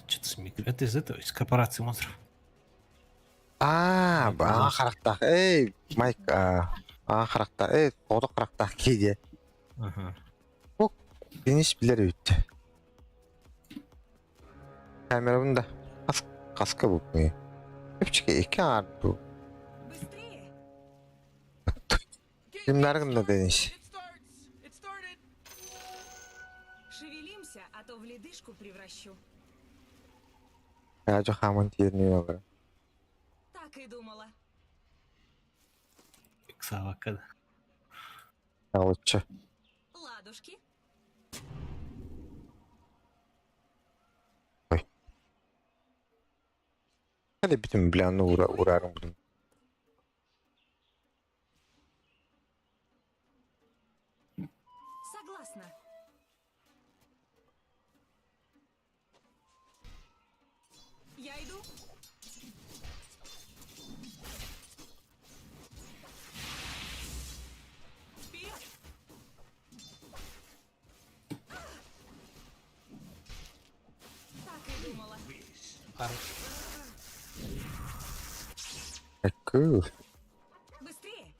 что-то с микро... Это из этого, из корпорации монстров. А, а характах. Эй, Майк, а, а характах. Эй, тоғыз характах кейде. Ага. О, Денис билер өтті. Камерамда қас қасқа болып не. Көпчіке екі ар bu. Kimler Денис? Шевелимся, а то в ледышку превращу. Я жо хамын тиерні олар. Так и думала. Иксавака. Алычы. Ладушки. Ой. Hadi bütün planını uğra uğrarım bunu. Согласна. Я иду. Вперед! Так и думала. Хорош. Cool. Быстрее!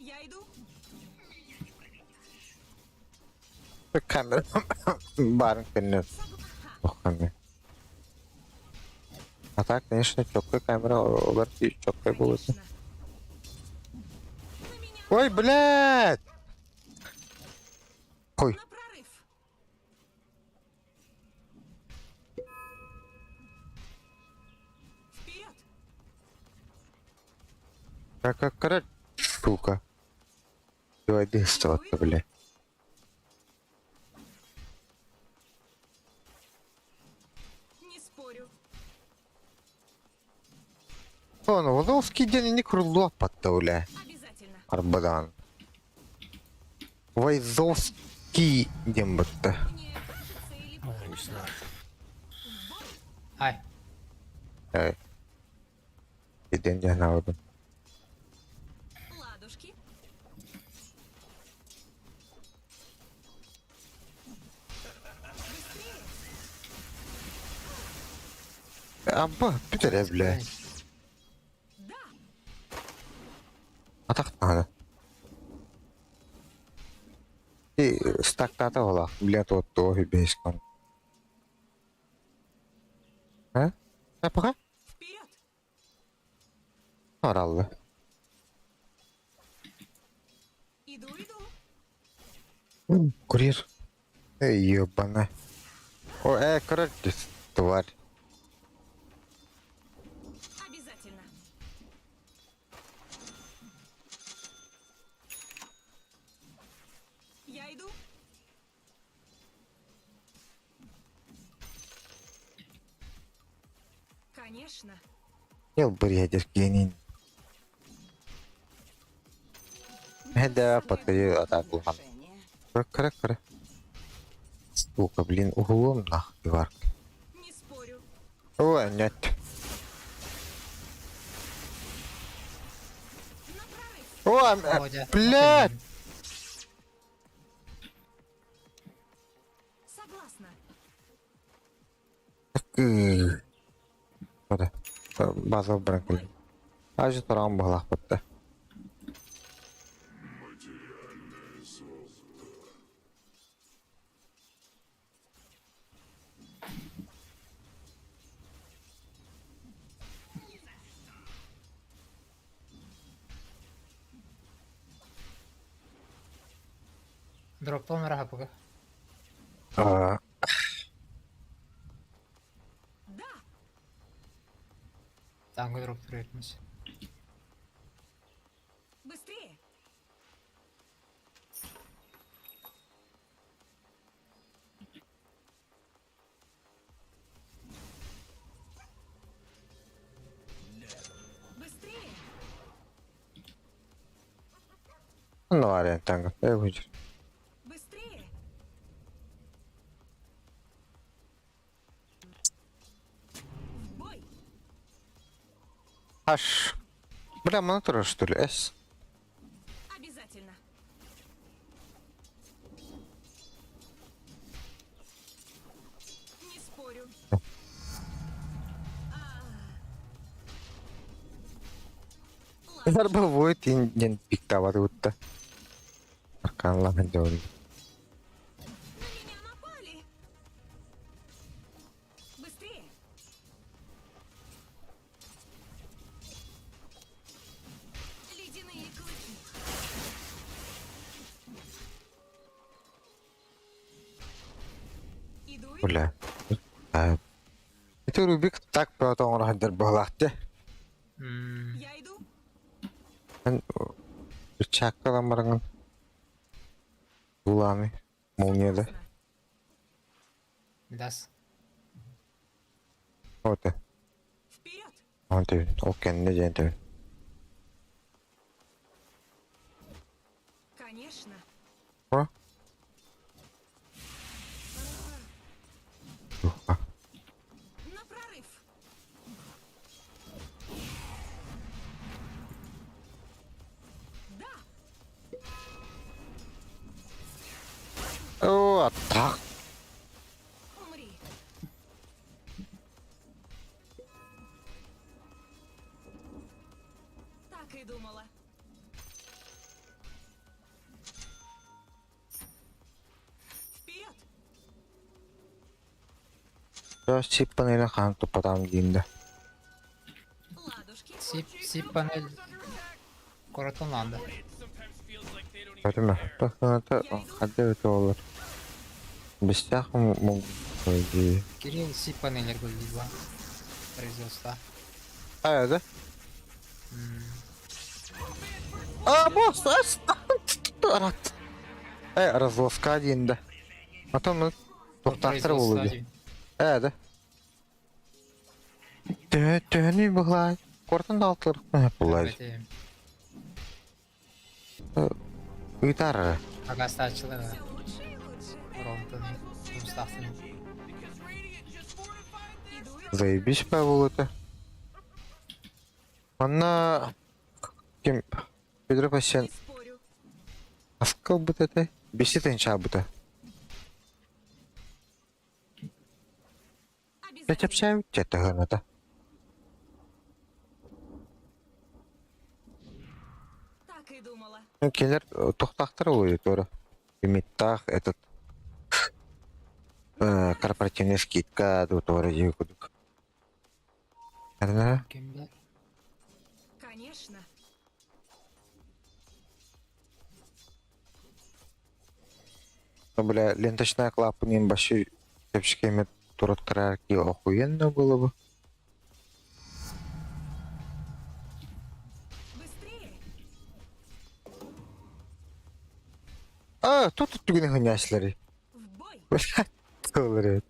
Я иду. Камера барын күннер. Охами. А так, конечно, четкая камера, олар четкая будет. Ой, блядь! Ой. Вперед! Какая штука. Давай действовать, бля. Не спорю. Ону Воловский диэн ини куруллуохпатта үлэ. Арбадаан. Войзовский диэн бытта. Ой, не знаю. Ай. Эй. Иден дьаһанаабытым. Ладушки. Ампа бүтэрэ бля. Атах наада. И стактата ола, бля, то то бейскон. А? А пока? Ораллы. Иду, иду. Курьер. Эй, ебана. О, короче, тварь. Обязательно. Я иду. Конечно. Я бредер гений. Да, подходи атаку. Кра кра. Сука, блин, углом нахуй варк. Не спорю. Ой, нет. О, Володя. блядь! Согласна. Бара. База баран кэлин. Ажы тараҕын баһылаахпытта. Дроптон раха пока. Аа, Танго дроп түрөтмүс. Быстрее. Быстрее. онно баар танго. Э, хучур. Быстрее. В бой. Аш. Бля, маны турар что ли? Эс. Обязательно. Не спорю. Зарбовой диэн пиктабаты утта. Арканлаан дьон. На меня напали. Быстрее. Ледяные клыки. Иду, иду. Бля. А. Это Рубик так потом рахдер баһылаахты. Я иду. Чаккалан бараҥын. Булааны. Молния да. Дас. Вот. Вперед. Он ты. Ол кэннэ диэн ты. Конечно. О. А. На прорыв. Да. О, так. Умри. Так и думала. Вперед! Сип панелin хаан туппатаам диин да. Ладушки. Сип, сип панель. Коротон ланда. Көрүмэ. Тохтоното хадда өтө олор. Бистях мог дии. Кирилл сип панель либо производства. А, да? А, босс, ас! Рат. Э, разлоска диин да. Потом тоқтақтыр болу ди. Э, да. Төһөнүй быһлай. Куортан да алтыларыхпын буоллар. Ыытаар эрэ. Агастааччылар Ронтон Мустафтын. Заебись Павел это. Манна ким Петр Пасен Аскал быт этэй? Бesi тынчаабыта. Дьэ чэпчээбит дьэ тыһыната. Так и думала. Кинилэр тохтаахтар олуйу туора. Лимиттаах этот корпоративная скидка дуу туора дии курдук. Арна Ким Конечно. Ну, бля, ленточная клапан им вообще чэпчэки тураттарар ки охуенно было бы. Быстрее! А, тут түгүнэ хыняшлары. В бой! Блядь, тылыры.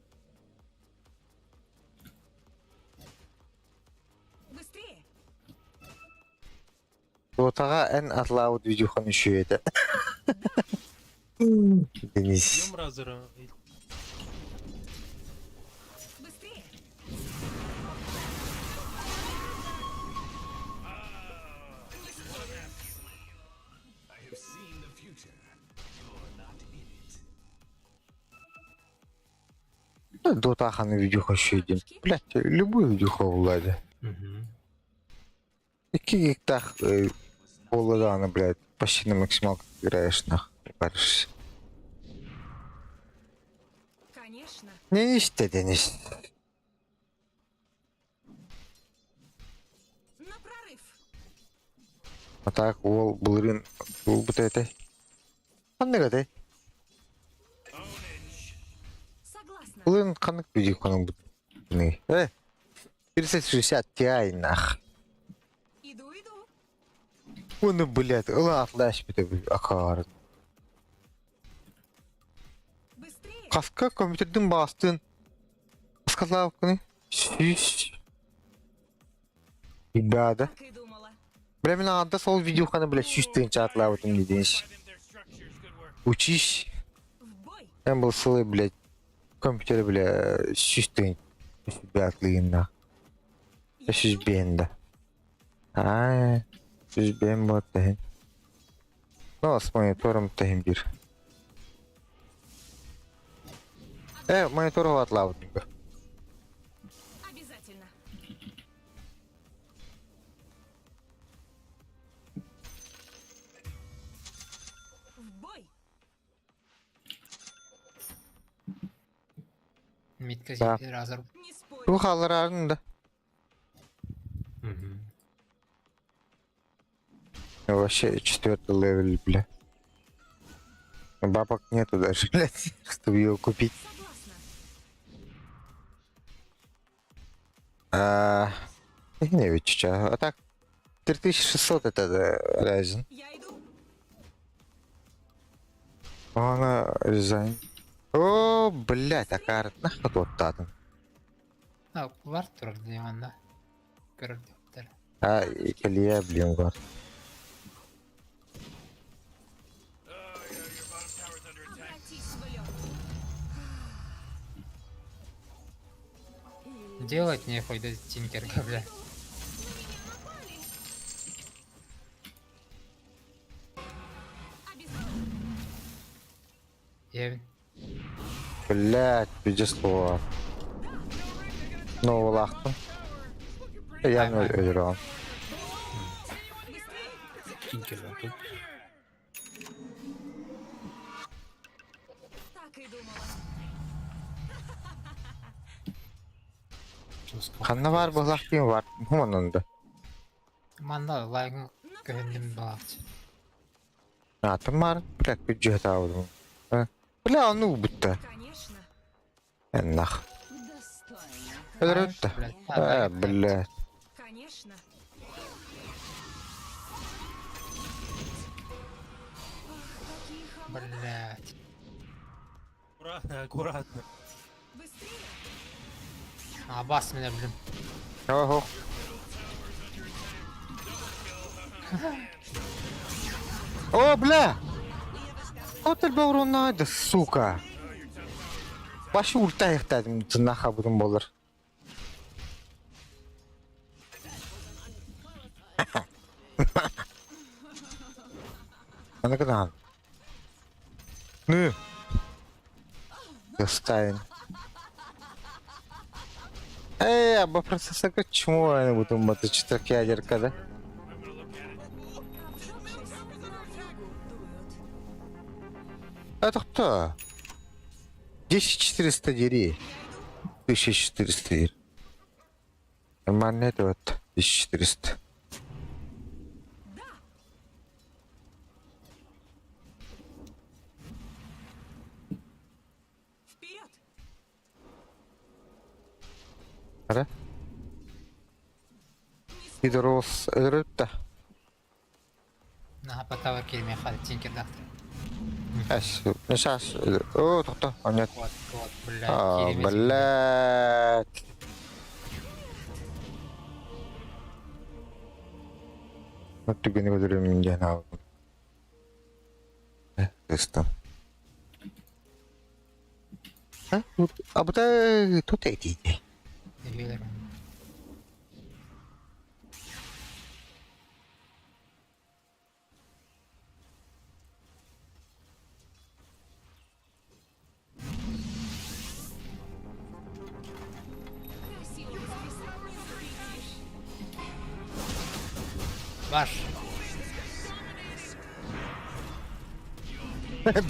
Быстрее! Дотаҕа эн атлаабыт видюхан үчүгэй этэ. Денис. Днем Разера. Быстрее! Дота ханы видюха үчүгэй диэн. Блядь, любую видюха булла Мгм. Икки гиктаах буолла даҕаны, блядь, почти на максималках играешь, нах, паришься. Конечно. Не истэ, Денис. На прорыв! А так уол былырыын булбут этэй. Ханнык этэй? Согласна. Былырыын ханнык видео бутный? Э, 3060 Ti нах. Иду, иду. Уну, блядь, ыла атлаш бите акаар. Быстрее! Хаска компьютердин баастын сказал кыны. Сүүс. Ребята. Так и думала. Бля, мен анда сол видеоханы, бля, сүүс тыһыынча атлаабытым дедеңші. Учись. В бой! Мен был сылы, блядь, компьютер, бля, сүүс тыһыынча атлыйын Сүүс биэн да. Аа, сүүс биэн буолт иһин. Ну, с монитором таһин биир. Э, монитор атлаабытым Обязательно. В бой! Митка Да. Разер. Не спорю. Бу хаалларарын да. Мгм. Вообще четвертый левел, бля. Бабок нету даже, блядь, чтобы ее купить. Согласна. А, не ведь чё. А так, 3600 это да, Ryzen. Я иду. Она Ryzen. О, блядь, а карт нахуй вот татын. А, бар турар дигән да. Көрөр А, и колея, блин, бар. Обратись в лед. Делать нехуй да тинкерка, бля. На меня напали. Обязательно. Я Блядь, пиздец слово. Ну, лахтым. Я не өлөрөм. Тинкер да тут. Так и думала. Что сказал? Ханна бар булах ким бар. Хуманында. Манда лайгын На көһүндүм прорыв. балакчы. Атым бар, блядь, бюджет алдым. Бля, ну бутта. Конечно. Нах. Достойно. Өлөрөттө. Блядь. А, блядь. Конечно. Ах, какие хамы. Блядь. Аккуратно, аккуратно. Быстрее! А бас меня, блин. Ого. О, бля! Вот элбэх уруннаҕай да, сука! Башы уртайыктадым, тыннаха будун болар. Аны гынан. Ну. Доставим. Эй, аба процессорга чмо аны бутун баты четырехъядерка да? Это кто? 10400 дери. 1400 дери. Нормально это вот. 1400. Вперед! Ара? Пидорос өлөрүттэ. Наһаа потава киирмиэхэ тинкердаахтар. Эс, ну сейчас, о, тохто, а нет. Вот, вот, блядь, А, кииримэ блядь. Вот түгэни өлөрүм диэн аабын. Кыстым. А, а бута тут эти. Билэр. Ваш.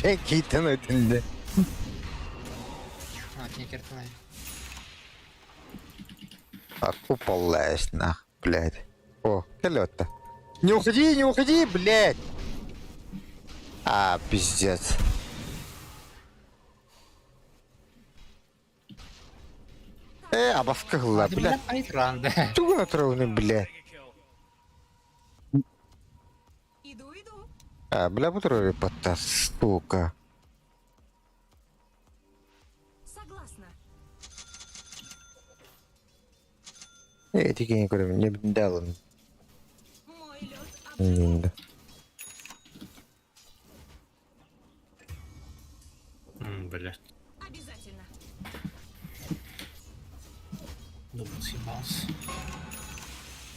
Ben кийтен өтүндө. А, тинкертанай. А куполлаешь нах, блядь. О, келётта. Не уходи, не уходи, блядь! А, пиздец. Э, абаскалла, блядь. Ранда. Тугу натравны, блядь. Иду, иду. А, бля, бутрори потта, сука. Согласна. Э, тикини көрөм, не билдалын. Мой лед Инде. Блядь. обязательно. Думал, съебался.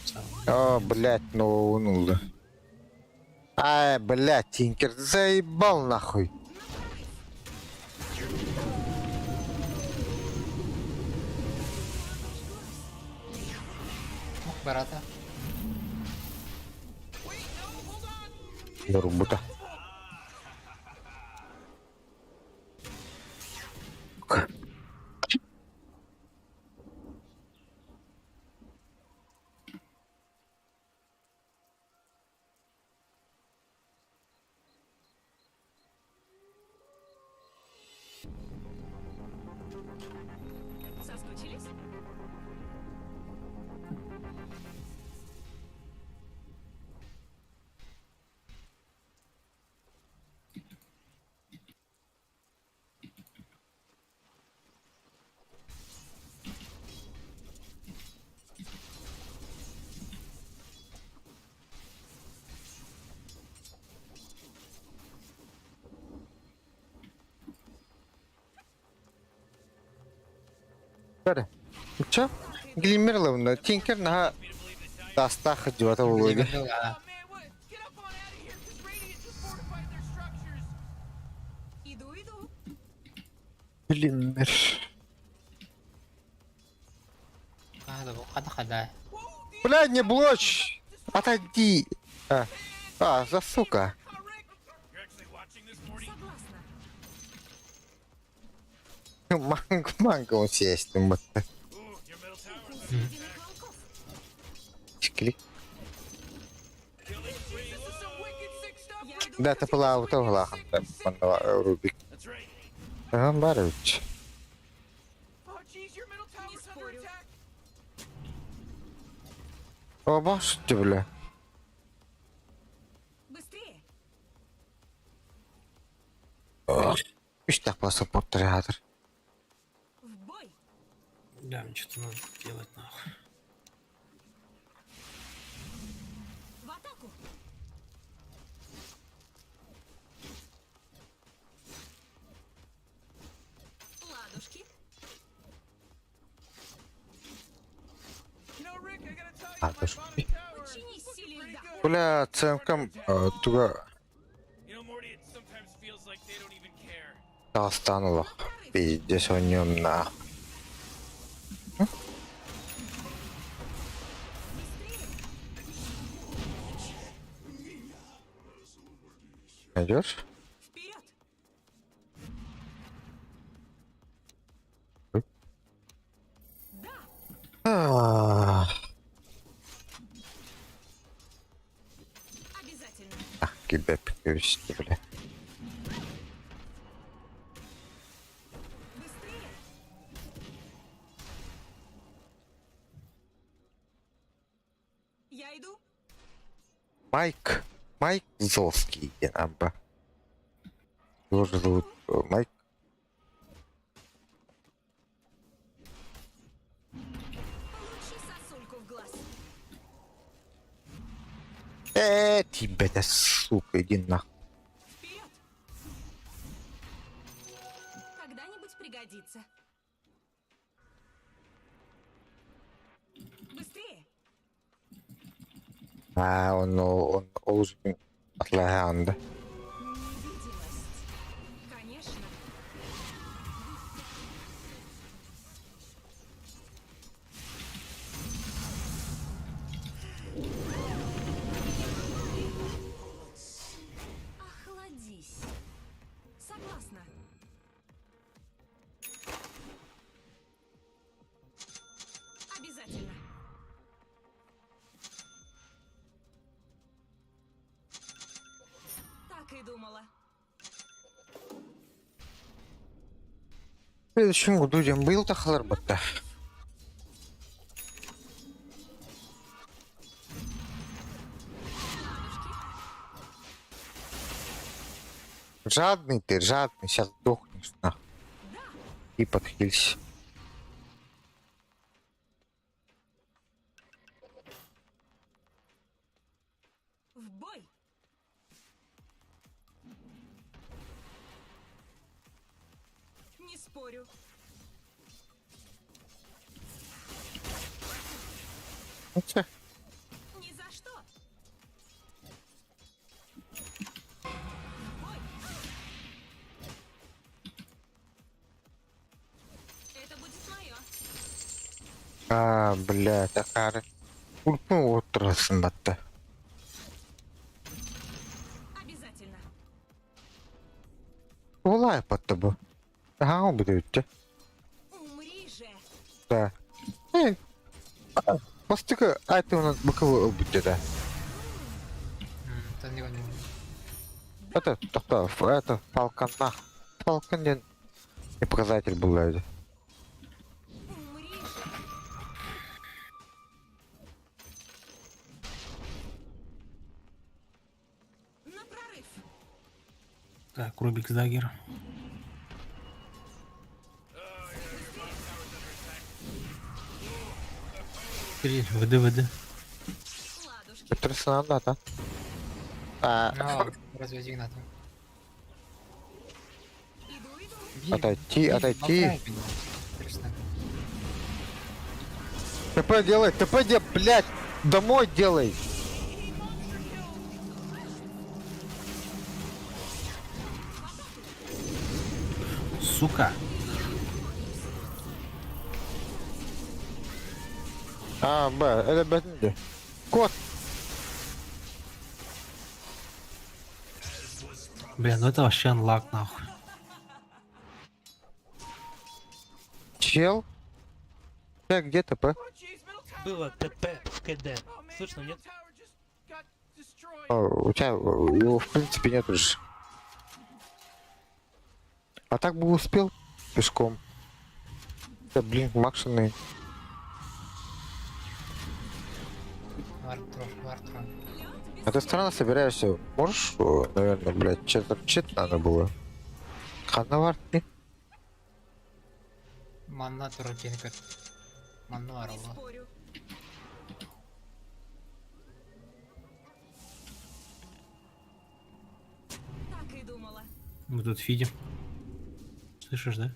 Сам. О, блядь, ну унулды. Ай, блядь, Тинкер, заебал нахуй. Ох, барата. Рубута. Соскучились? Бәрі. Чё? Глимерловна, Тинкер на дастах идиота улыга. Иду, иду. Глиммер. А, да, хада хада. Бля, не блочь! Отойди! А, а за сука. Манго, манго он съесть. Чикли. Да, это была аутоглахан, Рубик. Гамбарович. Не спорю. О, баште, бля. Быстрее. Үч тақпа саппорттар хатыр. В бой. Да, мне что-то надо делать нахуй. В атаку. Бля, цемкам туга Дагыстан олох. Пиздец о на. Найдешь? А. Ах, тебя перевести, бля. Я иду. Майк. Майк Золский, Амба. Его же зовут Майк. Получи сосульку в глаз. Тебя, сука, иди нахуй. Когда-нибудь пригодится. Быстрее! А, он уже отлага. Невидимость. Конечно. Охладись. Согласна. Обязательно. Так и думала. В следующем году дем был тахалар батта. Жадный ты, жадный, сейчас сдохнешь нахуй. И подхилься. В бой! Не спорю. Ну чё? Ни за что! В бой! Это будет мое. А, бля, такая. Ульпу отырасың батта. Обязательно. Олай батта bu. Ага, bu da Умри же! Да. Бастыка айтымынан быкылы бүтті да. Это не он. Это, тоқта, это Фалкон на. Фалкон ден не показатель был это. Умри же! На прорыв! Так, Рубикс Даггер. ВД, ВД. Петр надо, да? А, Ну, разве Игната? Отойти, отойти. ТП делай, ТП делай, блядь, домой делай. Сука. А, Б, это б, Кот. Бля, ну это вообще unluck нахуй. Чел? Так, где ТП? Было ТП в КД. Слышно, нет? А, у тебя его в принципе нет уже. А так бы успел пешком. Да, блин, макшены. Вартро, вартро. А ты странно собираешься. Можешь, наверное, блядь, что-то чит надо было. Ханавар, не? Манна туркинка. Манну аралла. Так и думала. Мы тут фидим. Слышишь, да?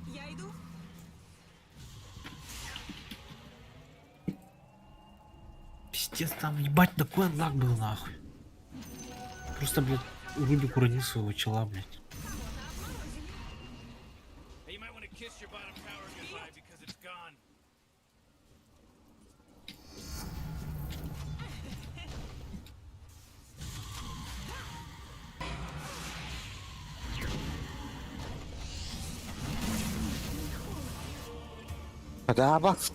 Я иду. Пиздец, там ебать такой анлак был нахуй. Просто, блядь, Рубик уронил своего чела, блядь. Hey, you might want to kiss your bottom tower goodbye because it's gone. Да, бакс.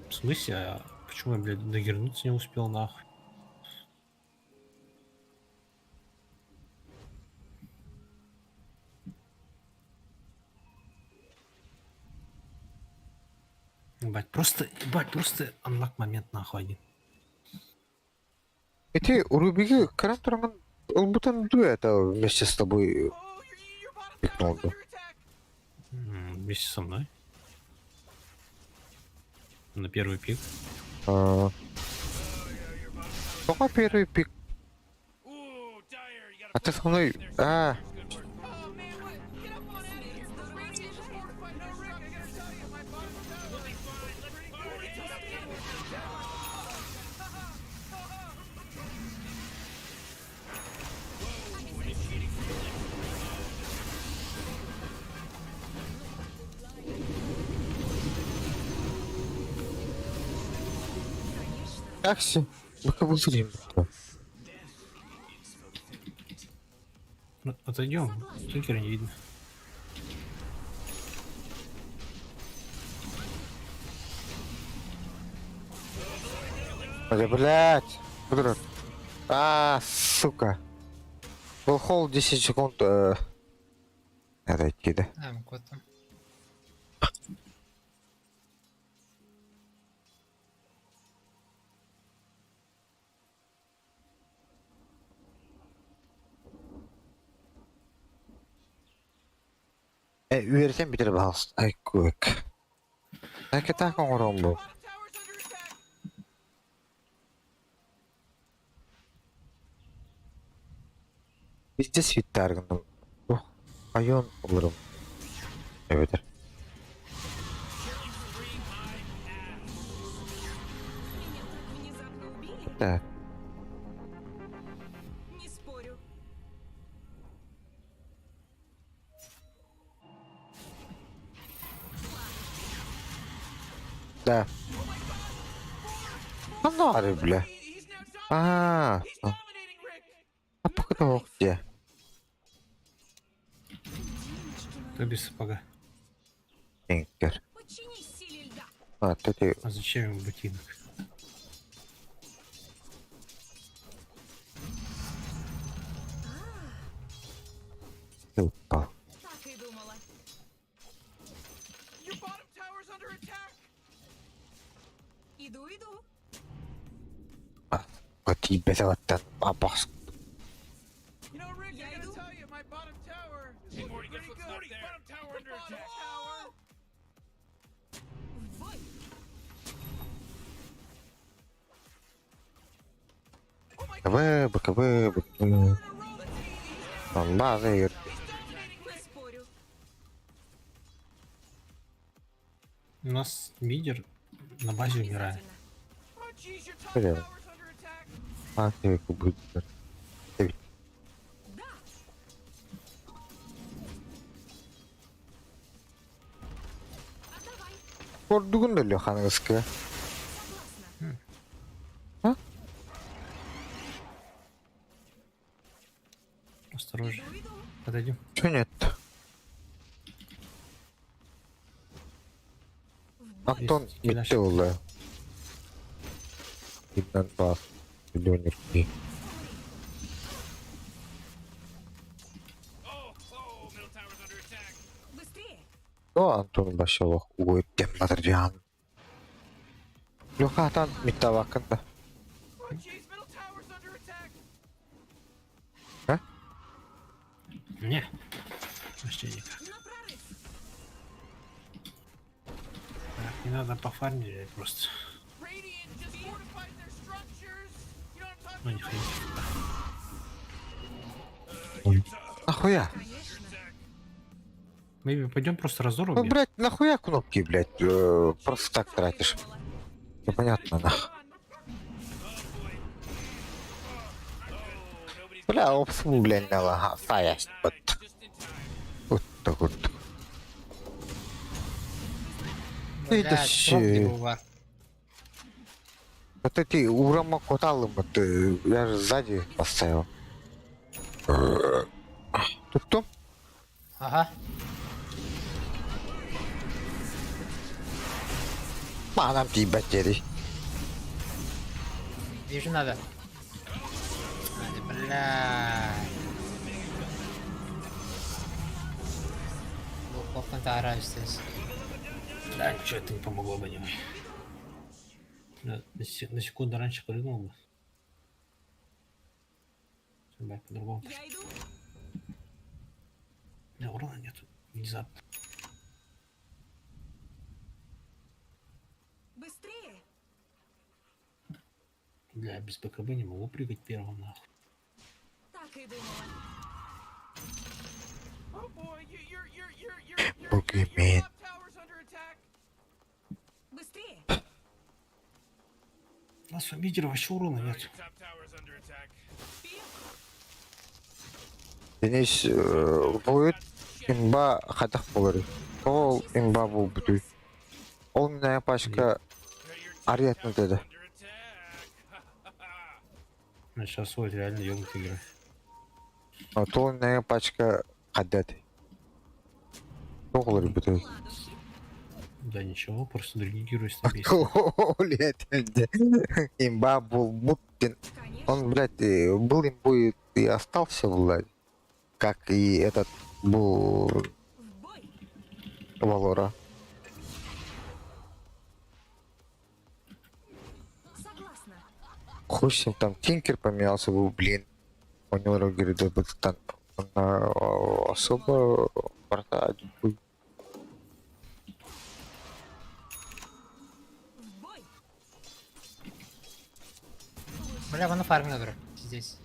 В смысле? А почему я, блядь, догернуться не успел нахуй? Ебать, просто, ебать, просто unluck момент нахуй один. Ити Рубиги көрөн тураҥҥын ылбытын дуу это вместе с тобой пикнул бы. Вместе со мной. На первый пик. А, Пока первый пик. А ты со мной... А, такси. Мы Ну, отойдем, стикера не видно. Да, блядь. Будрат. А, сука. Был холл 10 секунд. Надо идти, да? А, кот там. Үөрэтэн бүтэр баҕас. Ай, куэк. Так и так оҥорон бу. Везде свиттар гынным. Ох, айон олорум. Эбэтэр. Так. Не спорю. Да. Анары, бля. А, а. А пока того где? Ты без сапога. Энкер. Подчинись силе льда. А, ты ты. А зачем ему ботинок? Ты упал. Так и думала. Your bottom tower's under attack. Иду, иду. Тиийбэтэ абас. You know, Rick, I gotta tell you, my bottom tower is Hey, looking Morty, guess pretty what's good. not there? Bottom tower under Bottom attack. tower. В бой. БКБ, БКБ, БКБ. Там база Не спорю. У нас лидер на базе умирает. Бля. А, ты будет. Кордугун да Лехановская. А? Осторожно. Подойдем. Чё нет? Антон Метелла. Видно бас. Миллионер. Быстрее. Ну, Антон Башилов угует тем Мадриан. Леха Миттавакында. Oh, jeez, middle tower's under attack. А? Не. Вообще никак. На прорыв. Так, не надо пофармить просто. Radiant just fortified their structures. You know what I'm talking Ну не ходить. Нахуя? Maybe пойдем просто разор Ну, убьем? блядь, нахуя кнопки, блядь, просто так тратишь? Непонятно нах. Бля, опсу, бля, нала, саясть. Вот. Вот так вот. Это Блядь, срок не щи. бывает. Вот эти урама коталы, вот, я же сзади поставил. Тут кто? Ага. Манам ти батареи. Вижу надо. Надо, бля. Луховкан таара здесь. Да, ничего это не помогло бы, не. На секунду раньше прыгнул бы. Блядь, по-другому. Я иду. У меня урона нет. Внезапно. Быстрее. Бля, без БКБ не могу прыгать первым, нахуй. Так и думала. Oh boy, you, you're, you're, you're, you're, you're, your Бугимен. top tower's under attack. Быстрее. У нас у мидера вообще урона нет. Your top tower's under attack. Денис будет имба хатах болар. Ол имба бул бүтүй. Ол меня пачка ариятны dedi. Under attack. Ну, сейчас вот реально ёбнутый игра. А то меня пачка хаддат. Тоғылар бүтүй. Ладушки. Да ничего, просто другие герои стабильнее. Блядь, имба был буттен. Конечно. Он, блядь, был имбой и остался, блядь. Как и этот был В бой. Валора. Согласна. Хуй с ним там Тинкер поменялся, был, блин. У него говорит, да, вот там он, особо врата один хуй. В бой. Бля, вон на фарме надо. Здесь.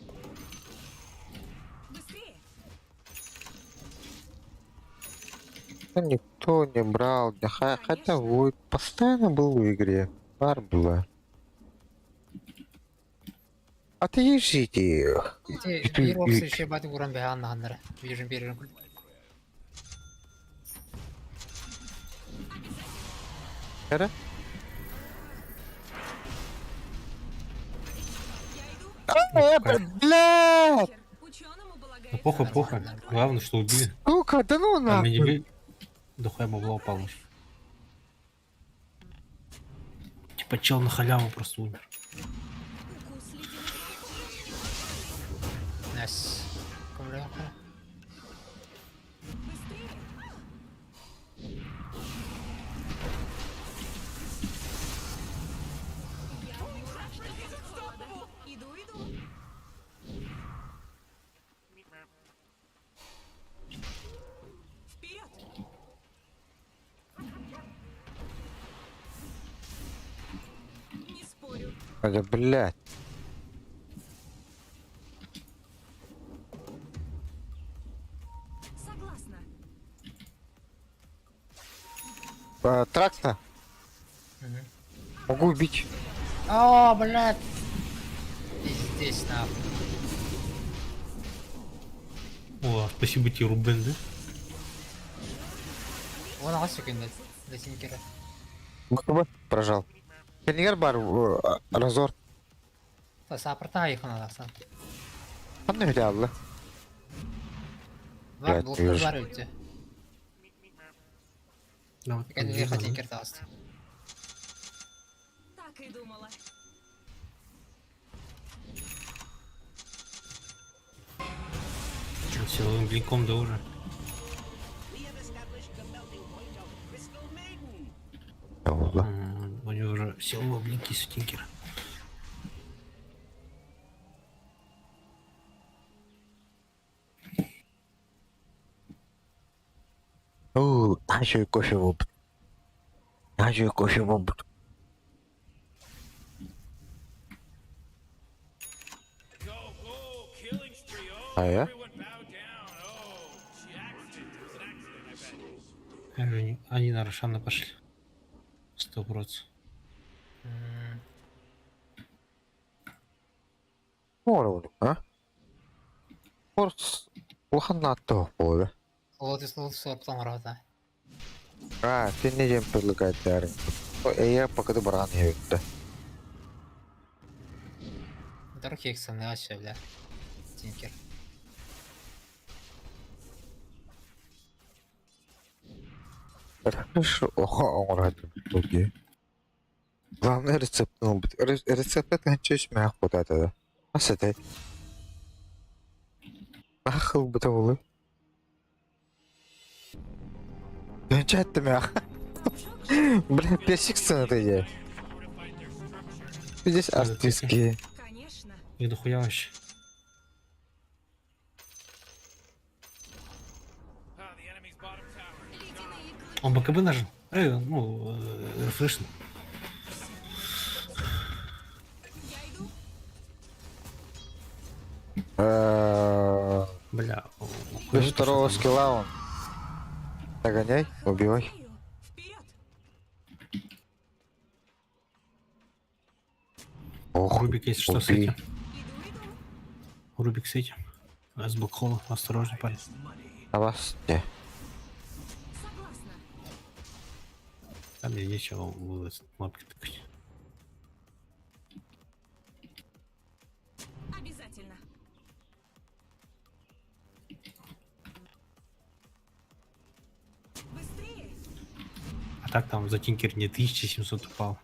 Быстрее. Да никто не брал, да, хотя Войд постоянно был в игре. Пар была. А ты езжите. Эти бироксы еще баты уран бехан наханнара. Вижу биржу. Эра? А, блядь! Ученому Да полагается... похуй, похуй. Главное, что убили. Сука, да ну А меня нахуй! били. Да хуя бабла упало. Типа чел на халяву просто умер. Укус ледяных Найс. Бля. Быстрее. Я не мурашка от холода. Иду, иду. Вперед! Не спорю. Да, блядь. Согласна. А, тракта? Могу убить. О, блядь. Здесь нахуй. О, спасибо тебе, Рубен, да? Вон ага секунду. До Тинкера. БКБ прожал. Пенигер бар, разор. Та саппорта их надо сам. Там не взял, Бар, Блядь, блок ты ж- бар өтте. Да, вот Кәдімгі поддержал, да? Тинкер тағысты. Так и думала. Чё, Силовым блинком да уже. Алла. У него уже силовые блинки с Тинкера. О, еще и кофе выб. Еще и кофе выб. Go, go, killing spree. Oh, А я? everyone bow down. Oh, gee, accident. It was an accident, I bet. Они, они на Рошана пошли. 100%. Оҥоробун, а? Форс улахан нааттаах буолла. Лотус лотус оптом рота. А, ты не диэн предлагать Эйэ пока баран иһэбит Дарк Хексен вообще, бля. Тинкер. Хорошо, оҥорон туги. Главное рецепт, ну, рецепт это мягко вот это. А с этой. Ах, быта болы. Дönчәттім мях. Бля, персик сцена я. Здесь артистские. Их дохуя вообще. Он БКБ нажал? Ну, рефрешнул. Бля, Без второго скилла он. Догоняй, убивай. Ох, Рубик, если что, с убей. этим. Рубик с этим. С блокхола. Осторожно, парень. На вас не. Там мне нечего было кнопки тыкать. Обязательно. Быстрее! А так там за Тинкер не 1700 упал.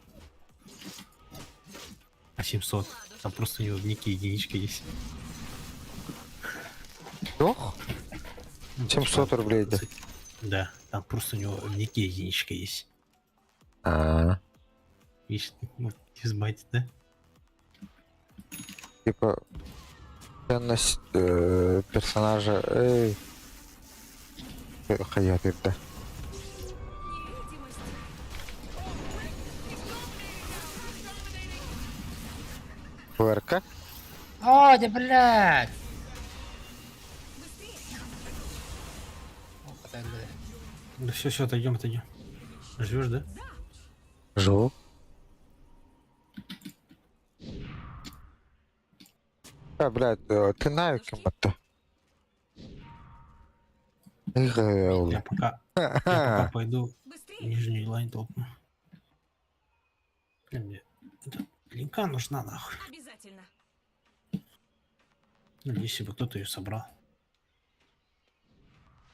А 700. Там просто у него в нике единичка есть. Ох, 700 рублей, да. Да, там просто у него в нике единичка есть. А, Видишь, ну, не да? типа ценность персонажа. Эй. Хаят, да. ВРК? О, да блядь! Да все, все, отойдем, отойдем. Живешь, да? Живу. А, блядь, ты навиком это. Я пока пойду нижний лайн толкну. Бля, мне эта линка нужна нахуй. Обязательно. Ну, если бы кто-то ее собрал.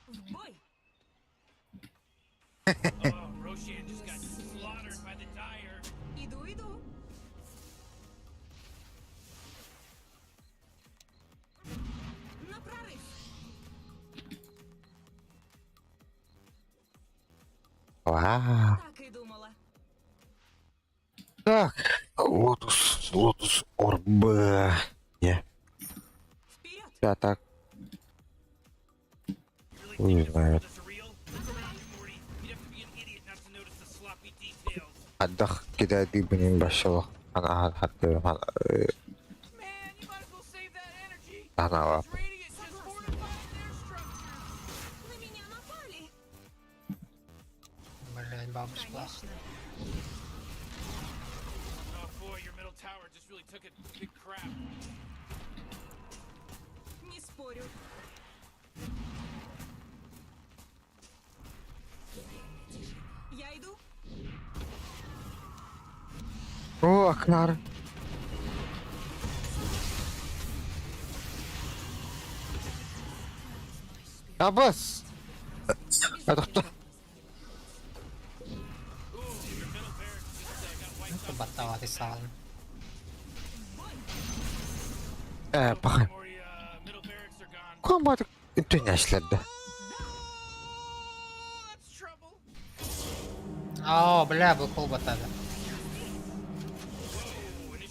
В бой! Иду, иду. На прорыв! Вау. Так и думала. Так, Лотус, Лотус Орб. Не. Я так. Не знаю. Отдох кидает дыбы большого. Она хатты. Она лап. На меня напали! Блядь, бабушка. Конечно. Oh boy, your middle tower just really took a big crap. Не спорю. Я иду. О, Акнар. Аббас! Это кто? Батава ты сам. Пахан. Комбат интуняшлерді. О, бля, блокхол батали.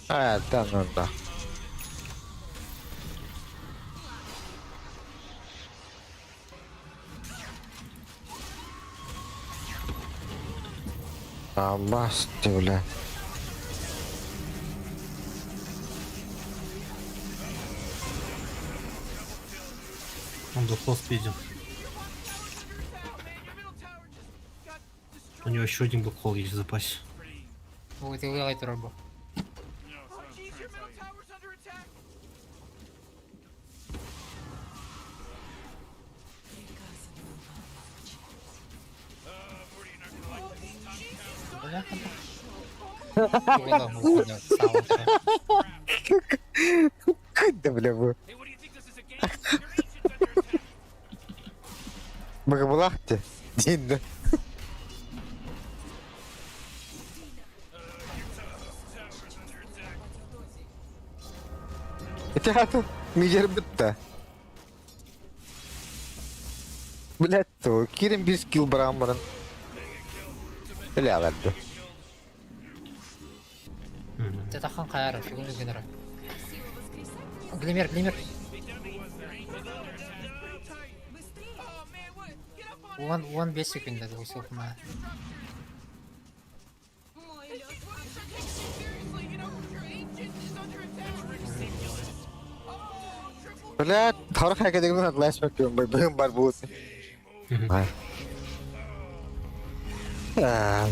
Да, ну да. Аббас, ты, бля. Он блокхол спиздил. У него еще один блокхол есть в запасе. Ой, ты вылай рыбу. Да бля бу. Быгыбылах те. Дин. Ити хаты мидер бітті. Блять, то кирим bir skill быраан баран. Эле аларды. Ты тахан каяра, фигурный генера. Глимер, глимер. Уон, уон 5 секунд, это усилка. Блять, тарах хакедегин атлас бакыyorum. Быгым бар бу. Ай. А.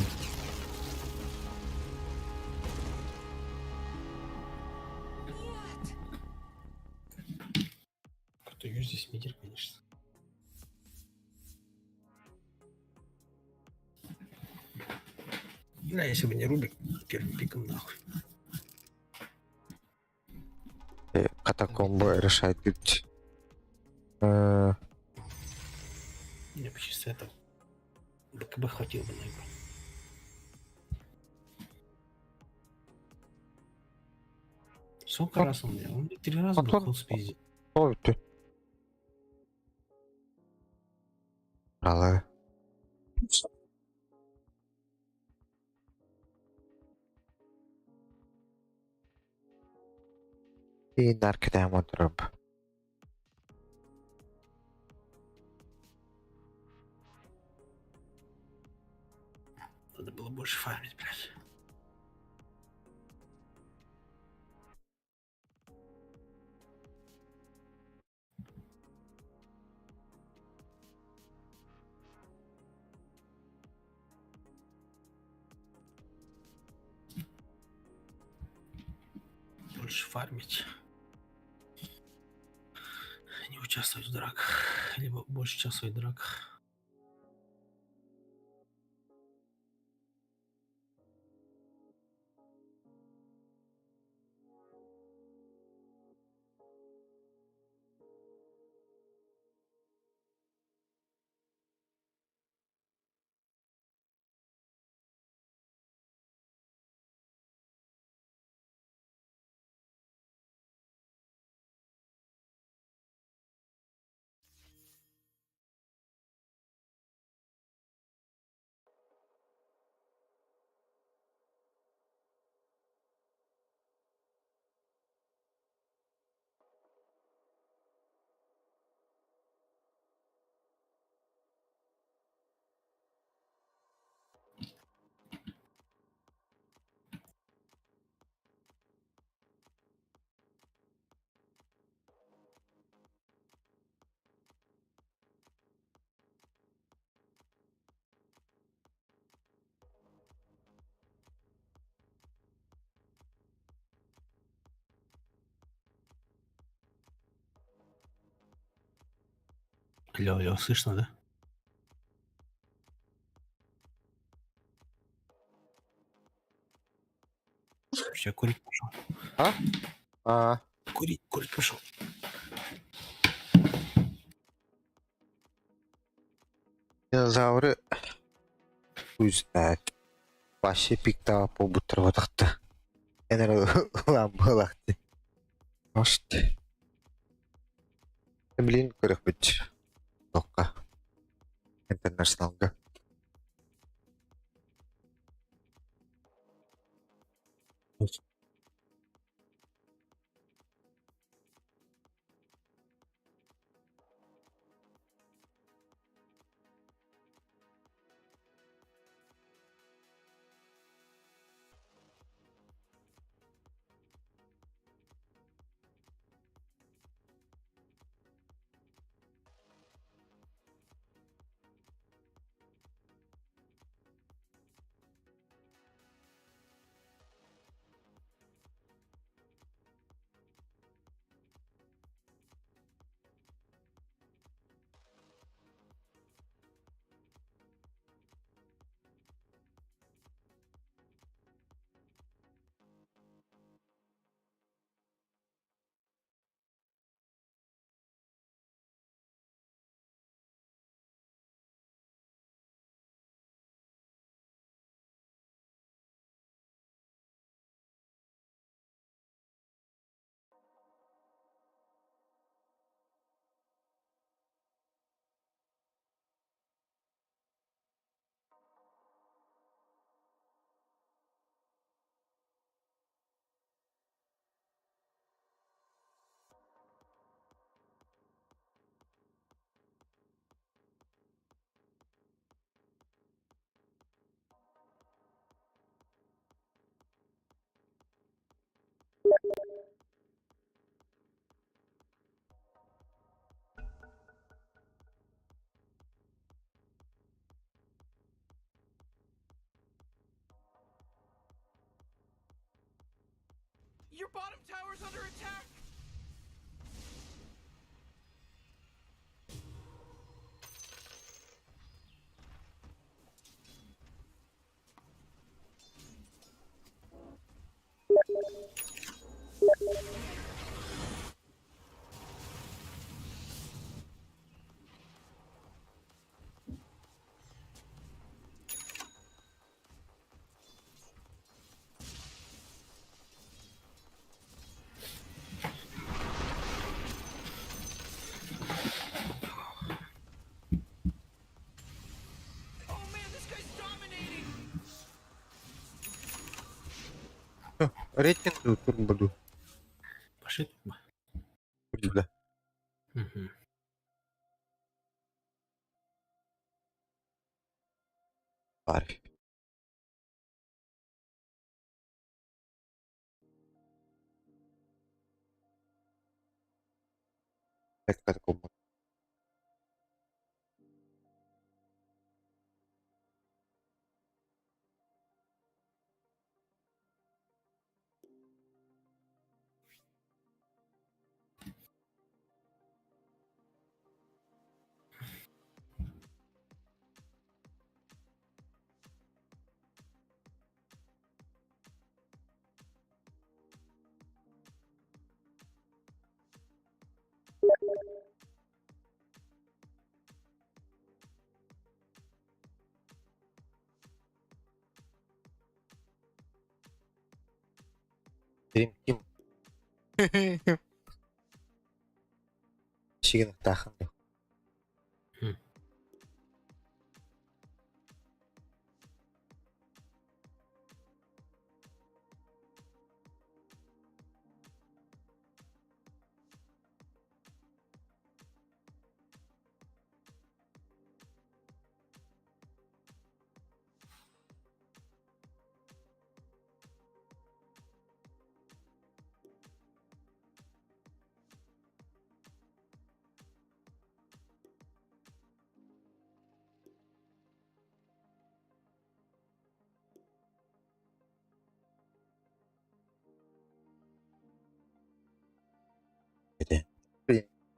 Какой-то юз здесь мидер, конечно. Бля, если бы не Рубик, первым пиком нахуй. Катакомбы решает бит. Мне бы чисто это... БКБ хватило бы на игру. Сколько раз он мне? Он мне три раза Антон- был спиздил. Ой, ты. Але. И наркотам отруб. Надо было больше фармить, блядь. Больше фармить. Не участвовать в драках. Либо больше участвовать в драках. Алло, алло, слышно, да? Я курить пошел. А? А. Курить, курить пошел. Динозавры. Хуй знает. Вообще пиктава по бутербродахта. Энер ламбалахты. Может. Блин, көрөх бит. Тоққа. Интернационалга. Your bottom tower's under attack. Oh man, this guy's dominating. Рейтинг дуу, турбо дуу. Пошли турбо. Да. Угу. Парь. Это такому. Dream Team. Сигин тахын.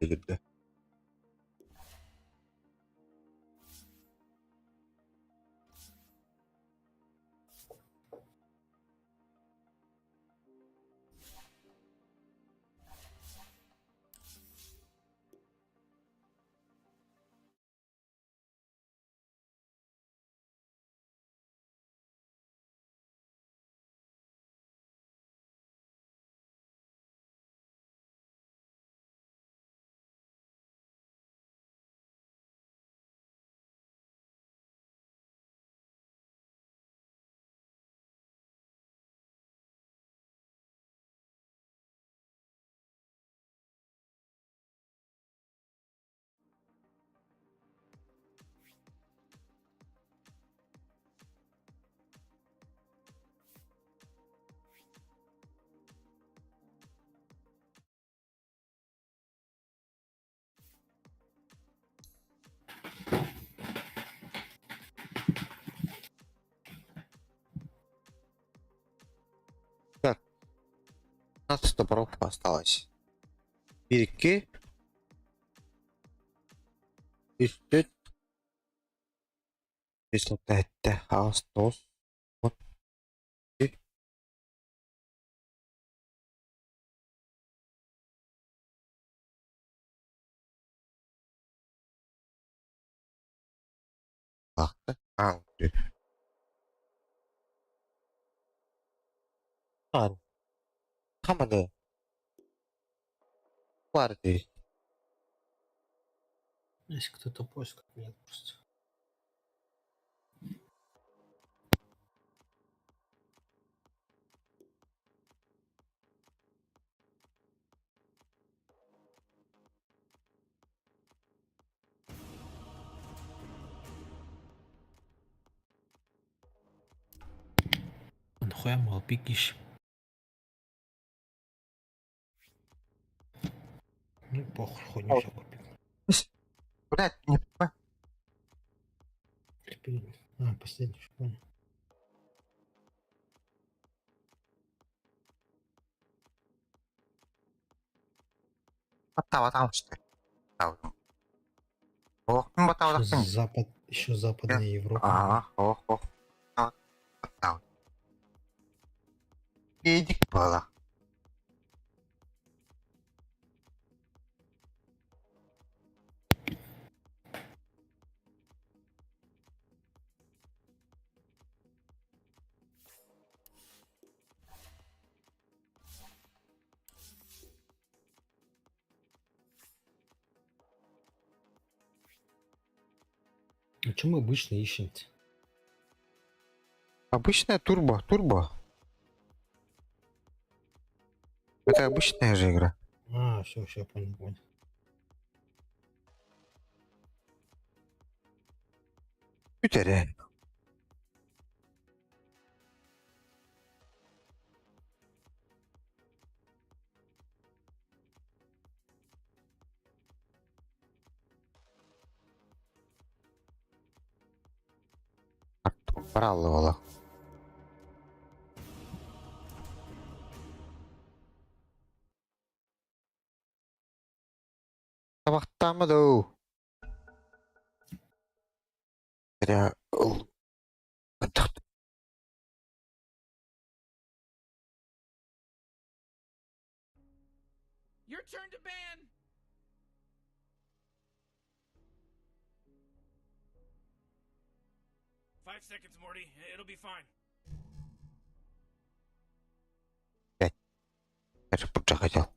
Girdi. Так. 15 топоров осталось. Переки. Үстүт. Үстүт хаос тос. Вот. Бакты. А, А, хамады. Партии. Если кто-то поиск нет просто. Нахуя мало пикиш? Ну похуй, хуйню все купил. Блять, не понимаю. А, последний, понял. Баттаабатаҕым что Ох, баттаабатахпын. Запад, еще Западная Европа. Ага, ох, ох. Баттаабыт. Иедик буола. А чем мы обычно ищем-то? Обычная турбо, турбо. Это обычная же игра. А, все, все, понял, понял. Бүт эрэ. Бараллы Табахтаама дуу. Эрэ ыл Your turn to ban. 5 seconds, Morty. It'll be fine. Пять. Я же пуджа хотел.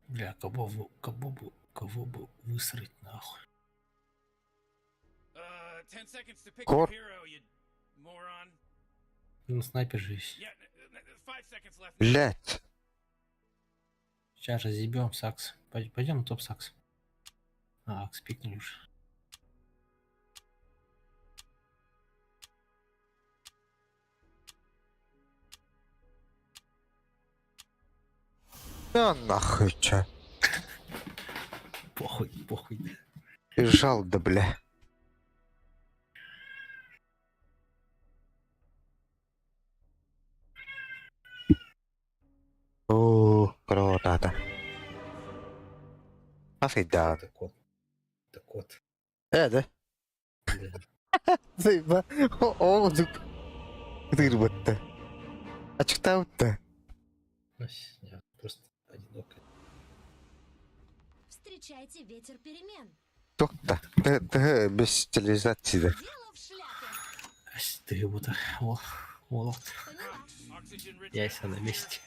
Бля, кого бы высрать нахуй. 10 seconds to pick Кор. your hero, you moron. Ну, снайпер же есть. Yeah, 5 seconds left. Блять. Сейчас разъебем сакс. Пойдем топ сакс. А, акс пикнули уже. Да нахуй чё. Похуй, похуй. Бежал да бля. О, круто. Нафига. Это кот. Это кот. Да? Да. Заеба. О, Тырбатта. Ачыктаабытта. Ну, я просто одиноко. Встречайте ветер перемен. Тохта. Ты без стилизации. Дело в шляпе. Ась, Ты вот, о, о, Поняла. Oxygen rich яйца на месте.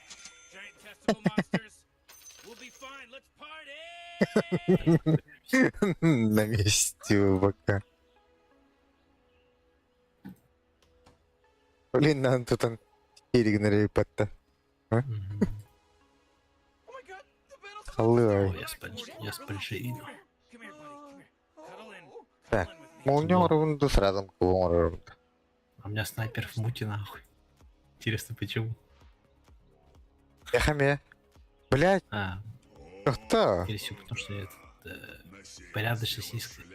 giant testicle monsters. We'll be fine. Let's party! На месте пока. Блин, надо тут он игнорировать. Мгм. Халлы. О, я с видел. Come here, buddy. Come here. Cuddle in. Так, Cuddle in with me. Молния оҥоробун сразу оҥоробун. А у меня снайпер в муте нахуй. Интересно, почему? Эхаме. Блять, А, кто? скорее всего, потому что этот, порядочность низкая.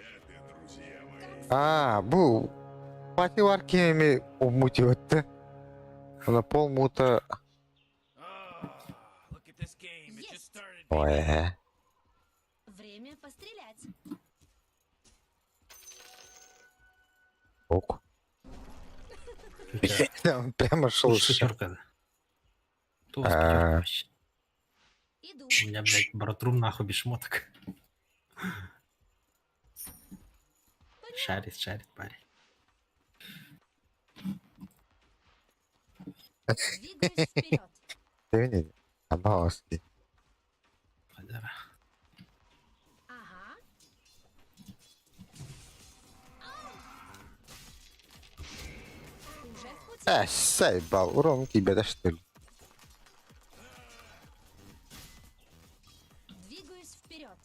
А, бу. Пати варкиями умутиватта. На пол мута. Ah, look at this game. It just started. Ой. Время пострелять. Ок. У тебя Он прямо шел. лучше пятерка, да? Кто у вас пятерка А. вообще? Иду. У меня, блядь, братрум нахуй без шмоток. Шарит, шарит парень. Двигаюсь вперед. Извини. Абаоски. Подара. Ага. Уже в пути. Заебал. Урон тебе, да что ли? Двигаюсь вперед.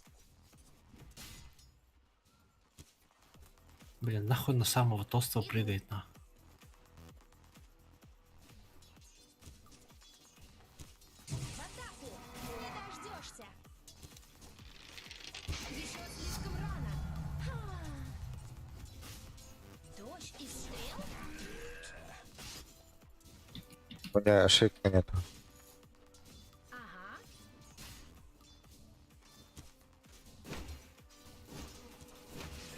Блин, нахуй на самого толстого прыгает, на. У меня ошибки нету. Ага.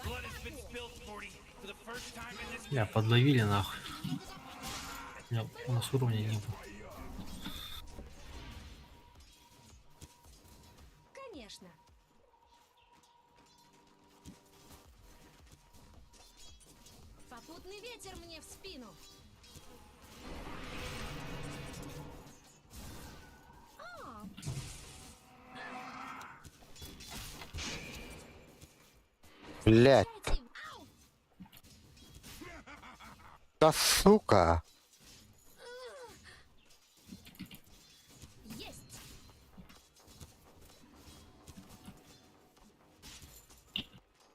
Blood has been spilled, Morty, for the first time in this Бля, подловили нахуй. У меня- У нас уровня не было. Конечно. Попутный ветер мне в спину. А, Блять. Да сука! есть.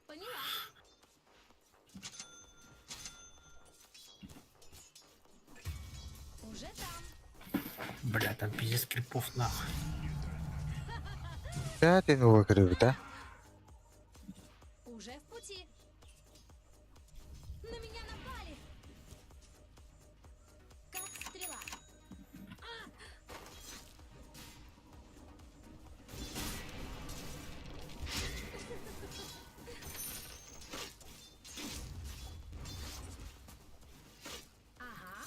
Поняла. Уже там. Бля, там пиздец крипов нахуй. Да ты ну выигрывай, да? Уже в пути. На меня напали. Как стрела. А! Ага.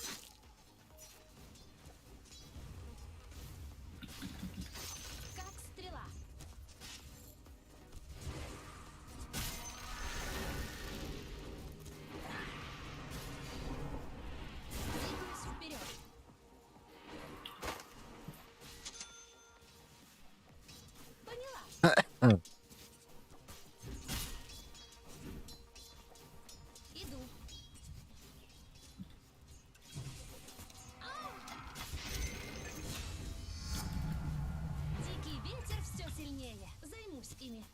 Как стрела. Двигаюсь вперед. Поняла. Иду. Ау! Дикий ветер все сильнее. Займусь ими.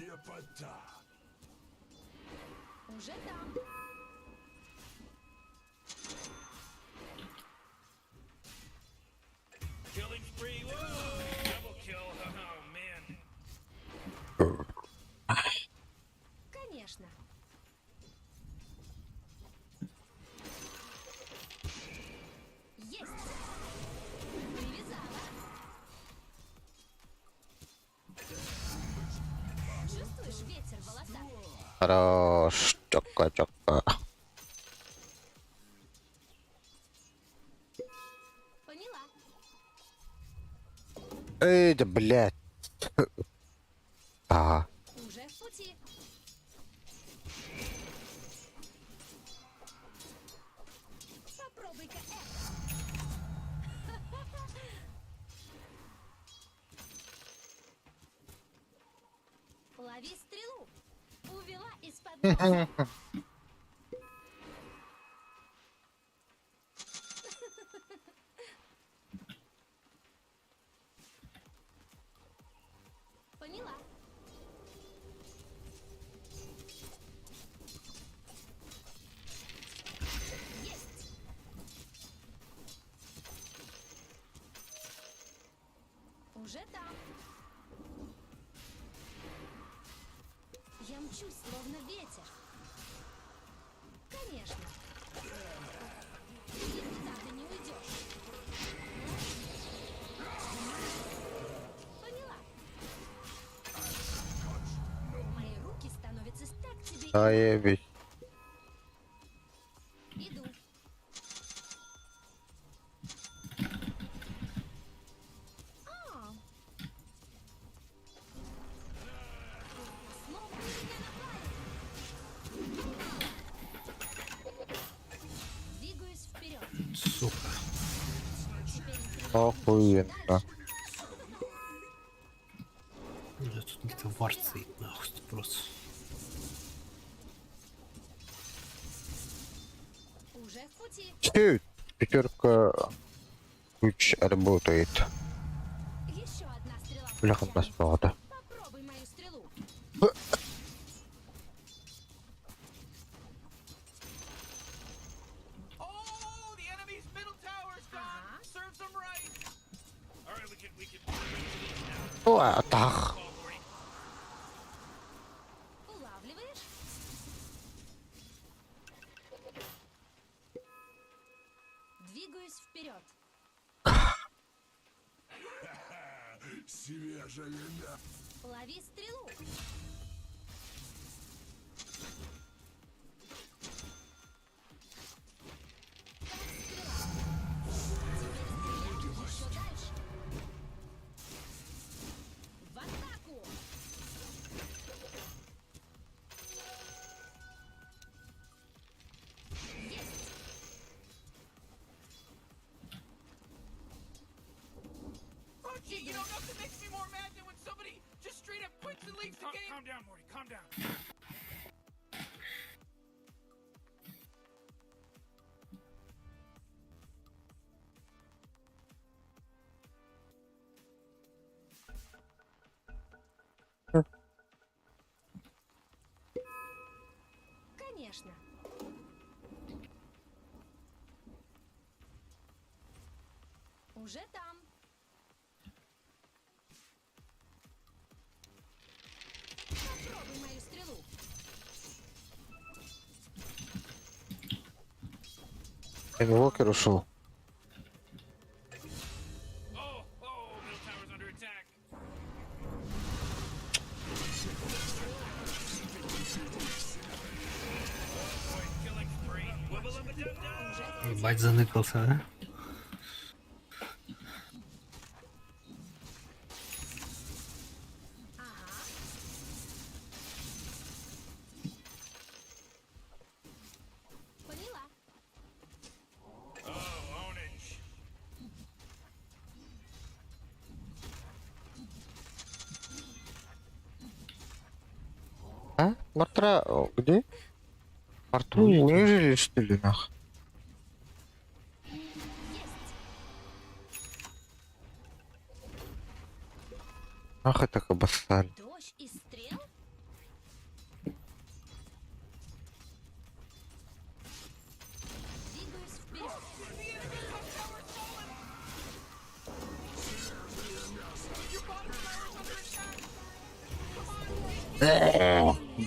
Лепота. Уже там. killing spree. Whoa! Double kill. Oh man. Конечно. Есть. Привязала. Чувствуешь ветер в волосах? Хорош, чётко, чётко. Поняла. Эй, да блять. Ага. Уже в пути. Попробуй-ка это. Лови стрелу. Увела из-под носа. Поняла. Есть. Уже там. Я мчусь, словно ветер. Конечно. Никуда ты не уйдешь. Поняла. Мои руки становятся так тебе и Заебись. Иду. А. Словно на меня напали. Двигаюсь вперед. Сука. Теперь стреляю Охуенно. Бля, тут где-то вард стоит нахуй просто. Уже в пути. Чуть. Пятерка ключ работает. Еще одна стрела. в Бляха, плечо. нас Попробуй мою стрелу. Oh, the enemy's middle tower's gone. Serves them right. All right, we can we can release now. О, так. Call, Morty. Улавливаешь? Двигаюсь вперед. Свежее мясо. Лови стрелу. Как стрела. Теперь стреляй еще дальше. В атаку! Есть! Oh, gee, you know, nothing makes me more mad than when somebody just straight up quits and leaves the Calm, game. calm down, Morty. Calm down. Конечно. Уже там. Попробуй мою стрелу. Инвокер ушел. Oh, oh, middle tower's under attack. Boy, killing spree. Wubba lubba dub dub. Ебать, заныкался, да? Поняла. Oh, ownage. А? Мартра, о, где? Марту унижили, что ли, нах? Ах, это обоссали. Дождь из стрел? Двигаюсь вперед.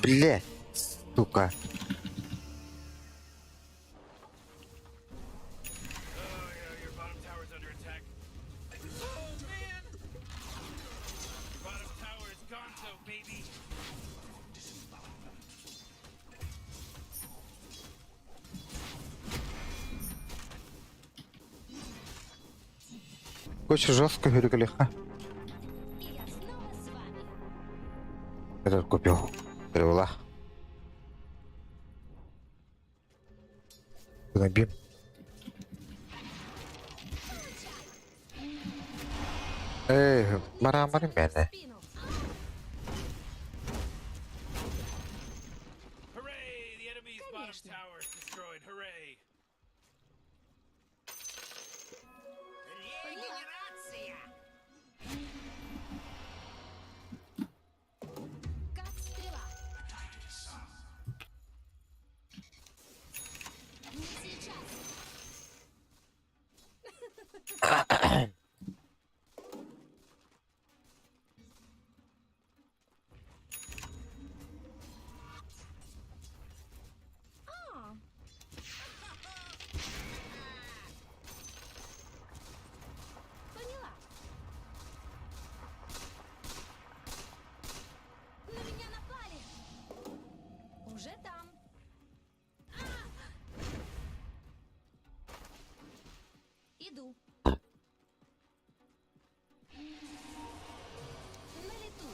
Бля, сука. Oh, yeah, your bottom tower's under attack. Oh, man! Your bottom tower is gonzo, baby. Очень жестко, Гюрикалиха. И я снова с вами. Этот купил. Стрела. Набим. Эй, мара мене. Спину. Hooray! The enemy's bottom tower is destroyed. Hooray! Поняла. Как стрела. Не сейчас. А. Поняла. На меня напали. Уже там. А! Иду. На лету.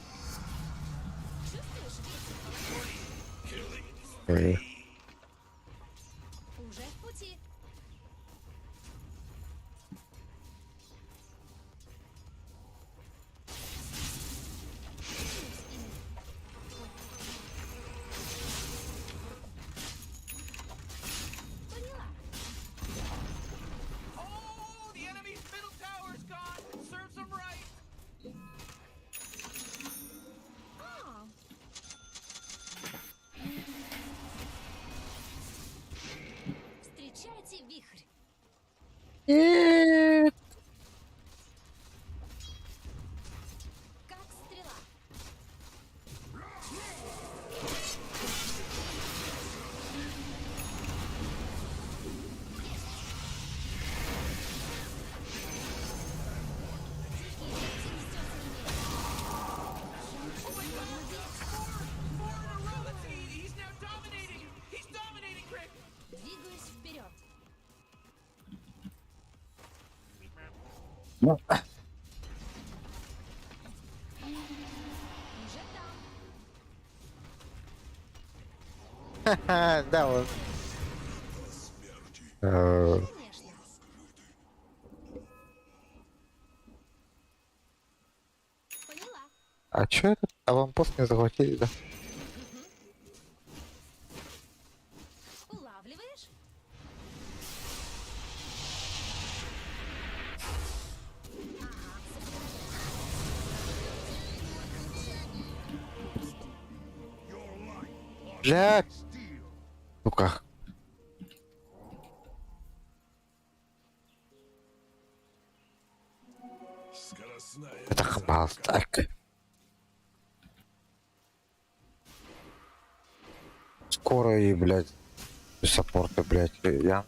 Чувствуешь ветер? Эй. Уже в пути. Клянусь ими. Поняла. Oh, the enemy's middle tower's gone. Serves them right. А. Встречайте вихрь. Нет. Как стрела. Да, он. А чё этот аванпост не захватили, да? Улавливаешь? Бля! Сука. Это хмал, так. Скоро и, блядь, саппорты, блядь. Я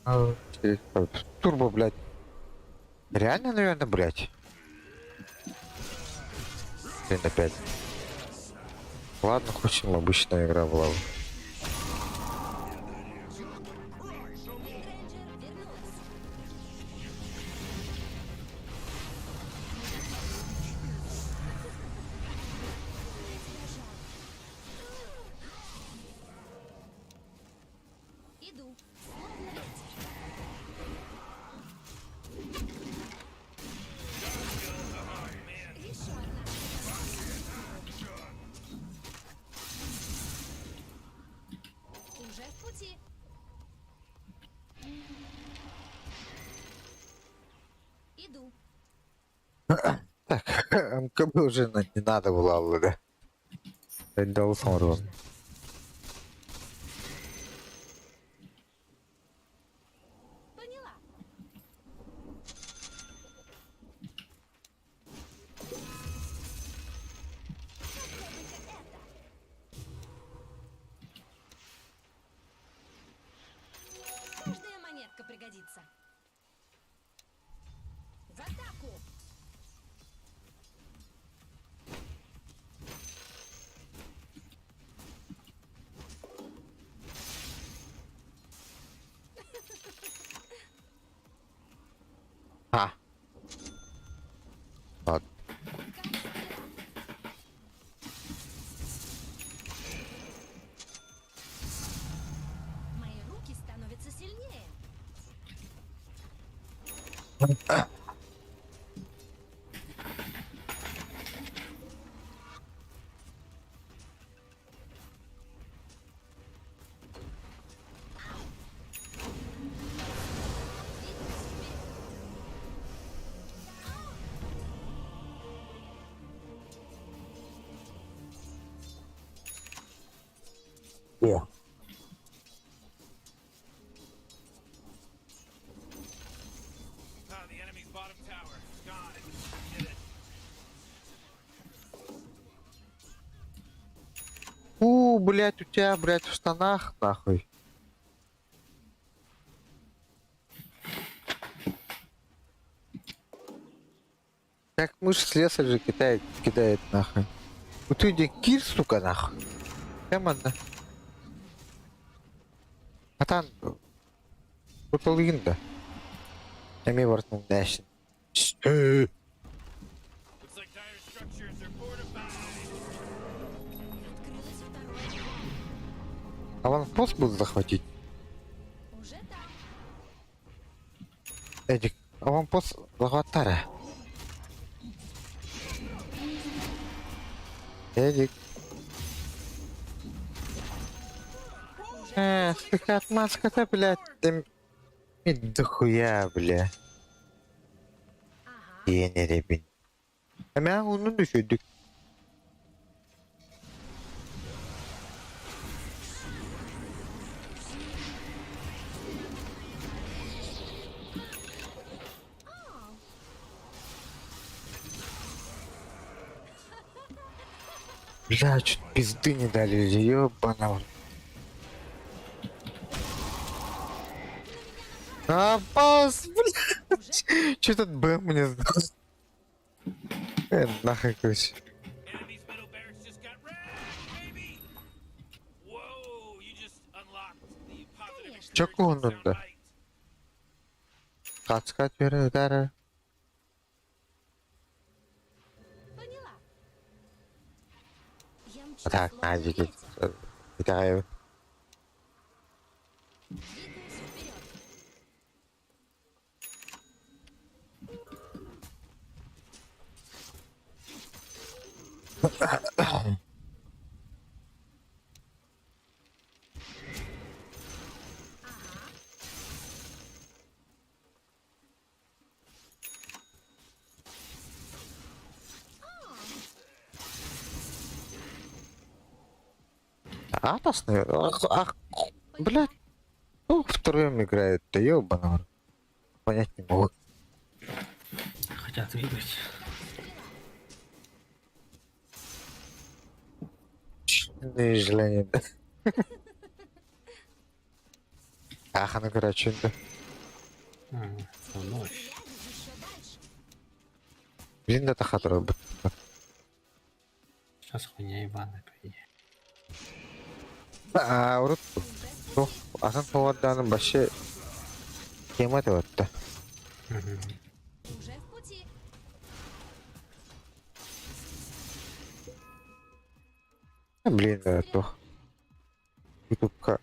турбо, блядь. Реально, наверное, блядь. Блин, опять. Ладно, хоть им обычная игра была бы. Иду. Словно ветер. Еще одна. Уже в пути. Иду. Так, МКБ уже не надо было, да. Дал смотрю. Поняла. Попробуй-ка это. Каждая монетка пригодится. В атаку! А. Ладно. Мои руки становятся сильнее. О. Ah, the enemy's bottom tower. Gone. Did it. У, блядь, у тебя, блядь, в штанах, нахуй. Как мышь с леса же кидает, кидает нахуй. Ну ты где кир, сука, нахуй. Прямо на. А там... Куталгин да. Эми вартнул нэшин. Looks like dire structures are fortified. Открылось второе. Аванпост будут захватить? Уже там. Эдик, аванпост захватара. Эдик. Сука, отмазка-то, блядь, да дохуя, бля. Yeni ребень. Hemen onu düşürdük. Бля, чуть пизды не дали, ёбана. в рот. А, пас, блядь. Че этот Б мне сдал? Нахуй, короче. Enemy's middle barracks just got wrecked, baby. Whoa, you just unlocked the positive Чё excursion он да? soundbite. Кацка теперь удара. А так, Надя, итэҕэйэбин. Атасный, ах, ах, блядь, ну втроем играет-то, ёбаный. Понять не могу. Хотят выиграть. Желание, да. Ах, ну короче, да. А, ночь. Блин, это хатра. Сейчас хуйня ебаная, по идее. А, урут, ну, атын поводданын вообще тема это. Уже в пути. Блин, это. Ютубка.